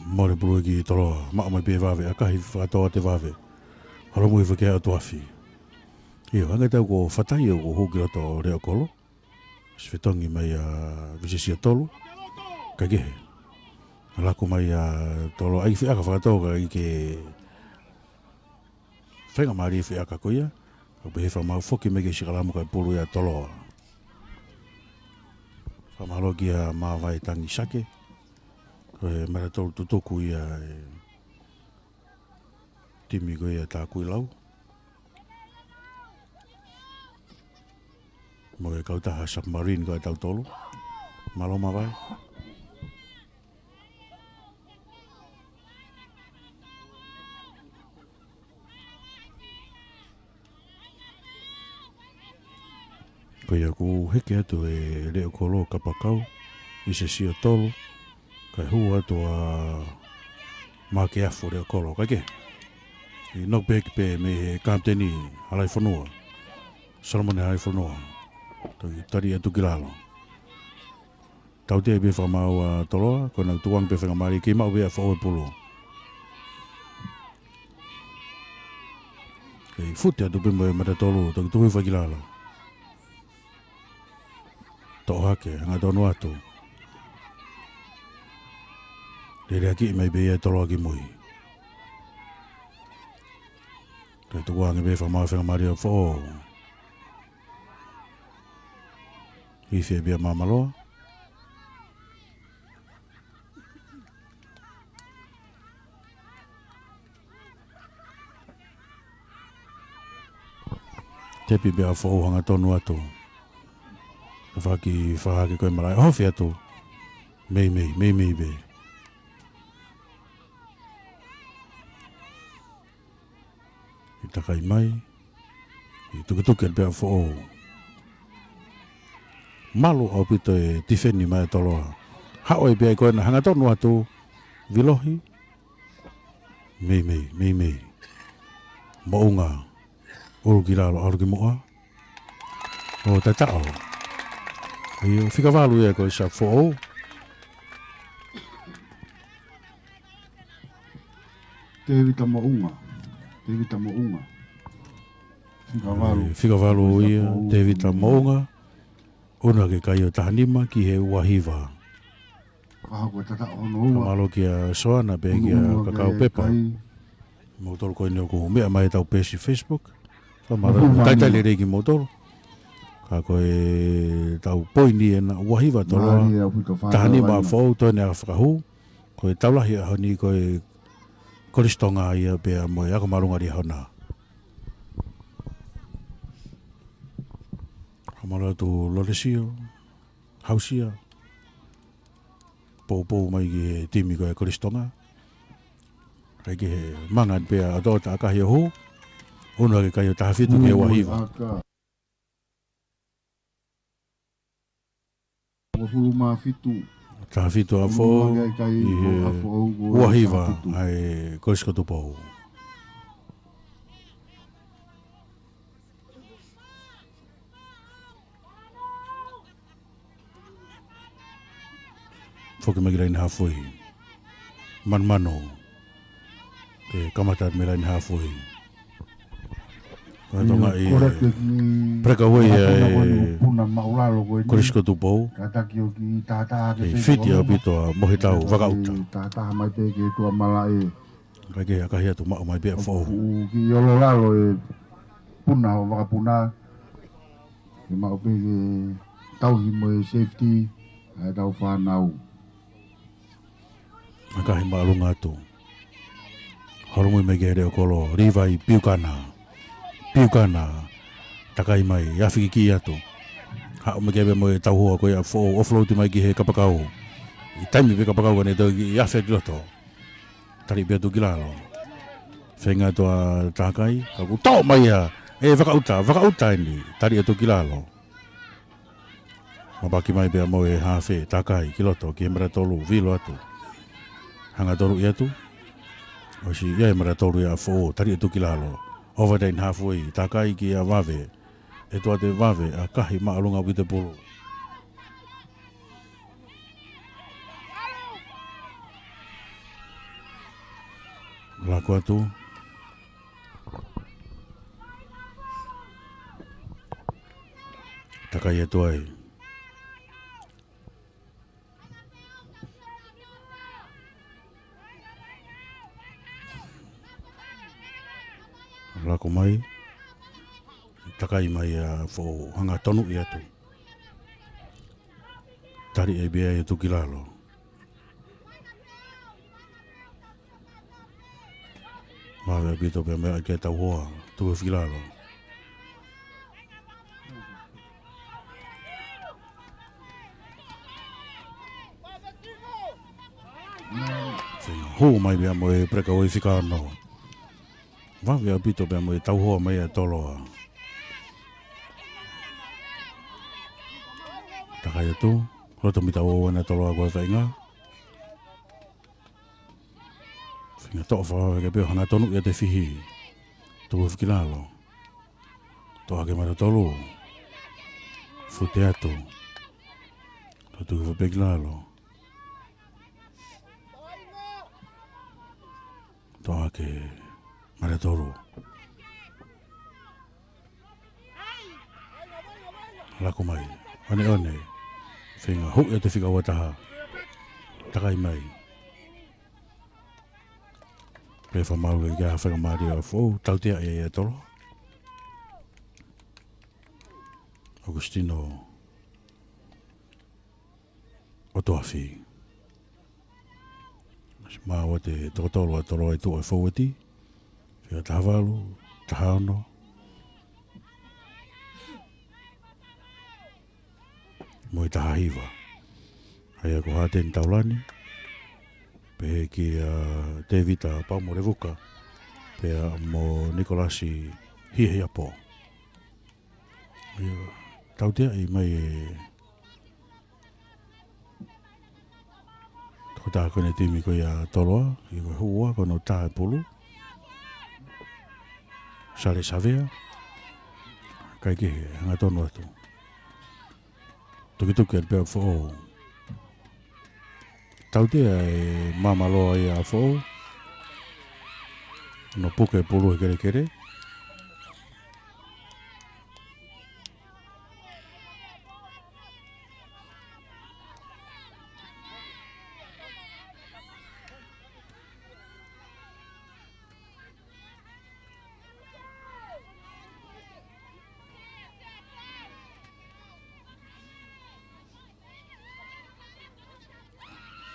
Mole pulu ki Toloa. Maʻu mai pē vave, ʻakahi fakatō ʻa e vave. Holomui foki ʻa ʻOtuafi. ʻIo, hangē tau ko Fatai ʻoku hū ki loto Leʻokolo. Siʻi fetongi mai ʻa Visisia Tolu. Kae kehe. Laku mai ʻa Toloa. ʻAi feʻaka fakatō kae ʻikai ke feinga mālie feʻaka ko ia. Ka pehē fakamaau foki mai ki he sikalamu kae pulu ia Toloa. Fakamālō kia Māvae Tangi Sake. Ko e mara tolu tutuku ia e timi ko ia Takuilau. Mo e kautaha Submarine ko e tautolu. Mālō Māvae. Ko Ko ia kuo hiki atu e Leʻo Kolo Kapakau ʻi he sio tolu, kae hū atu ʻa Makeafu Leʻo Kolo. Kae kehe, ʻi he knockback pē mei he kapiteni Halaifonua, Solomone Halaifonua. Toki tali atu ki lalo. Tautea pē fakamaau ʻa Toloa, ko ʻenau tukuange pē faingamālie ke maʻu pē ʻa Foʻou e pulu. Kei fute atu pē mo e mata tolu, toki tuku hifo ki lalo. Toʻo hake, hangatonu atu. Lele hake mai pē ia ʻe Toloa ki mui. Kei tukuange pē fakamaau faingamālie ʻa Foʻou. Ifi pē ʻa Mamaloa. Tepi pē ʻa Foʻou, hangatonu atu. Tafaʻaki fakahake ko e malaʻe, ʻohofi atu. Meimei, meimei pē. ʻI takai mai, ʻi tukituki atu pē ʻa Foʻou. Malu ʻaupito e tifeni mai ʻa Toloa. Haʻu ai pē ko ena, hangatonu atu, vilohi. Meimei, meimei. Moʻunga, ʻulu ki lalo, ʻalu ki muʻa. ʻO tataʻo. ʻIo, fika valu ia ko e sub Foʻou. Tēvita Moʻunga. Tēvita Moʻunga. Fika valu. ʻE, fika valu ia, Tēvita Moʻunga. ʻUnu hake kai ʻo taha nima ki he ua hiva. Kaha ko e tataʻo hono ua. Fakamālō kia Soana pea kia Kakau Pepa. Moutolu ko eni ʻoku meʻa mai ʻetau peesi Facebook. Fakamālō, talitali lelei kimoutolu. Ka ko ʻetau poini ena, ua hiva Toloa, taha nima Foʻou, toe ʻene fakahū. Ko e tau lahi ʻaho ni ko e Kolisi Tonga ia pea mo e ako māʻolunga Liahona. Fakamālō atu Lolesio, Hausia. Poupou mai ki he timi ko e Kolisi Tonga. Kae kehe, manga pē ʻa ʻOtoʻota, ʻakahi ʻo hū. ʻUnu hake kai ʻo taha fitu ki he ua hiva. Uofulu mā fitu. Taha fitu ʻa Foʻou ʻi he ua hiva ʻa e Kolisi ko Tupou. Foki mai ki laine haafuei. Manumanu. Ke kamata mei laine haafuei. Ko e Tonga ʻi he breakaway ʻa e Kolisi ko Tupou. Kei fiti ʻaupito ʻa Mohetau Vakaʻuta. Kae kehe, ʻakahi atu, maʻu mai pē ʻa Foʻou. Ki ʻololalo e puna ʻo vakapuna. Ke maʻu pē ke tauhi mo e safety ʻa e tau fānau. ʻAkahi māʻolunga atu. Holomui mai ki he Leʻo Kolo, Livai Piukana. Piukana. Takai mai, afi kiki atu. Haʻu mai ki ai pea mo e tauhoa ko ia ʻa Foʻou, offload mai ki he kapakau. ʻI taimi pē kapakau ka ne toe kiʻi afi ki loto. Tali pē atu ki lalo. Feinga atu ʻa Takai, ka kuo toʻo mai ia ʻe Vakaʻuta, Vakaʻuta eni. Tali atu ki lalo. Mapaki mai pea mo e haafe, Takai, ki loto, ki he mata tolu, vilo atu. Hangatonu atu. ʻOsi ia e mata tolu ia ʻa Foʻou, tali atu ki lalo. Over the halfway, Takai kia Vave. ʻE tuate Vave, ʻakahi māʻolunga ʻaupito e pulu. Laku atu. Takai atu ai. Laku mai. Takai mai ʻa Foʻou, hangatonu atu. Tali ʻe Vave atu ki lalo. Vave ʻaupito pea mo e ʻai ke tauhoa, tuku ki lalo. Feinga hū mai pea mo e breakaway fika ono. Vave ʻaupito pea mo e tauhoa mai ʻa Toloa. Takai atu, loto mita ua ua ʻa Toloa ko e vaʻinga. Feinga toʻo fakavave ke pehē hangatonu ia te fihi. Tuku hifo ki lalo. Toʻo hake mata tolu. Fute atu. Tuku hifo pē ki lalo. Toʻo hake mata tolu. Laku mai. ʻOneʻone. Feinga huʻi ʻa e fika ua taha. Takai mai. Pea fakamaau ke ʻi ai ha faingamālie ʻa Foʻou. Tautea ʻe ia ʻa Toloa. Augustino ʻOtuafi. Maʻu ʻa e toko tolu ʻa Toloa ʻi tuʻa ʻi he fōueti. Fika taha valu, taha ono. Mo e taha hiva. ʻA ia ko Hateni Taulani. Pehē kia Tevita Paumolevuka. Pea mo Nikolasi Hiahiapo. ʻIo, tautea ʻi mai e tokotaha ko eni timi ko ia Toloa, ʻi ko e hū ua ko hono tā e pulu. Sale Savea, kae kehe, hangatonu atu. Tukituki atu pē ʻa Foʻou. Tautea e maama loa ia ʻa Foʻou. Hono puke pulu he kelekele.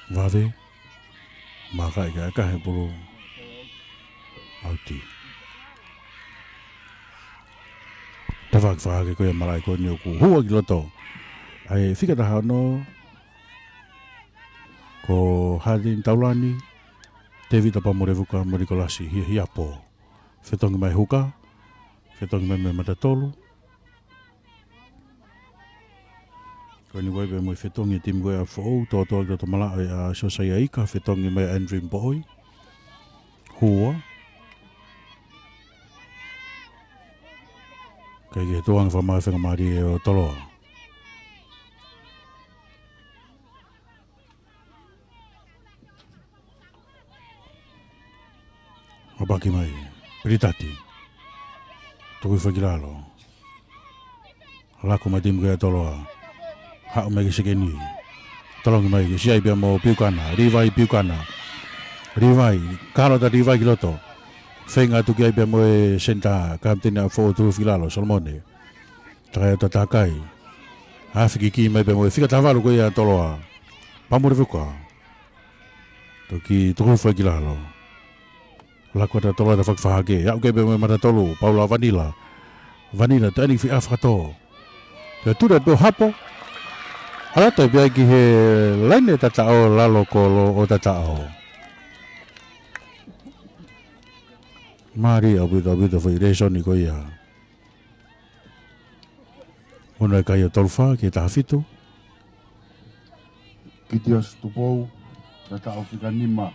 Vave. Maka i ka ka he pulu. ʻAuti. Tafaki fakahake ko ia malaʻe ko eni ʻoku hua ki loto. ʻA e fika taha ono. Ko Hateni Taulani. Tevita Paumolevuka mo Nikolasi Hiahiapo. Fetongi mai huka. Fetongi mai mei mata tolu. Ko eni ʻoku ʻi ai pē mo e fetongi e timi ko ia ʻa Foʻou, tōtō ki loto malaʻe ʻa Siosaia Ika, fetongi mai ʻa Andrew Boy. Hua. Kae kehe tuʻunga fakamaau faingamālie ʻo Toloa. Hapaki mai. Pilitati. Tuku hifo ki lalo. Laku mai timi ko ia Toloa. Haʻu mai ki sekeni. Tolongi mai ki siʻi pea mo Piukana. Livai Piukana. Livai. Kalo atu Livai ki loto. Feinga atu ki ai pea mo e senitā kapiteni ʻa Foʻou, tuku hifo ki lalo. Solomone. Takai atu Takai. Afi ki ki mai pea mo e fika taha valu ko ia Toloa. Paumolevuka. Toki tuku hifo ki lalo. Laku atu Toloa ʻo tafaki fakahake. Aʻu ki ai pea mo e mata tolu. Paula Vanila. Vanila, taʻani fia fakatō. Pea tula pē ʻo hapo. ʻAlu atu pē ia ki he laine tataʻo lalo kolo ʻo tataʻo. Mālie ʻaupito ʻaupito foʻi lēsoni ko ia. Hono ʻikai ʻo tolu fā ki he taha fitu. Kitiosi Tupou, tataʻo fika nima.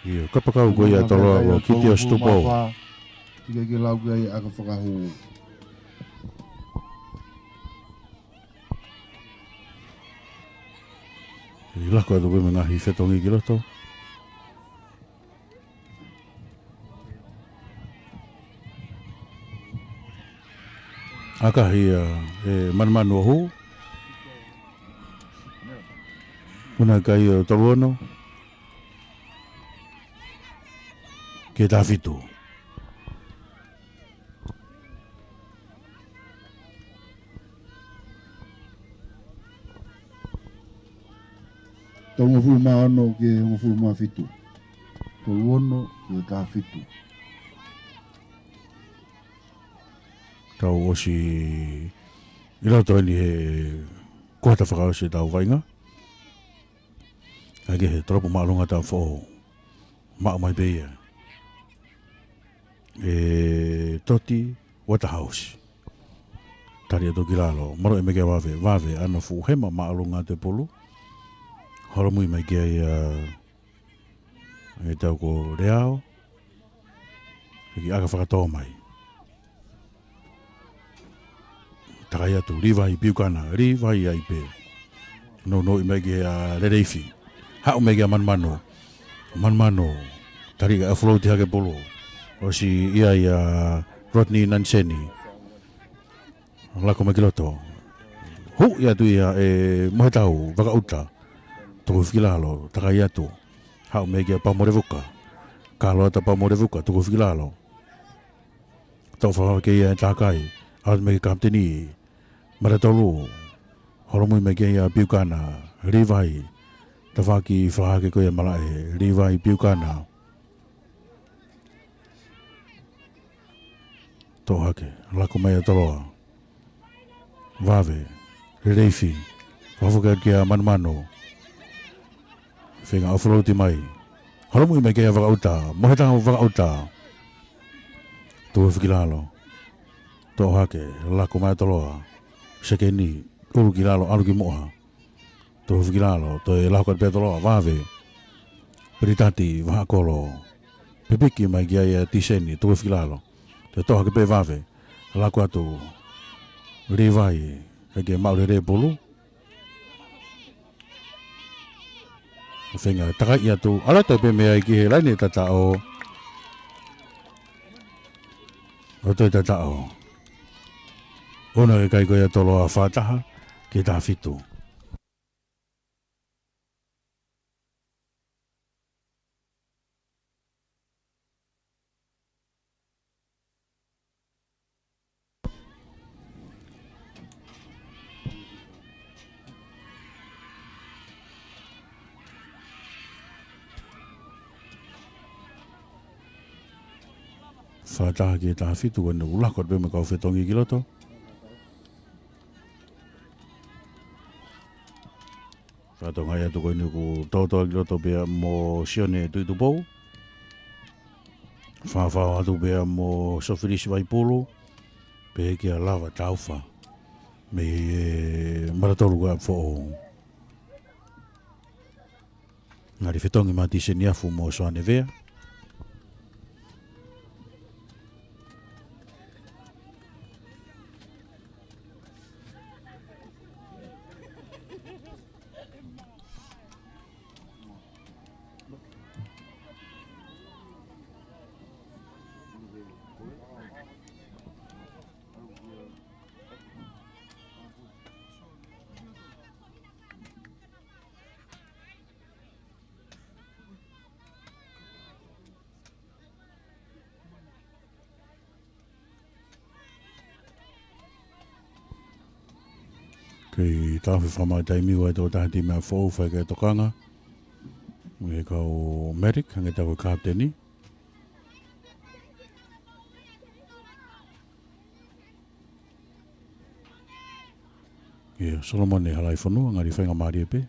ʻIo, kapakau ko ia Toloa ko Kitiosi Tupou. Tika ke lau ki ai ʻa e fakahū. ʻI lako atu pē mo e ngaahi fetongi ki loto. ʻAkahi ia ʻe Manumanu ʻo hū. Hono ʻikai ʻo tolu ono. Ki he taha fitu. Tau hongofulu mā ono ki he hongofulu mā fitu. Tolu ono ki he taha fitu. Tau ʻosi ʻi loto eni he kuata fakaʻosi ʻetau vaʻinga. Kae kehe, tolopu māʻolunga ʻa Foʻou. Maʻu mai pē ia ʻe Toti Waterhouse. Tali atu ki lalo, maloʻi mai ki ai ʻa Vave, Vave, ʻa hono fuʻu hema māʻolunga atu e pulu. Holomui mai ki ai ʻa, ʻa e tau ko Leao. Hiki ʻaka fakatō mai. Takai atu, Livai Piukana, Livai ai pē. Nounou mai ki ai ʻa Leleifi. Haʻu mai ki ai ʻa Manumanu. Manumanu, tali ka ʻa float hake pulu. ʻOsi ia ʻia Rodney Naniseni. Lako mai ki loto. Huʻi atu ia ʻe Mohetau Vakaʻuta. Tuku hifo ki lalo, takai atu. Haʻu mai ki ai ʻa Pamolevuka. Kalo atu ʻa Pamolevuka, tuku hifo ki lalo. Toʻo fakafā ki ai ʻa Takai. ʻAlu mai ki he kapiteni. Malatolu. Holomui mai ki ai ʻa Piukana. Livai. Tafaʻaki fakahake ko ia malaʻe. Livai Piukana. Toʻo hake, lako mai ʻa Toloa. Vave, Leleifi, fakafoki atu ki ai ʻa Manumanu. Feinga ʻo float mai. Holomui mai ki ai ʻa Vakaʻuta, Mohetau Vakaʻuta. Tuku hifo ki lalo. Toʻo hake, lako mai ʻa Toloa. Sekeni, ʻulu ki lalo, ʻalu ki muʻa. Tuku hifo ki lalo, toe lako atu pē ʻa Toloa, Vave. Pelitati, Vahaʻakolo. Pipiki mai ki ai ʻa Tiseni, tuku hifo ki lalo. Toe toʻo hake pē Vave. Lako atu. Livai, ʻikai ke maʻu lelei e pulu. Feinga, takai atu. ʻAlu atu pē mei ai ki he laine tataʻo. ʻO toe tataʻo. ʻOua ke kai ko ia ʻa Toloa, fā taha ki he taha fitu. Fā taha ki he taha fitu, ko eni ʻoku lako atu pē mo e kau fetongi ki loto. Fakatokangaʻi atu ko eni ʻoku toutou ki loto pea mo Sione Tuʻitupou. Fāfā atu pea mo Sofilisi Vaipulu. Pehē kia Lava Taufa. Mei he Malatolu ko ia ʻa Foʻou. Ngali fetongi mai Tiseni Afu mo Soane Vea. Kei tafe fakamātaimi ua e tokotaha timi ʻa Foʻou fai ki he tokanga. Mo e kau medic, hangē ko e kapiteni. ʻIo, Solomone Halaifonua, ngali faingamālie pē.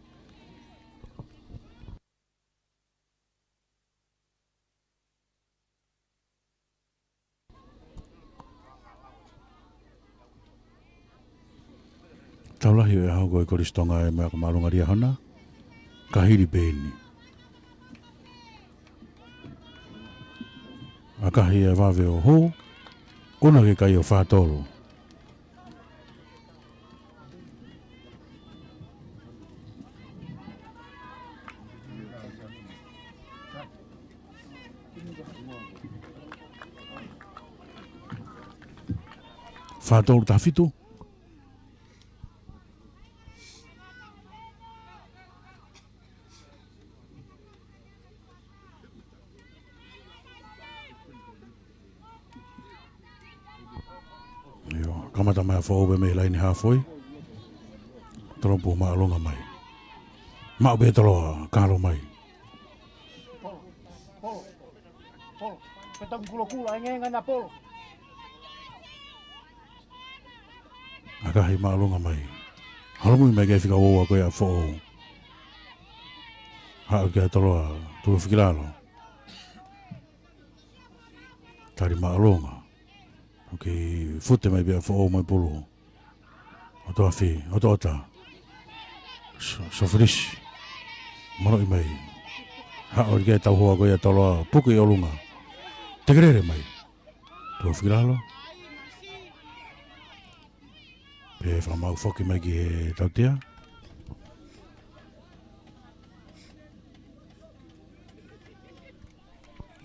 Tau lahi ʻo e ʻaho ko e Kolisi Tonga ʻe meʻa ka mālō ngali ʻaho na. Ka hili pē eni. ʻAkahi ʻa Vave ʻo hū. ʻOua ke kai ʻo fā tolu. Fā tolu taha fitu. ʻIo, kamata mai ʻa Foʻou pē mei he laine hāfoi. Tolopu māʻolunga mai. Maʻu pē Toloa, kalo mai. Polo, polo, polo. Peta kulokula, engenga na polo. ʻAkahi māʻolunga mai. Holomui mai ki he fika ua ko ia ʻa Foʻou. Haʻu ki ai ʻa Toloa, tuku hifo ki lalo. Tali māʻolunga. ʻOku fute mai pē ʻa Foʻou mo e pulu. ʻOtoafi, ʻOtoʻota. So-, Sofilisi. Monoʻi mai. Haʻo ʻi he tau hoa ko ia toloa puke ʻi ʻolunga. Tekelele mai. Tuʻo fiki lalo. Pea fakamau foki mai ki he tautea.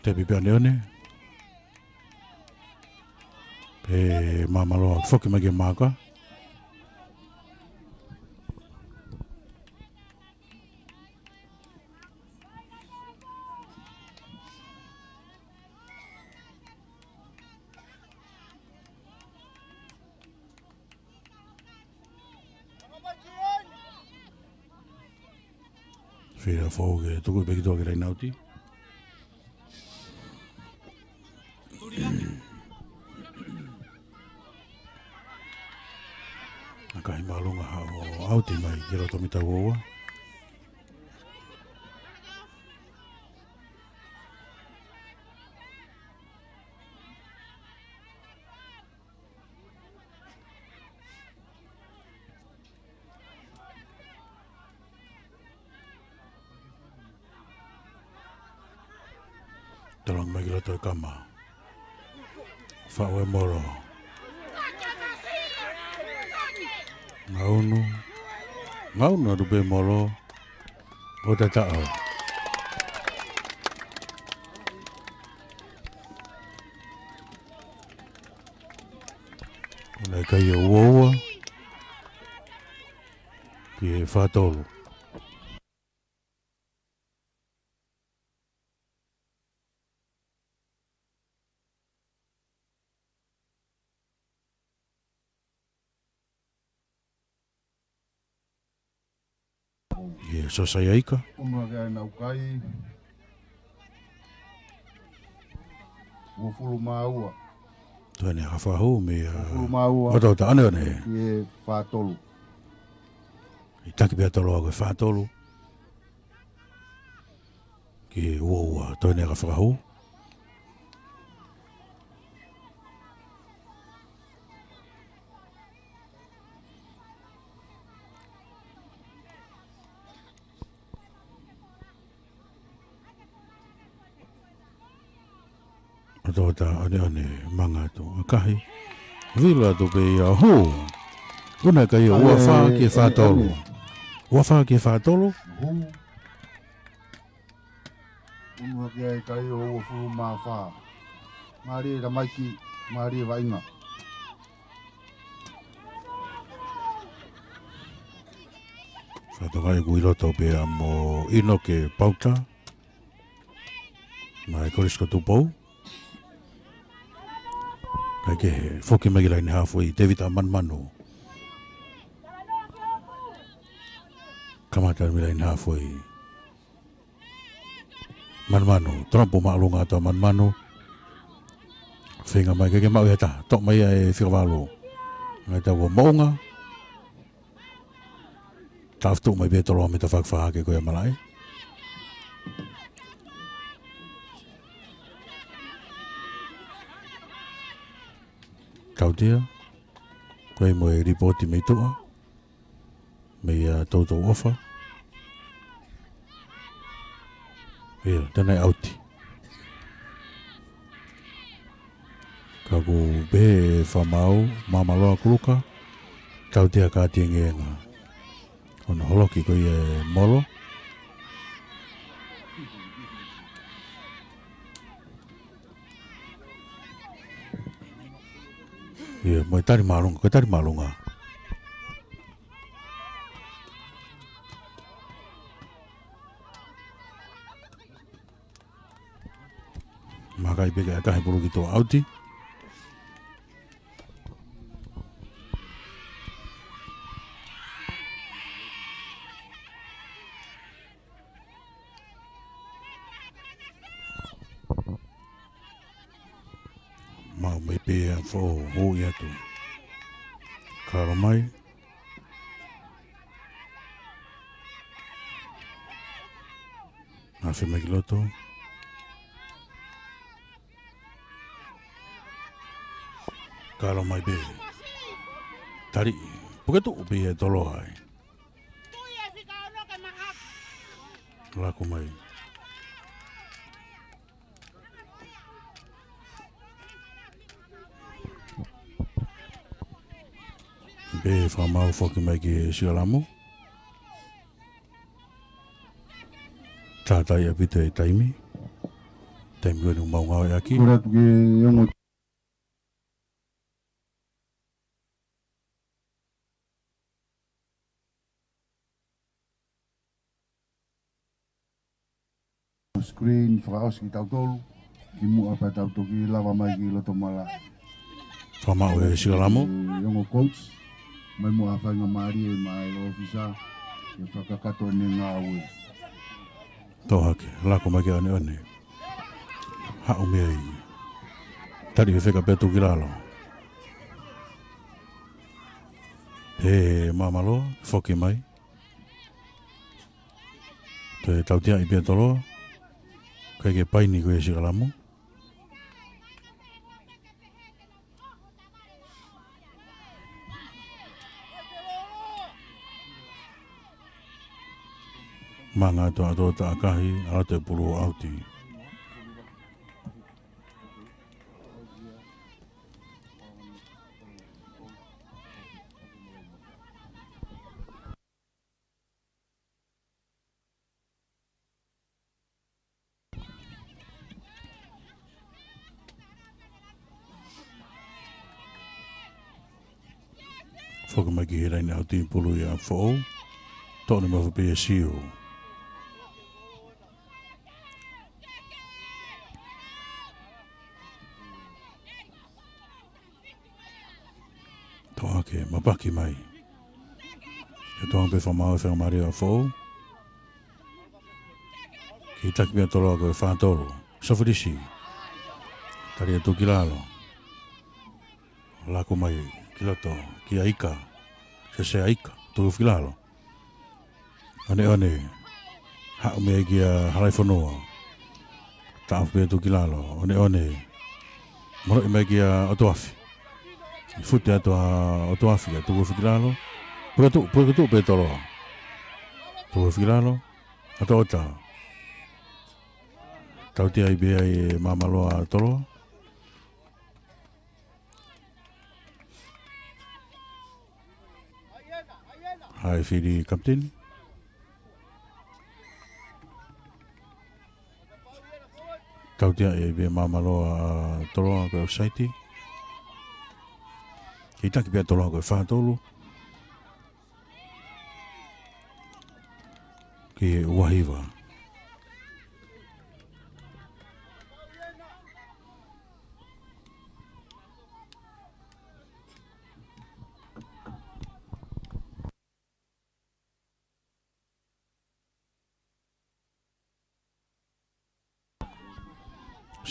Tepi pea neone. Pea Māmaloa foki mai ki he māka. Fila fou ke tuku pē ki tuʻa ki he laine ʻauti. ʻAkahi māʻolunga haʻo ʻauti mai ki loto mita ua ua. Tolongi mai ki loto e kama. Faʻu e molo. Ngaunu. Ngaunu atu pē molo. ʻO tataʻo. ʻUna ʻikai ʻo ua ua. Ki he fā tolu. ʻIo, Sosaiaika. ʻUnu hake ʻa e nau kai. Uofulu mā ua. Toe ne hafahū mei a. Uofulu mā ua. ʻOtoʻota, ʻaneʻane. ʻI he fā tolu. ʻI taki pea tolo ako e fā tolu. Ki he ua ua, toe ne hafahū. ʻOtoʻota ʻaneʻane manga atu. ʻAkahi. Vilo atu pē ia hū. ʻUna ʻikai ʻo ua fā ki he fā tolu. Ua fā ki he fā tolu. ʻUnu hake ʻikai ʻo uofulu mā fā. Mālie Tamaiki, mālie Vaʻinga. Fakatokangaʻi ʻoku ʻi loto pea mo ʻInoke Pauta. Mai Kolisi ko Tupou. Kae kehe, foki mai ki laine hafoi, Tevita Manumanu. Kamata mai laine hafoi. Manumanu, tolompo māʻolunga atu ʻa Manumanu. Feinga mai ke ke maʻu ia ta, toʻo mai ia e fika valu. Ngai ta ua moʻunga. Tafotu mai pē tolo mita fakafahake ko ia malaʻe. Tautea. Ko e mo e lipooti mei tuʻa. Mei a Toutou ʻOfa. ʻIo, tena e ʻauti. Ka ʻoku pehē ʻe Famau, Māmaloa Kuluka, tautea ka tiengenga. ʻOno holoki ko ia e molo. ʻIo, mo e tali māʻolunga, ko e tali māʻolunga. Makai pē ke ʻakahi pulu ki tuʻa ʻauti. Mau mai pē a fo hoi atu. Kalo mai. Afe mai ki loto. Kalo mai pē. Tali. Puketuʻu pē ia ʻe Toloa ai. Lako mai. Pea fakamaau foki mai ki he Sikalamo. Tātaaʻi ʻaupito e taimi. Taimi ko eni ʻoku mau ngāueʻaki. Kole atu ki he ongo screen fakaʻosi kitautolu, kimuʻa pea tau toki lava mai ki loto malaʻe. Fakamaau e Sikalamo. E ongo coach, mai muʻa faingamālie maʻa e ʻōfisa, ke fakakakato ʻene ngāue. Toʻo hake, lako mai ki he ʻoneʻone. Haʻu mei ai. Tali fefeka pea tuku ki lalo. Pea māmāloa, foki mai. Toe tauteaʻi pē ʻe Toloa. ʻIkai ke paini ko e Sikalamo. Manga atu ʻa Toloa, taʻakahi, ʻalu atu e pulu ʻo ʻauti. Foki mai ki he laine ʻauti, pulu ia ʻa Foʻou. Toʻo ni mo F P S U. Toʻo hake, mapaki mai. Ke toʻo pē, fakamaau e faingamālie ʻa Foʻou. Kei taki pē ʻa Toloa ko e fā tolu. Sofilisi. Tali atu ki lalo. Lako mai ki loto, kia Ika. Sese ʻa Ika, tuku ki lalo. ʻOneʻone. Haʻu mei ai kia Halaifonua. Taʻofi pea tuku ki lalo. ʻOneʻone. Moloʻi mai kia ʻOtoafi. Fute atu ʻa ʻOtoafi, ʻa tuku ki lalo. Puketuʻu, puketuʻu pē ʻe Toloa. Tuku ki lalo. ʻOtoʻota. Tauteaʻi pē ai e māmāloa ʻa Toloa. Haʻi fili kapiteni. Tauteaʻi pē māmāloa ʻa Toloa ko e offside. Kei taki pē ʻa Toloa ko e fā tolu. Ki he ua hiva.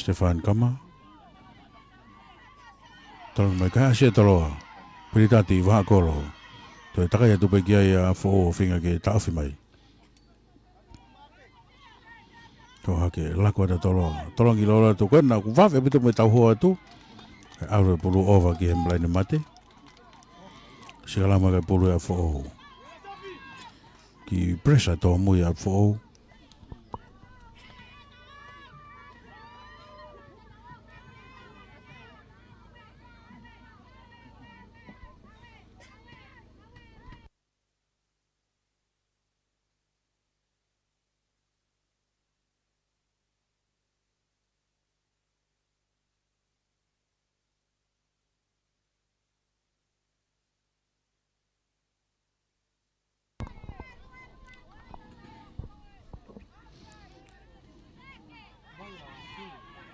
Stefan Kama. Tolongi mai, kae ʻasi ʻe Toloa. Pilitati Vahaʻakolo. Toe takai atu pē ki ai ʻa Foʻou, feinga ke taʻofi mai. Toʻo hake, lako atu ʻa Toloa. Tolongi lolo atu ko ena, ʻoku vave ʻaupito mo e tauhō atu. ʻAlu e pulu ʻova ki he malaʻe mate. Sikalamo, kae pulu ʻa Foʻou. Kiʻi pressure tōmui ʻa Foʻou.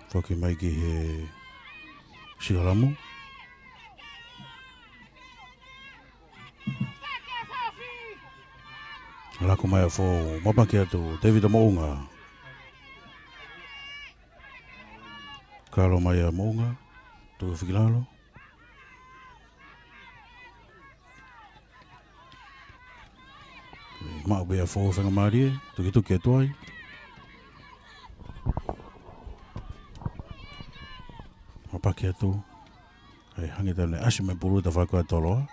Foki mai ki he Sikalamo. Lako mai ʻa Foʻou, mapaki atu, Tevita Moʻunga. Kalo mai ʻa Moʻunga, tuku ki lalo. Maʻu pē ʻa Foʻou faingamālie, tukituki atu ai. Mapaki atu. ʻAi, hangē tau ne ʻasi mai pulu, tafaʻaki ʻa Toloa.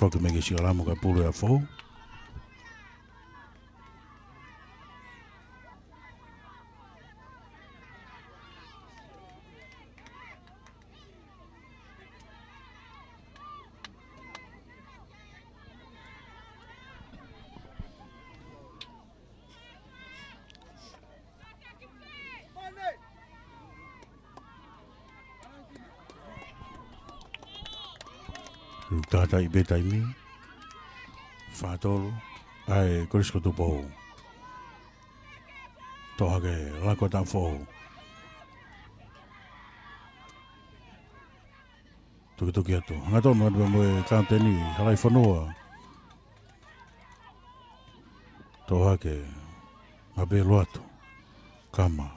Toki mei ke Sikalamu kae pulu ʻe Afoʻou. Tātaaʻi pē taimi. Fā tolu. ʻAi, Kolisi ko Tupou. Toʻo hake, laka atu ʻa Afoʻou. Tukituki atu. Hangatonu atu mo e kapiteni, Halaifonua. Toʻo hake, ngapelu atu. Kama.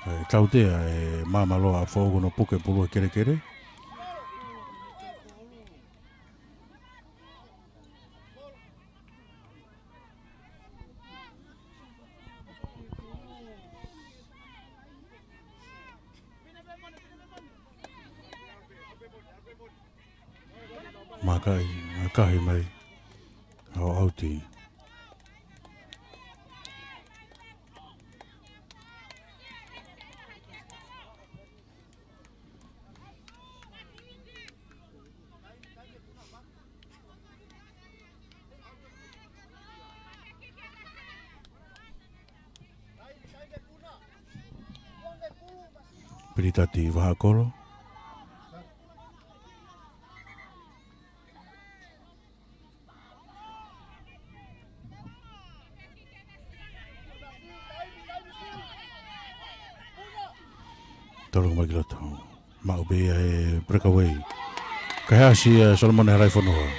ʻE tautea ʻe Māmaloa ʻa Afoʻou ko hono puke pulu ʻa e kelekele. Makaʻi, makahi mai. Au auti. Pilitati Vahakolo. Tolu mai ki loto. Maʻu pē ia e breakaway. Kae ʻasi ʻa Solomone Halaifonua.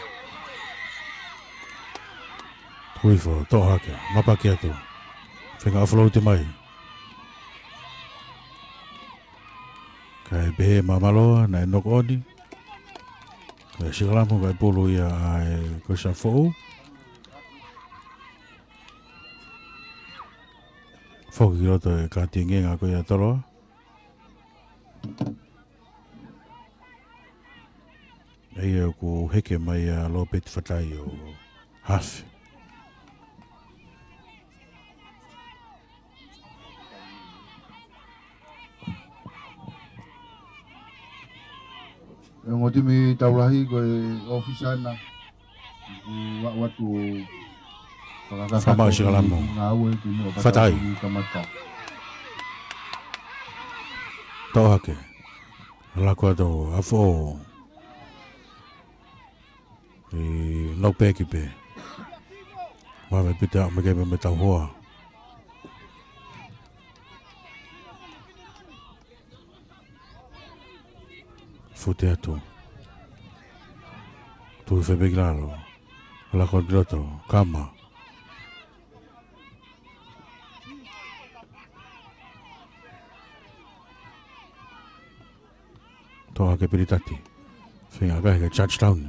Huifo, toʻo hake, mapaki atu. Feinga ʻo float mai. Kae pehē ʻe Māmaloa, naʻe knock on. Kae Sikalamu, kae pulu ia ʻa e Kolisi ʻa Afoʻou. Foki ki loto e kati ngenga ko ia Toloa. ʻA ia ʻoku heke mai ʻa Lopeti Fatai ʻo hafe. ʻE ongo timi Taulahi ko e ʻōfisa na. Ua, ua tu Fakamaʻu Sikalamu. Fatai. Toʻo hake. Laka atu ʻa Afoʻou. ʻI lau peki pē. Vave pita me ke me tau hoa. Fute atu. Tui febe ki lalo. Laka ki loto. Kama. Toʻo hake Pilitati. Feinga kae he touchdown.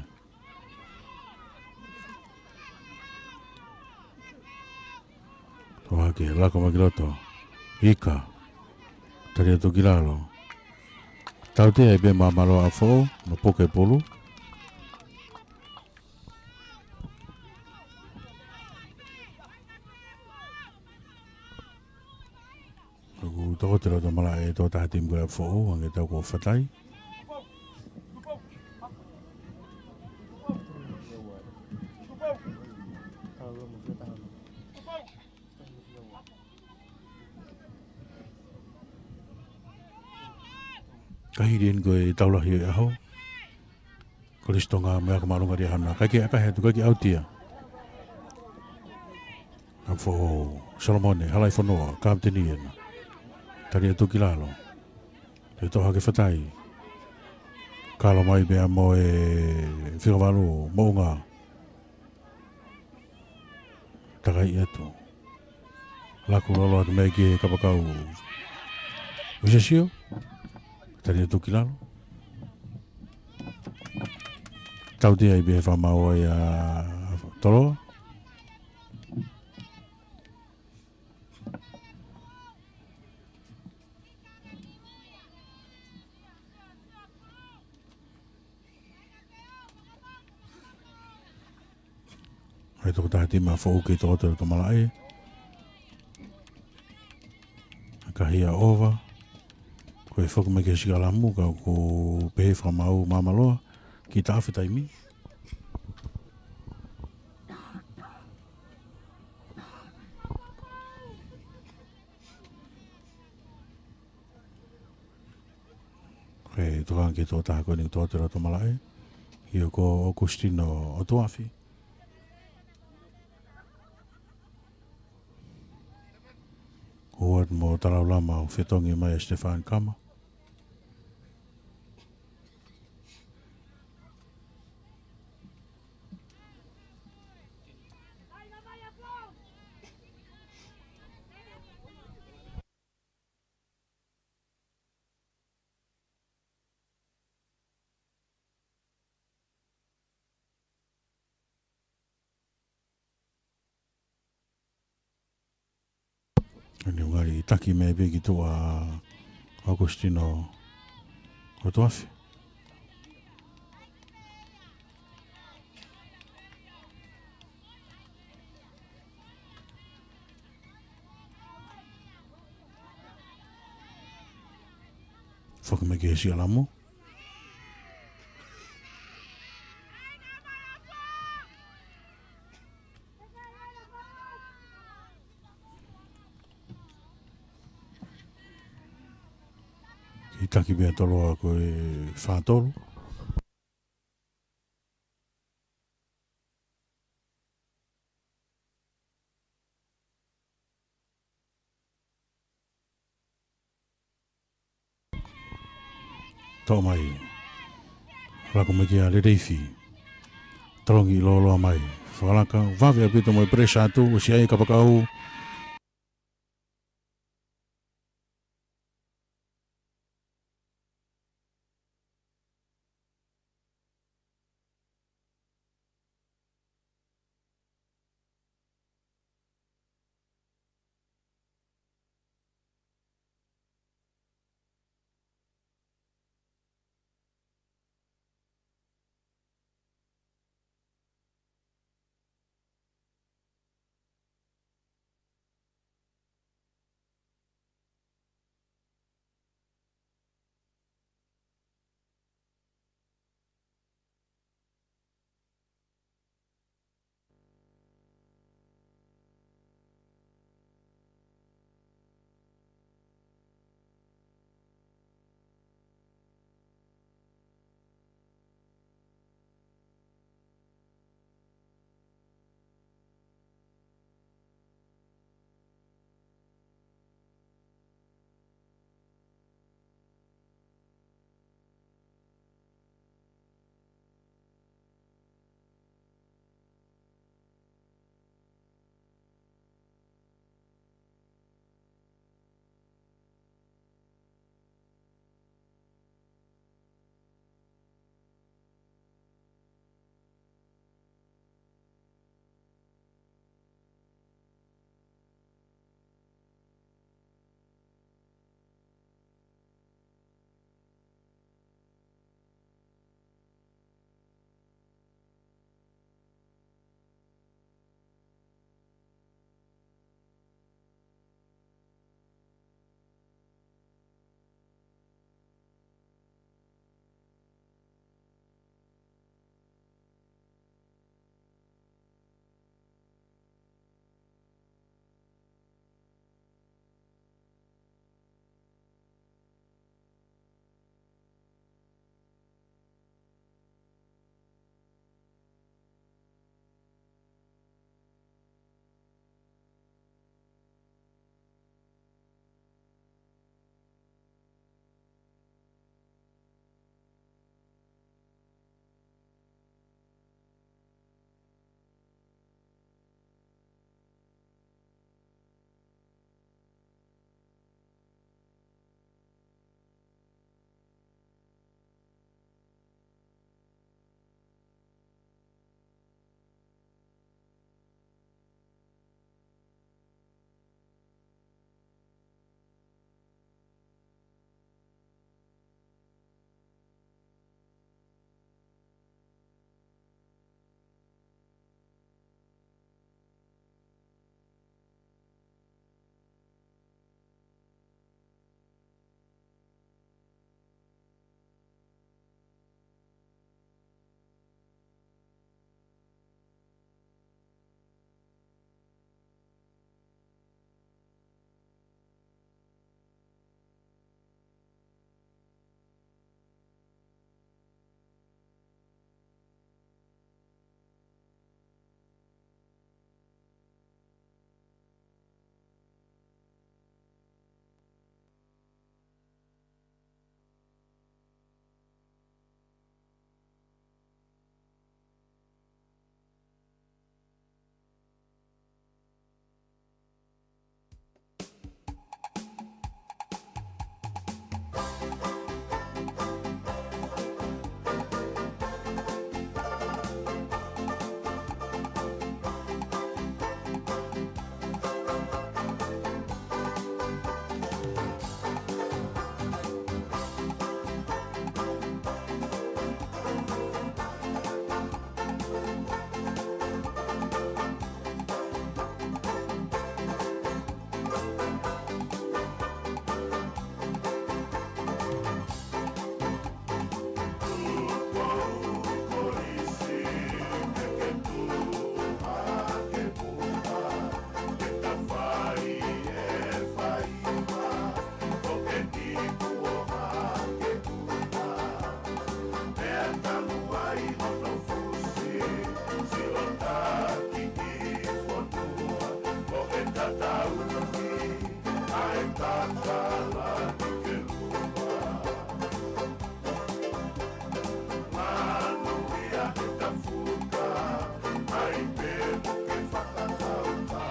Toʻo hake, laka mai ki loto. Ika. Tali atu ki lalo. Tautea ai pē Māmaloa ʻa Afoʻou, hono puke pulu. ʻOku toko te loto malaʻe ʻe toko taha timi ko ia ʻa Afoʻou, hangē tau ko Fatai. Kae hili eni ko e Taulahi ʻo e ʻaho. Kolisi Tonga mo e ako māʻolunga ʻi Liahona. Kae ke ʻakahi atu, kae ke ʻauti ia. ʻA Foʻou, Solomone, Halaifonua, kapiteni ena. Tali atu ki lalo. Toe toʻo hake Fatai. Kalo mai pea mo e fika valu, Moʻunga. Takaiʻi atu. Laku lolo atu mei he kapakau. Uisesio. Tali atu ki lalo. Tautea ai pē he fakamaau ʻa Toloa. Ko e tokotaha timi ʻa Foʻou kei tokoto ʻi loto malaʻe. Ka hia ova. Ko e foki mai ki he siʻi kalamu ka ʻoku pehē fakamaau māmāloa. Ki taʻafi taimi. Ko e tokanga ki he tokotaha ko eni ʻoku tokoto ʻi loto malaʻe. ʻIo ko ʻAukusitino ʻOtuafi. Howard mo Talaulama ʻoku fetongi mai ʻa Stefan Kama. Eni ʻoku ngali taki mai pē ki tuʻa ʻa ʻAukusitino ʻOtuafi. Foki mai ki he siʻi kalamu. Kiʻi taki pē ʻa Toloa ko e fā tolu. Toʻo mai. Laka mai kia Leleifi. Tolongi ʻi loloa mai. Fakalaka, vave ʻaupito mo e pressure atu, ʻosi ʻai kapakau.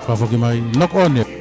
Ka foki mai, knock on it.